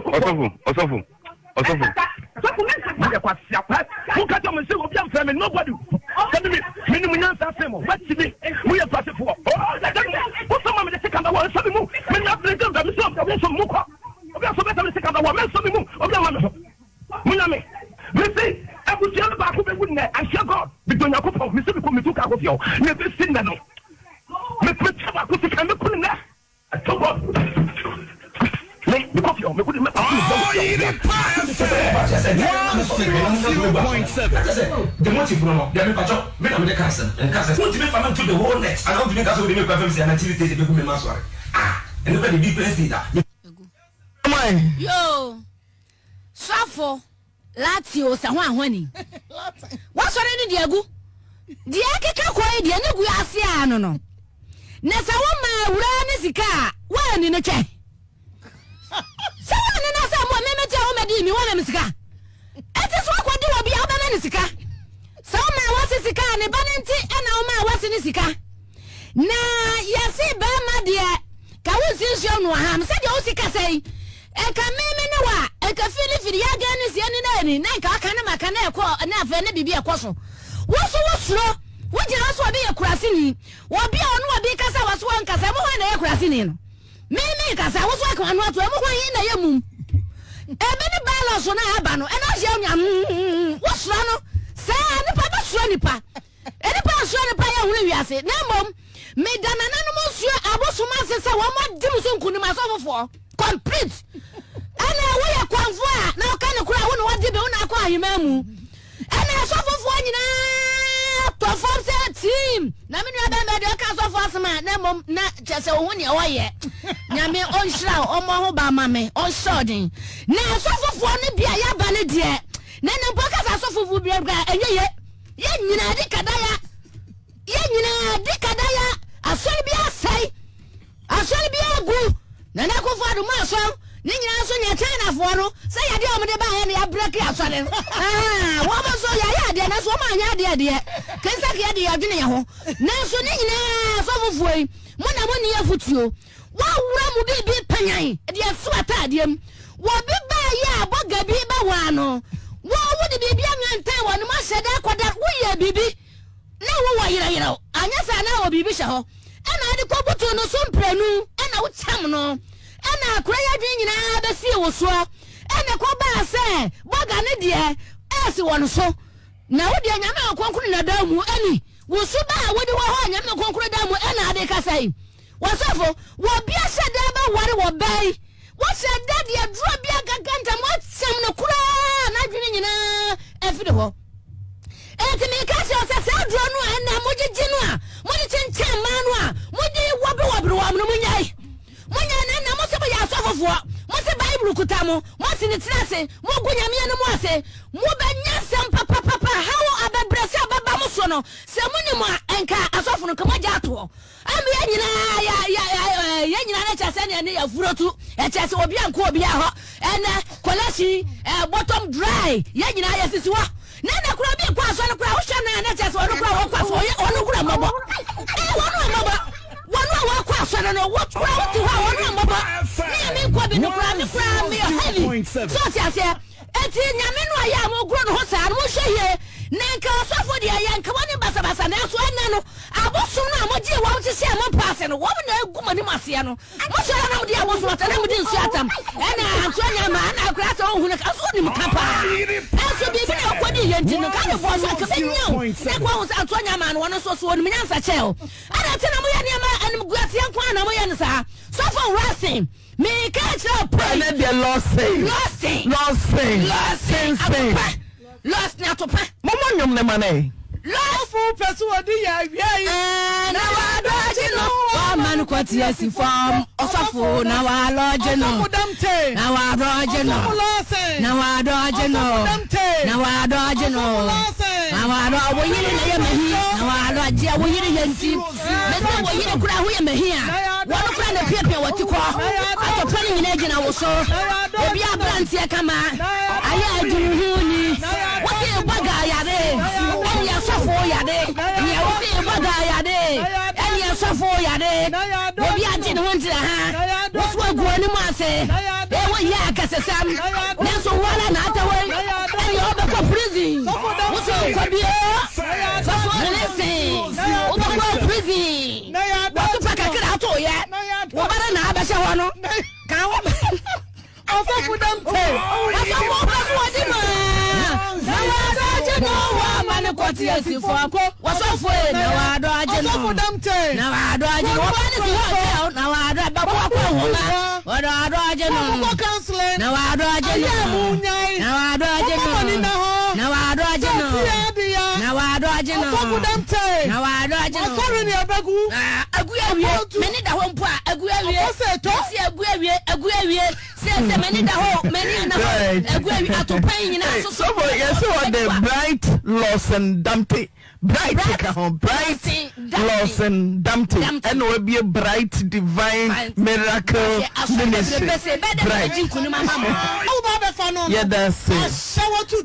ɔsɔfo, ɔsɔfo, ɔsɔfo. Moyɛ kwasiapa. Monka kyerɛ mo sɛ obi amfrɛ me nobody. Sɛ me me nim nyansa sen mo. Mati me. Moyɛ nkurasefoɔ. Oh, dada me. Wosɔ ma mede sika bɛwɔ nsɔ me mu. Me nua bere gye me sɛ obi nsɔ me mu kɔ. Obi asɔ bɛsɛ mede sika bɛwɔ me nsɔ me mu. Obi ama me ho. Munya me. Mese abusua no baako bɛwu nnɛ. I swear God. Medɔ Nyankopɔn. Mese mekɔ metu ka akɔ fie hɔ. Na ɛbɛsi nnɛ no. Mepɛ baako sika mɛku no nnɛ. Ɛtɔ me mekɔ fie hɔ mekɔ de mɛkɔ Ɔyerepa FM 100.7. The motive no no deɛ mepakyɛw me na mede ka asɛm nka sɛ wontumi mfa me nto the whole net anaa wontumi nka sɛ wode me kɔ FM sɛ anaa TV station bɛgu me ma asɔre ah ɛno kora deɛ bi kora nsii da. Yoo sɔfo Lati o sɛ hwan hwan ni. Wasɔre no deɛ agu. Deɛ ɛkeka kɔ yi deɛ ne gu ase a no no. Na sɛ woma awuraa ne sika a woanni no twɛ. Sɛ woanni no sɛ mo meme te a womɛdi mi woama me sika. Ɛti so akɔdi wɔ bi a wobɛma ne sika. Sɛ woma wase sika a ne ba no nti ɛna woma wase ne sika. Na yɛse bɛrima deɛ ka wo nsi nsuo no aham sɛdeɛ wosi kasa yi nka me me ne wa nka fili fili yɛ agɛn ne sie ne na ani na nka aka ne maka na ɛkɔ na afei ne biribi ɛkɔ so wo so wo suro wo gyina hɔ so obi yɛ kuraseni obi a ɔno obi kasa wɔ so wɔn kasa mo hwan na ɛyɛ kuraseni no me me kasa wo so aka ano ato ɛmo hwan yi na ɛyɛ mum ebi ne balance na aba no ɛna ɔhyɛ onua wo suro no saa nipa bɛ suro nipa Nnipa nsuro nnipa yɛ hunu wiase, na mmom meda nananom nsuo abosom ase sɛ wɔn adi me so nkunim asɔfofoɔ complete. Ɛna woyɛ kwanfoɔ a na woka no korɔ a wo na wadi bi wo na akɔ ahema mu. Ɛna asɔfofoɔ nyinaa tɔ fam sɛ team na me nua bɛmɛ deɛ ɔka asɔfoɔ asɛm a na mmom na kyɛ sɛ ohu neɛ ɔyɛ. Nyame ɔnhyira wo ɔmmɔ ho ba ma me ɔnhyɛ ɔden. Na asɔfofoɔ no bi a yɛaba no deɛ na ne mpo kasa asɔfofoɔ bi koraa ɛnyɛ ye. Yɛn nyinaa di kadaya. Yɛn nyinaa di kadaya. Asɔre bi asɛe. Asɔre bi agu. Nana Akufo Addo mu asɔr ne nyinaa nso nyɛ Chinafoɔ no sɛ yadeɛ a wɔde baeɛ no yɛabrɛke asɔre no. Wɔn nso yɛayɛ adeɛ nanso wɔn anyɛ adeɛ deɛ. Kensakeɛ de yɛdwene yɛn ho. Nanso ne nyinaa asɔfofoɔ yi mo na mo nni afotuo. Wɔawura mo biribi panyan de asu ataadeɛ mu. Wɔbi baeɛ a bɔga bi bɛwaa no. Wo wode biribi anwantan wɔ ne mu ahyɛ da akɔda. Woyɛ biribi na wowɔ yerɛyerɛw. Anyɛ saa na wɔ biribi hyɛ hɔ. Ɛna wode kɔbutu no so mprenu ɛna wokyam no. Ɛna akora yi adwene nyinaa bɛsii wo soɔ. Ɛna ɛkɔbaa sɛ bɔga no deɛ ɛresi wɔ no so. Na wo deɛ Nyame a ɔkronkron na da mu ɛni. Wo suban a wode wɔ hɔ a Nyame kronkron da mu ɛna ade kasa yi. Wɔsɔfo, wɔ bi ahyɛ da bɛware wɔ baa yi. Wɔhyɛ da de aduro bi akaka ntam wɔakyɛm no koraa n'adwene nyinaa afiri hɔ. Enti meka kyerɛ wo sɛ saa aduro no a ɛnna mogyegye no a mode kyenkyɛn mmaa no a mode wɔbrewɔbre wɔn no monyae. Monyɛ na ɛnna mo se moyɛ asɔfofoɔ, mo se Bible kuta mo, moasi ne tiri ase, mogu Nyame anim ase, mobɛnya nsɛm papapapa, haw abɛbrɛsɛ a ɛbɛba mo so no, sɛ monim a, ɛnka asɔfo no, nka moagya atoɔ. Ɛma yɛn nyinaa, yɛ, yɛ, yɛ, yɛn nyinaa no kyerɛ sɛ nea ne yɛafuro tu, ɛkyerɛ sɛ obi ankɔ obiara hɔ. Ɛnɛ, kɔlɛhyin, ɛɛ, bottom dry, yɛn nyinaa yɛsisi hɔ. Na ɛnɛ koraa obi kɔ asɔre koraa wohwɛ no a na kyerɛ sɛ ɔno koraa wɔkɔ asɔre ɔyɛ ɔno koraa mmɔbɔ. Ɛɛ, wɔn a mmɔbɔ, wɔn a wɔkɔ asɔre no, wo koraa wote hɔ a wɔn a mmɔbɔ. Me a menkɔ bi no koraa, me koraa meyɛ heavy. So ɔte aseɛ? Enti Nyame no a yɛ a mogoro ne ho saa no, monhwɛ yie, na nka ɔsɔfo deɛ yɛ nka wɔne basabasa, nanso ɛnnɛ no, abosom no a mogyee wɔn hyehyɛɛ mo mpa ase no, wɔn na agu mo anim aseɛ no. Mosɔre na mode abosom atam, na mode nsuo atam, ɛna anto anya ama, ɛna akora sɛ ɔnhu no ka, nso wonim ka paa. Ɛnso biribi na ɔkɔdii yɛ nti no, ka ne bɔɔ so anka bɛnya wo, na nka wahu sɛ anto anya ama no, wɔno nso so ɔnim nyansa kyɛn wo. Adɛn nti na moyɛ nneɛma animguaseɛ nko ara na moyɛ no saa? Sɔfo Russell. Meka kyerɛ wo pray. Ɛnɛ deɛ lɔsen. Lɔsen. Lɔsen. Lɔsen. Atopa. Lɔsen atopa. Mommɔ nnwom no ma no ɛ. Lɔfo pɛ so wɔde yɛ awia yi. Ɛɛ na wadɔgye no wama no kɔte asi fam ɔsɔfo na walɔgye no. Ɔsɔfo damte. Na wadɔgye no. Ɔsɔfo lɔsen. Na wadɔgye no. Ɔsɔfo damte. Na wadɔgye no. Ɔsɔfo lɔsen. Na wadɔ wo yere na yɛ mahi na wadɔgye wo yere yɛ nti. Mese wo yere koraa ho yɛ mahi a, wɔno koraa na piapia wɔ ti kɔ. Atɔpɛ no nyinaa gyina wo so. Obi abranteɛ kama ayɛ adi wo ho ni. Wose bɔ gaa yare, ɛne asɔfo yare. Nea wose bɔ gaa yare, ɛne asɔfo yare. Obi agye ne ho ntira ha, woso agu anim ase. Ee woyɛ akɛsesɛm, nanso wo ara na ata hɔ yi, ɛne wobɛkɔ prison. Wose nkɔ bio. Sɔfo listen. Wobɛkɔ prison. Wɔto pa kakra ato yɛ. Wo ba no na abɛhyɛ hɔ no. Ka wo ba. Ɔsɔfo dɛm te. Ɔsɔfo pɛ so wɔdi ma. Na wɔadɔ agye no wɔama no kɔte asi fam. Wɔsɔfo e na wɔadɔ agye no. Ɔsɔfo dɛm te. Na wɔadɔ agye no. Wɔba no si hɔ kyɛw na wɔadɔ bɛkɔ akɔ nhoma. Wɔdɔ adɔ agye no. Wɔkɔ counseling. Na wɔadɔ agye no. Ayɛ mu nyae. Na wɔadɔ agye no. Wɔmma mo ani nna hɔ. Na wɔadɔ agye no. Sɛ ɔte ade ya. Na wɔadɔ agye no. Ɔsɔfo dɛm te. Na wɔadɔ agye no. Ɔsɔre ne ɛbɛgu. Ah, agu awie. M'ani da hɔ mpo a, agu awie. Ɔkɔ sɛ ɛtɔ. Mesi agu awie, agu awie. Sɛ sɛ m'ani da hɔ, m'ani anna hɔ. Agu awie, atopɛn nyinaa soso. Sɔfo, yɛsɛ wɔde Bright Lawson Damte. Bright ka ho Bright Lawson Damte ɛna wabie Bright Divine Miracle Ministry Bright yɛda se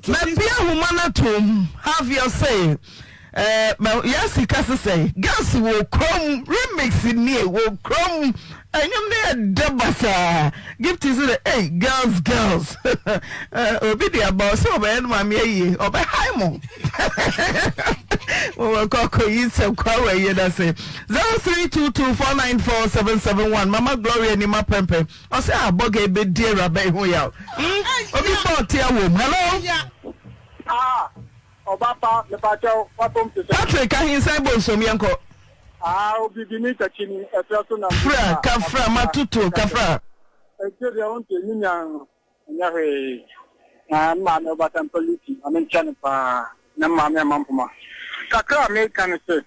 mabie ahoma no atom have your say eh, yɛasi ka sesɛ girls wɔ kurom remix nie wɔ kurom Ɛnwom no yɛ dɛ basaa. Gifty so dɛ ei girls girls obi de aba ɔsɛ ɔbɛyɛ no maame ayie ɔbɛhae mo mowɔkɔ akɔyi sɛ kwa wɔ ayie no ase 0322494771 Mama Gloria ni ma prɛmpɛ ɔsɛ abɔga ɛbɛdi awuraba yi ho yaw hmm? Obi bɔ ɔte awom hello. Ah, ɔba pa, mepakyɛw, w'apom te sɛn? Patrick Ahinsan Bonsom yɛnkɔ. Aa obibini kakyini ɛserɛ so nam Fra, kafra, matoto, kafra. Ɛnkyɛ deɛ wonte me nua no ɛnyɛ hwee na me maame ɔbatampa Lucy ma menkyɛ no paa na me maame ama mpoma. Kakra a meka ne sɛ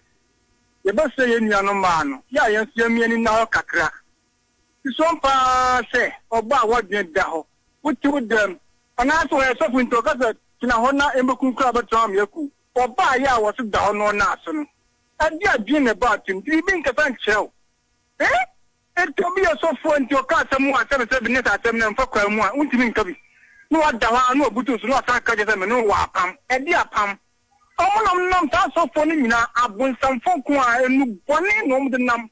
yɛbɛsrɛ yɛn nuanom mmaa no yɛ a yɛn nso yɛmmia ani nna hɔ kakra. Susuam paa sɛ ɔbaa a w'adwene da hɔ, wote wo dɛm anaasɛ ɔyɛ sɔfo nti ɔka sɛ tena hɔ na yɛmmɛku koraa bɛtena hɔ ama yɛaku ɔbaa yɛ a wɔse da hɔ na ɔnaa so no. Ɛde adwene na ɛbaa tirim. Biribi nkasa nkyerɛ wo. Eh? Enti obi yɛ sɔfoɔ nti ɔka asɛm a sɛbesɛbe ne sɛ asɛm no ɛmfa kwan mu a, wontumi nka bi. Na wada hɔ ara na wabutu so na wasan aka kyerɛ sɛ me ne wo wɔ apam. Ɛde apam. Wɔn na wɔnam saa asɔfoɔ no nyinaa, abonsamfoɔ nko ara, nnubɔne na wɔde nam.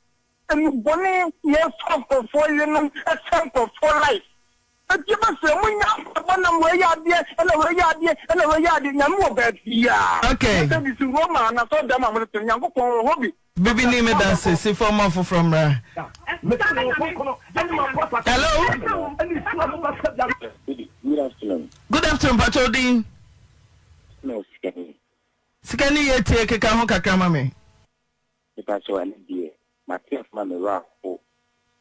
Nnubɔne na ɛfa nkurɔfoɔ yerenom, ɛsɛe nkurɔfoɔ life. Enti yɛbɛsrɛ mo nya mpaebɔ nam wei yɛ adeɛ ɛna wei yɛ adeɛ ɛna wei yɛ adeɛ Nyame wɔ baabiaa. Okay. Mose bi si Roma anasɔrdan a motete no Nyankopɔn wɔ hɔ bi. Bibini medase si fam ma foforɔ mmra. Hello. Good afternoon. Good afternoon, Pacho Odin. Sika ni yɛ tie keka ho kakra ma me. Mepakyɛw ɛno deɛ mate asɛm a me werɛ ahow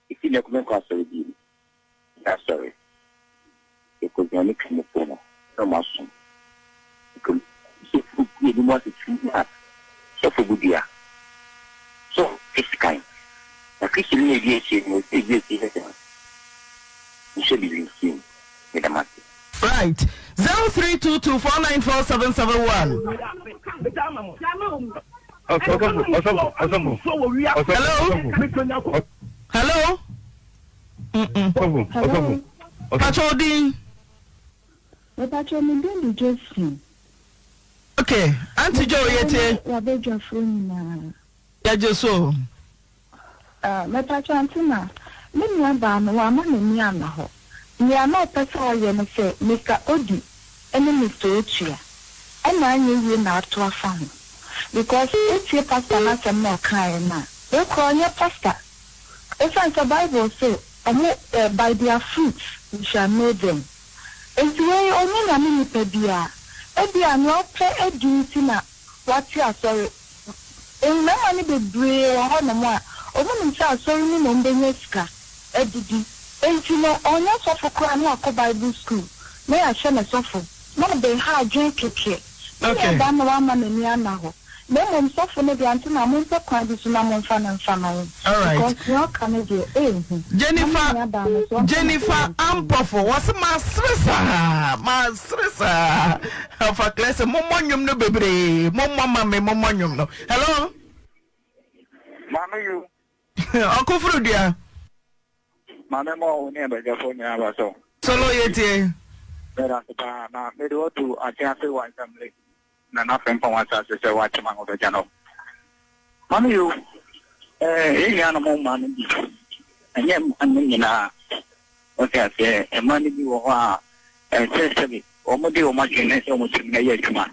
efi nnɛ kɔ menkɔ asɔre bio meyɛ asɔre yɛkɔ gyina kramofo no na ɔmo asom Nkramofoɔ gu yɛn anim ase tumi a sɔfo bu dua sɔfo twe sekan na Kristoni na edi akyire no ɔsɛ edi akyire ne sɛn nhyɛ biribi nti meda mo ase. Right 0322 494 771. Hello hello. Hello. Pacho odin. Mepacho me din de Josephine. Okay, Auntie Joe yɛtie. Wabadwafoɔ nyinaa. Yɛgye so. Ah, mepakyɛ Auntie na, me nua baa no wamma n'ani anna hɔ. Nea na ɔpɛ sɛ ɔyɛ ne sɛ Mister Odi ne Mister Otua ɛna anyɛ yie na ato afa ho. Because wotie pastor no asɛm na ɔkaeɛ no a, wei koraa ɔnyɛ pastor. Ɛsiane sɛ Bible se ɔmo eh, by their fruits you shall know them. Enti wei ɔnyɛ Nyame nipa biara. Ebia nea ɔpɛ adi nti na wate asɔre. Mmarima no bebree wɔ hɔnom a, wɔnim sɛ asɔre mu na wɔbɛnya sika adidi. Enti no, ɔnyɛ sɔfo koraa na wakɔ Bible sukuu na yɛahyɛ no sɔfo, na ɔde ha adwene kɛkɛ. Me nuabaa no na wamma n'ani anna hɔ. Na mmom sɔfo no deɛ, ante na mompɛ kwan bi so na momfa no mfa ma wɔn. Alright. Because nea ɔka no deɛ, ɛyɛ hu. Na me Jennifer nuabaa no nso, ɔmfa no Jennifer sɛ Ampofo, wɔse masere saa, masere saa. Ɔfa Claire sɛ mommɔ nnwom no bebree, mommɔ ma me, mommɔ nnwom no. Hello? Maame yu. Ɔkoforo dua. Maame ma wo ne abadwafoɔ nyinaa ba so. Solo yɛtie. Meda ase paa na mede wɔto ate ase wɔ assembly. Nana Frimpong asase sɛ woakyem ahobagya no. Maame yoo, eh, yɛn nuanom mmaa no bi, ɛnyɛ mmaa no nyinaa, wote aseɛ, mmaa no bi wɔ hɔ a, ɛsɛ sɛbi wɔn de wɔn adwene ne sɛ wɔn tirim na ɛyɛ adwuma.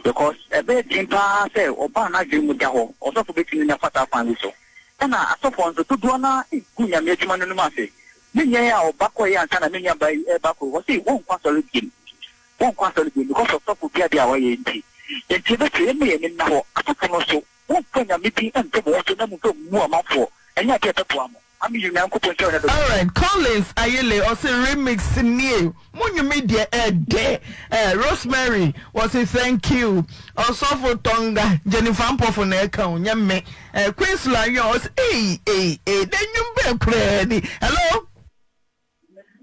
Because ɛbɛyɛ den paa sɛ ɔbaa n'adwene mu da hɔ, ɔsɔfo bɛtumi na fa saa kwan yi so. Ɛna asɔfoɔ nso, dodoɔ no ara gu Nyame adwuma no anim ase. Me nua yi a ɔba kɔeɛ ansa na me nua baa yi ɛreba kɔ yi, ɔse wɔnkɔ asɔre biom. Wɔnkɔ asɔre bio because of sɔfo bi ade a wayɛ nti. Enti yɛbɛsrɛ yɛmma yɛn ani nna hɔ. Asɔfo no nso, momfa Nyame din nto mo ho so na momfa mmu amanfoɔ. Ɛnyɛ ade a ɛbɛboa mo. Ame you Nyankopɔn nhyira wo na dɔ. Alright Collins Ayele ɔse remix nie mo nwom yi deɛ ɛdɛ eh Rosemary wɔse thank you Ɔsɔfo Tonga Jennifer Ampofo na ɛka o nyɛ me eh Queensland Yon ɔse ei ei ei na nwom bɛn koraa ni Hello.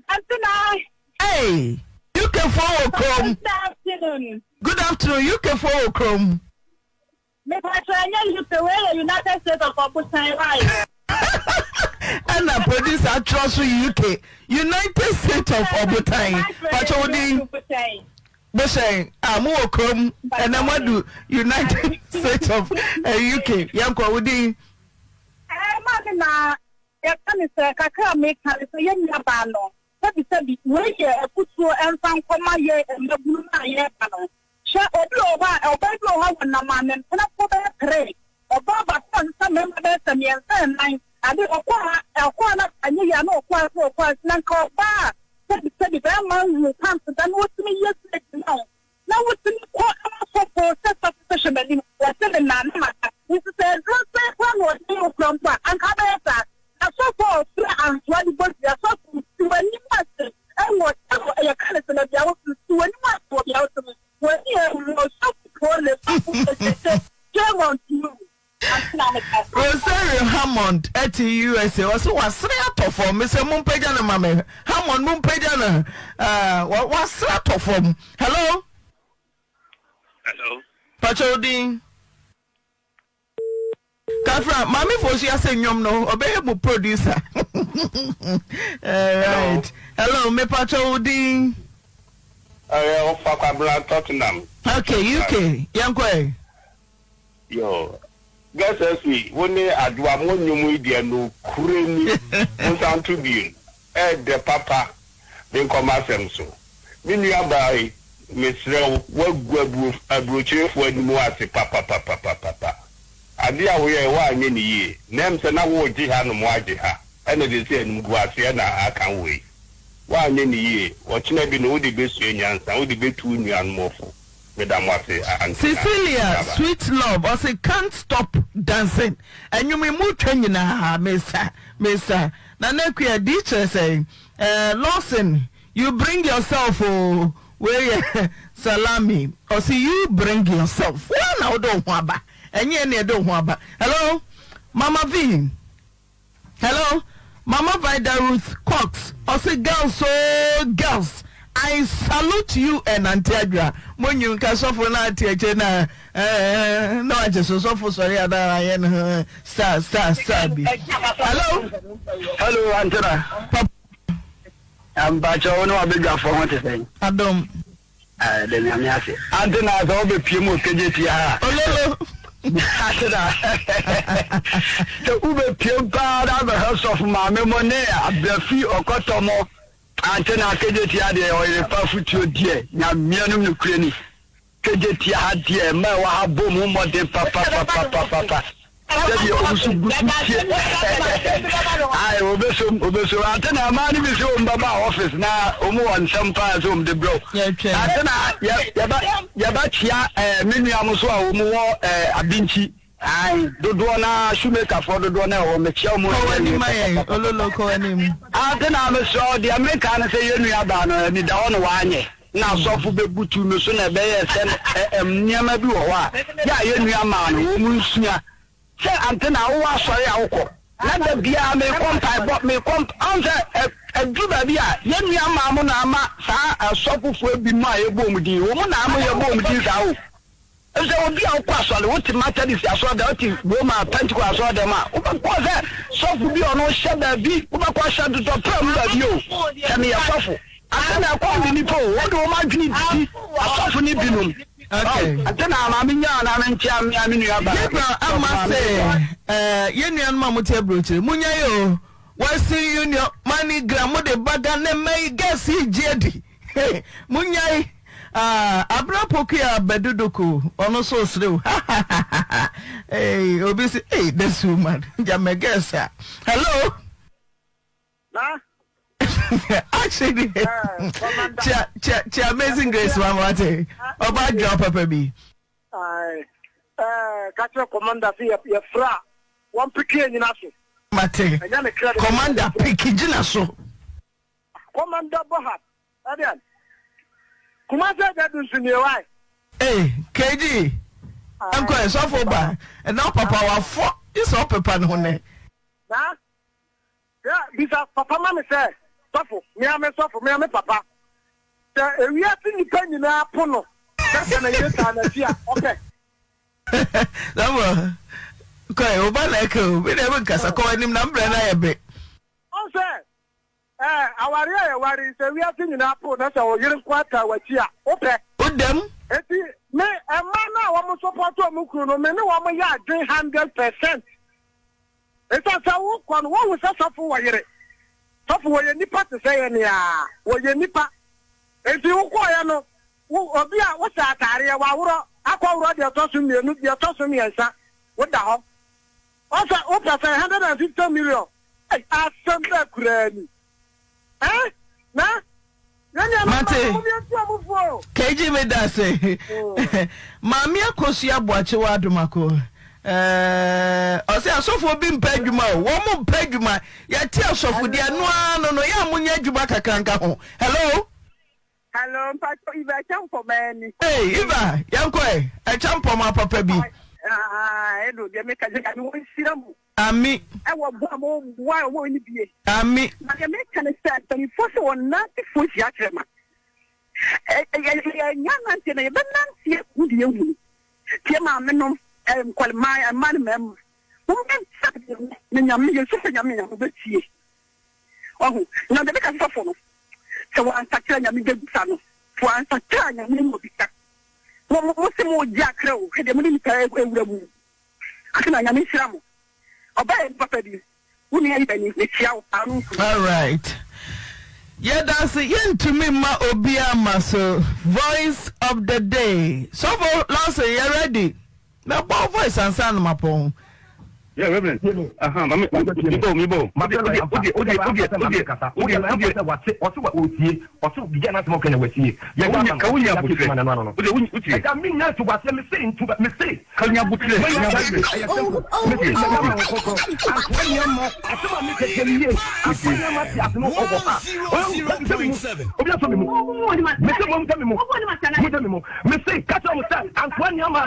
Antina. Hey, UK foɔ wɔ kurom. Good afternoon. Good afternoon, UK foɔ wɔ kurom. Mepatwa ɛnyɛ UK wei yɛ United States of Ɔbotan why? Ɛna producer atwerɛ so UK United States of Ɔbotan. Patwa wo din. Bohyɛn a mo wɔ kurom ɛnɛ mo adu United States of UK. Yɛnkɔ wo din. Ɛɛ maame na Yɛka no sɛ, kakra a meka ne sɛ, yɛn nuabaa no, sɛbisɛbi, wei yɛ afutuo mfa nkɔma yɛn mmabunu no a yɛreba no. Hwɛ, obi wɔ hɔ a, ɔbaa bi wɔ hɔ a wɔnam a ne mpenafoɔ bɛyɛ tre, ɔbaa baako a ɔsesa mmarima bɛyɛ sɛ mmiɛnsa nnan, ade, ɔkɔ ha, ɔkɔ ha na anyɛ yie a na ɔkɔ ha, na ɔkɔ ha, na nka ɔbaa a, sɛbisɛbi, barima nhuu pants da na ɔtumi yɛ sei gyina ho. Na wotumi kɔ ma sɔfo sɛ sɔfo sɛ hwɛ m'anim, wɔse me na na maka. Nti sɛ aduro sɛn koraa na ɔde yɛ wo koraa mpo a, anka wobɛyɛ saa? Na sɔfo a ɔfrɛ antoa de bɔ dua, sɔfo si w'anim ase wɔ ɛwɔ yɛka ne sɛ baabi a wote no, si w'anim ase wɔ bea wote no, w'ani awu o, sɔfo pole, sɔfo kyekyekye, shame on you. Rosario Hammond te USA ɔse wasere atɔ fam mesɛ mompagya no ma me Hammond mompagya no uh, wasere atɔ fam hello hello pakyɛ wo din kafra maame fo so ase nnwom no ɔbɛyɛ mu producer right hello mepakyɛ wo din Ɛyɛ ɔfa kwabena Tottenham. Okay UK yɛnkɔ ɛ. Yoo Gɛsɛsi wo ne Adwoa mo nnwom yi deɛ nokorɛ ni monsan nto bio ɛɛdɛ papa menkɔ m'asɛm so me nua baa yi mesrɛ wo woagu aburokyerefoɔ anim ase papapapapapa adeɛ a woyɛɛ woanyɛ no yie na ɛm sɛ na woregye ha nom woagye ha ɛna seesei animguaseɛ na aka wo yi woanyɛ no yie ɔkyena bi no wode bɛsua nyansa wode bɛtu wo nuanom fo. Meda mo ase Auntie. Cecilia sweet love ɔse can't stop dancing ɛnwom yi mo twa nyinaa mesa mesa Nana Akua dii kyerɛ sɛn eh Lawson you bring yourself oo wei yɛ Salami ɔse you bring yourself woa na wode wo ho aba ɛnyɛ yɛn na yɛde wo ho aba hello Mama V. Hello mama vida Ruth Cox ɔse girls oo girls I salute you and Auntie Adwoa mo nyi nka sɔfo na ate akyire na ɛɛ na wagye so sɔfo sɔre a na ayɛ no ho star star star bi hello. Hello Auntie na. Papa. Mpakyɛ wo ne wabadwafoɔ ho te sɛn? Adom. Yɛda Nyame ase. Ante na sɛ wobɛpue mu wɔ KJT ha a. Ololo. Ante na sɛ wobɛpue mu paa na abɛhwɛ sɔfo maame mo ne abrafi ɔkɔtɔ mo. Ante na KJT ha deɛ ɔyere pa afutuo deɛ Nyame anom nokorɛ ni. KJT ha deɛ mma ɛwɔ ha bɔ mu mmɔden papapapapapa. Sɛdeɛ ɔmo so gu so tie. Ae obesom obesom. Ante na mmaa no bi sɛ wɔn bɛba office na wɔn wɔ nsɛm paa sɛ wɔn de brɛ wo. Ante na yɛ yɛbɛ yɛbɛkyea ɛɛ me nua mo so a wɔn wɔ ɛɛ Abinkyi. Ae dodoɔ naa shoemaker foɔ dodoɔ naa ɛwɔ mekyea wɔn Kɔ w'anim ma yɛn ololo kɔ w'anim. Ante na mesrɛ wo deɛ meka ne sɛ yɛn nua baa no anida hɔ na wanyɛ. na asɔfo bebutuw no so na ɛbɛyɛɛ sɛ nneɛma bi wɔ hɔ a yɛ a yɛn nua maa no wɔn nsua. Sɛ ante na wowɔ asɔre a wokɔ na da biara mekɔ mpaebɔ mekɔ mp ahun sɛ ɛduru baabi a yɛn nua maa mo na ama saa asɔfofoɔ ebinom a yɛbɔ wɔn din wɔn na ama yɛbɔ wɔn din saa o. Efisɛ obi a ɔkɔ asɔre, wote Methodist asɔrdan, wote Roma Pentecost asɔrdan mu a, wobɛkɔ sɛ sɔfo bi a ɔno hyɛ baabi, wobɛkɔ ahyɛ dodɔpra mu baabi o, sɛ meyɛ sɔfo. Ante na ɛkɔm de nnipa o, wode wɔn adwene didi asɔfo no binom. Okay. Ante na maame nyaa na menkyea mmea me nua baa. Gabriel ama se eh, yɛn nuanom a mote aburokyire, monyae o, Western Union, MoneyGram, mode ba Ghana mma yi, girls yi gye adi. Hey monyae ah Abena Pokuya Bɛdodoku ɔno nso reserew hahahaha hey obi se hey this woman gyama girls a hello. Na. Actually chia chia chia amazing grace ma wate ɔba adwa papa bi. Ae ɛɛ ka kyerɛ commander se yɛ yɛfrɛ a wɔn peke yɛ nyina so. Mate Ɛnyɛ ne credit. commander peke gyina so. Commander Bohab ɛdeɛn? Kumasi agya du nso nie wai. Ei KG nkɔ ɛ sɔfo ba ɛnɛ ɔpapa wafɔ gye sɛ ɔpepa ne ho nɛ. Na hwɛ bisa papa ma me sɛ sɔfo mea me sɔfo mea me papa sɛ ewiase nnipa nyinaa po no na sɛ na yere taa n'akyi a ɔpɛ. Sɔfo kɔ ɛ wo ba na ɛka o me deɛ menkasa kɔ w'anim na mbrɛ no ayɛ be. Ɔn sɛ Ɛɛ, aware a yɛware yi, sɛ wiase nyinaa pow na sɛ wo yere nko ara taa w'akyi a, wopɛ? Wo dɛm? Enti me, mmaa no a wɔsɔpɔto wɔn kunu no, me ne wɔn yɛ adwene 100%. Esiane sɛ wokɔ no, wohu sɛ sɔfo wɔ yere. Sɔfo, wɔyɛ nnipa te sɛ yɛn ara. Wɔyɛ nnipa. Enti wokɔeɛ no, wo, obi a wohyɛ ataareɛ, waworɔ, akɔworɔ deɛ ɛtɔ so mmienu, deɛ ɛtɔ so mmiɛnsa, woda hɔ. Ɔsɛ wopɛ sɛn 150 million ei asɛm bɛɛ koraa ni eh na yɛn nuanom mma Mate. no mom yɛntu ɔmo fo o. KG medase. Maame Akosua Boakye wɔ Adomako. Eh, ɔsɛ asɔfoɔ bi mpɛ adwuma o. Wɔn mo mpɛ adwuma. Yɛte asɔfodi ɛno ara no no yɛ a monyɛ adwuma kakra nka ho. Hello. Hello, mpacho Eva Ɛkyɛmpɔmaa ni. Hey Eva, yɛnkɔ ɛ, Ɛkyɛmpɔmaa papa bi. Ah, ɛno deɛ meka sɛ Nyame wɔnhyira mo. Ami. Ɛwɔ boa mo boa wɔn ni bie. Ami. Na deɛ meka ne sɛ mpanyinfoɔ sɛ wɔn nantefoɔ hyia akyerɛ ma. Yɛnya nanteɛ na yɛbɛnanteɛ hu deɛ yɛhunu. Tie maame nom, nkwale mmaa ne mmarima. Mommɛnsa na Nyame yɛsu frɛ Nyame na Nyame bɛtie. Wahu? Na deɛ meka sɛ sɔfo no, sɛ wansakyera Nyame bɛbisa no. Sɛ wansakyera a Nyame mu ɔbisa. Mo, mo, mo se mo gye akra o, hwɛ deɛ mode nipa awura mu. Ase na Nyame nhyira mo. Ɔbaa yɛ papa bi. Wo nua yi bani, mekyia wo paa no nku. Alright. Yɛdase yɛntumi mma obiara mma so voice of the day. Sɔfo Lawson yɛ ready. Mɛbɔ wo voice ansa na mapɔn. Yeah, Reverend. Aha, mame, mi bo, mi bo. Ode, ode, ode, ode, ode, ode, ode, ode. Wate, ɔse wa otie, ɔse biribi a n'asɛm ɔka na watie. Yɛ gya ka wonya abotrɛ. Ode, wonya, wotie. Ɛgya mi nya ntoboaseɛ, me se ntoba, me se. Ka nya abotrɛ, nya abotrɛ. Ɛyɛ simple. Me se yɛ gya ma wo kɔkɔ. Ankoa nea mmɔ, asɛm a me kɛkɛ nie. Ankoa nea ma te ase no ɔwɔ ha. Ɔyɛ, sɛ mi mu, obi asɔ mi mu. Me se mo ntɛ mi mu, mo ntɛ mi mu. Mese, ka kyerɛ wɔn sɛ, Ankoa nneɛma,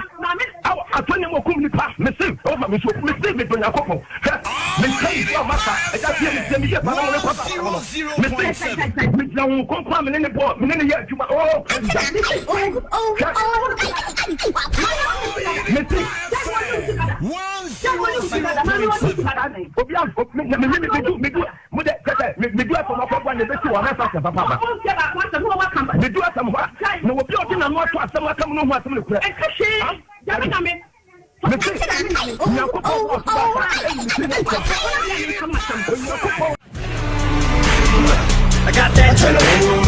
ao, atoa nneɛma okum nnipa. Mese, ɔma me nsuo. Mese, medɔ Onyankopɔn. Hwɛ, menka nsuo a masa. Agya, tie me, tie me yie paa na morekɔ aba asɛm no. Mese, megyina Honhom Kronkron a me ne no bɔ, me ne no yɛ adwuma. Oh, Agya. Hwɛ, mese, obi a, me, me, me, me, me, me, Mo de, kyerɛ sɛ, me, medu asɛm afɔbu a na ebesi wɔn ansa asɛm papa aba. Medu asɛm hɔ a, na obi a ɔde n'ano ato asɛm aka mu no hu asɛm no kura. Mese, Nyankopɔn wɔ ɔsoro asase ayi me tiri mu nsɛm. Onyankopɔn. I got that adrenaline.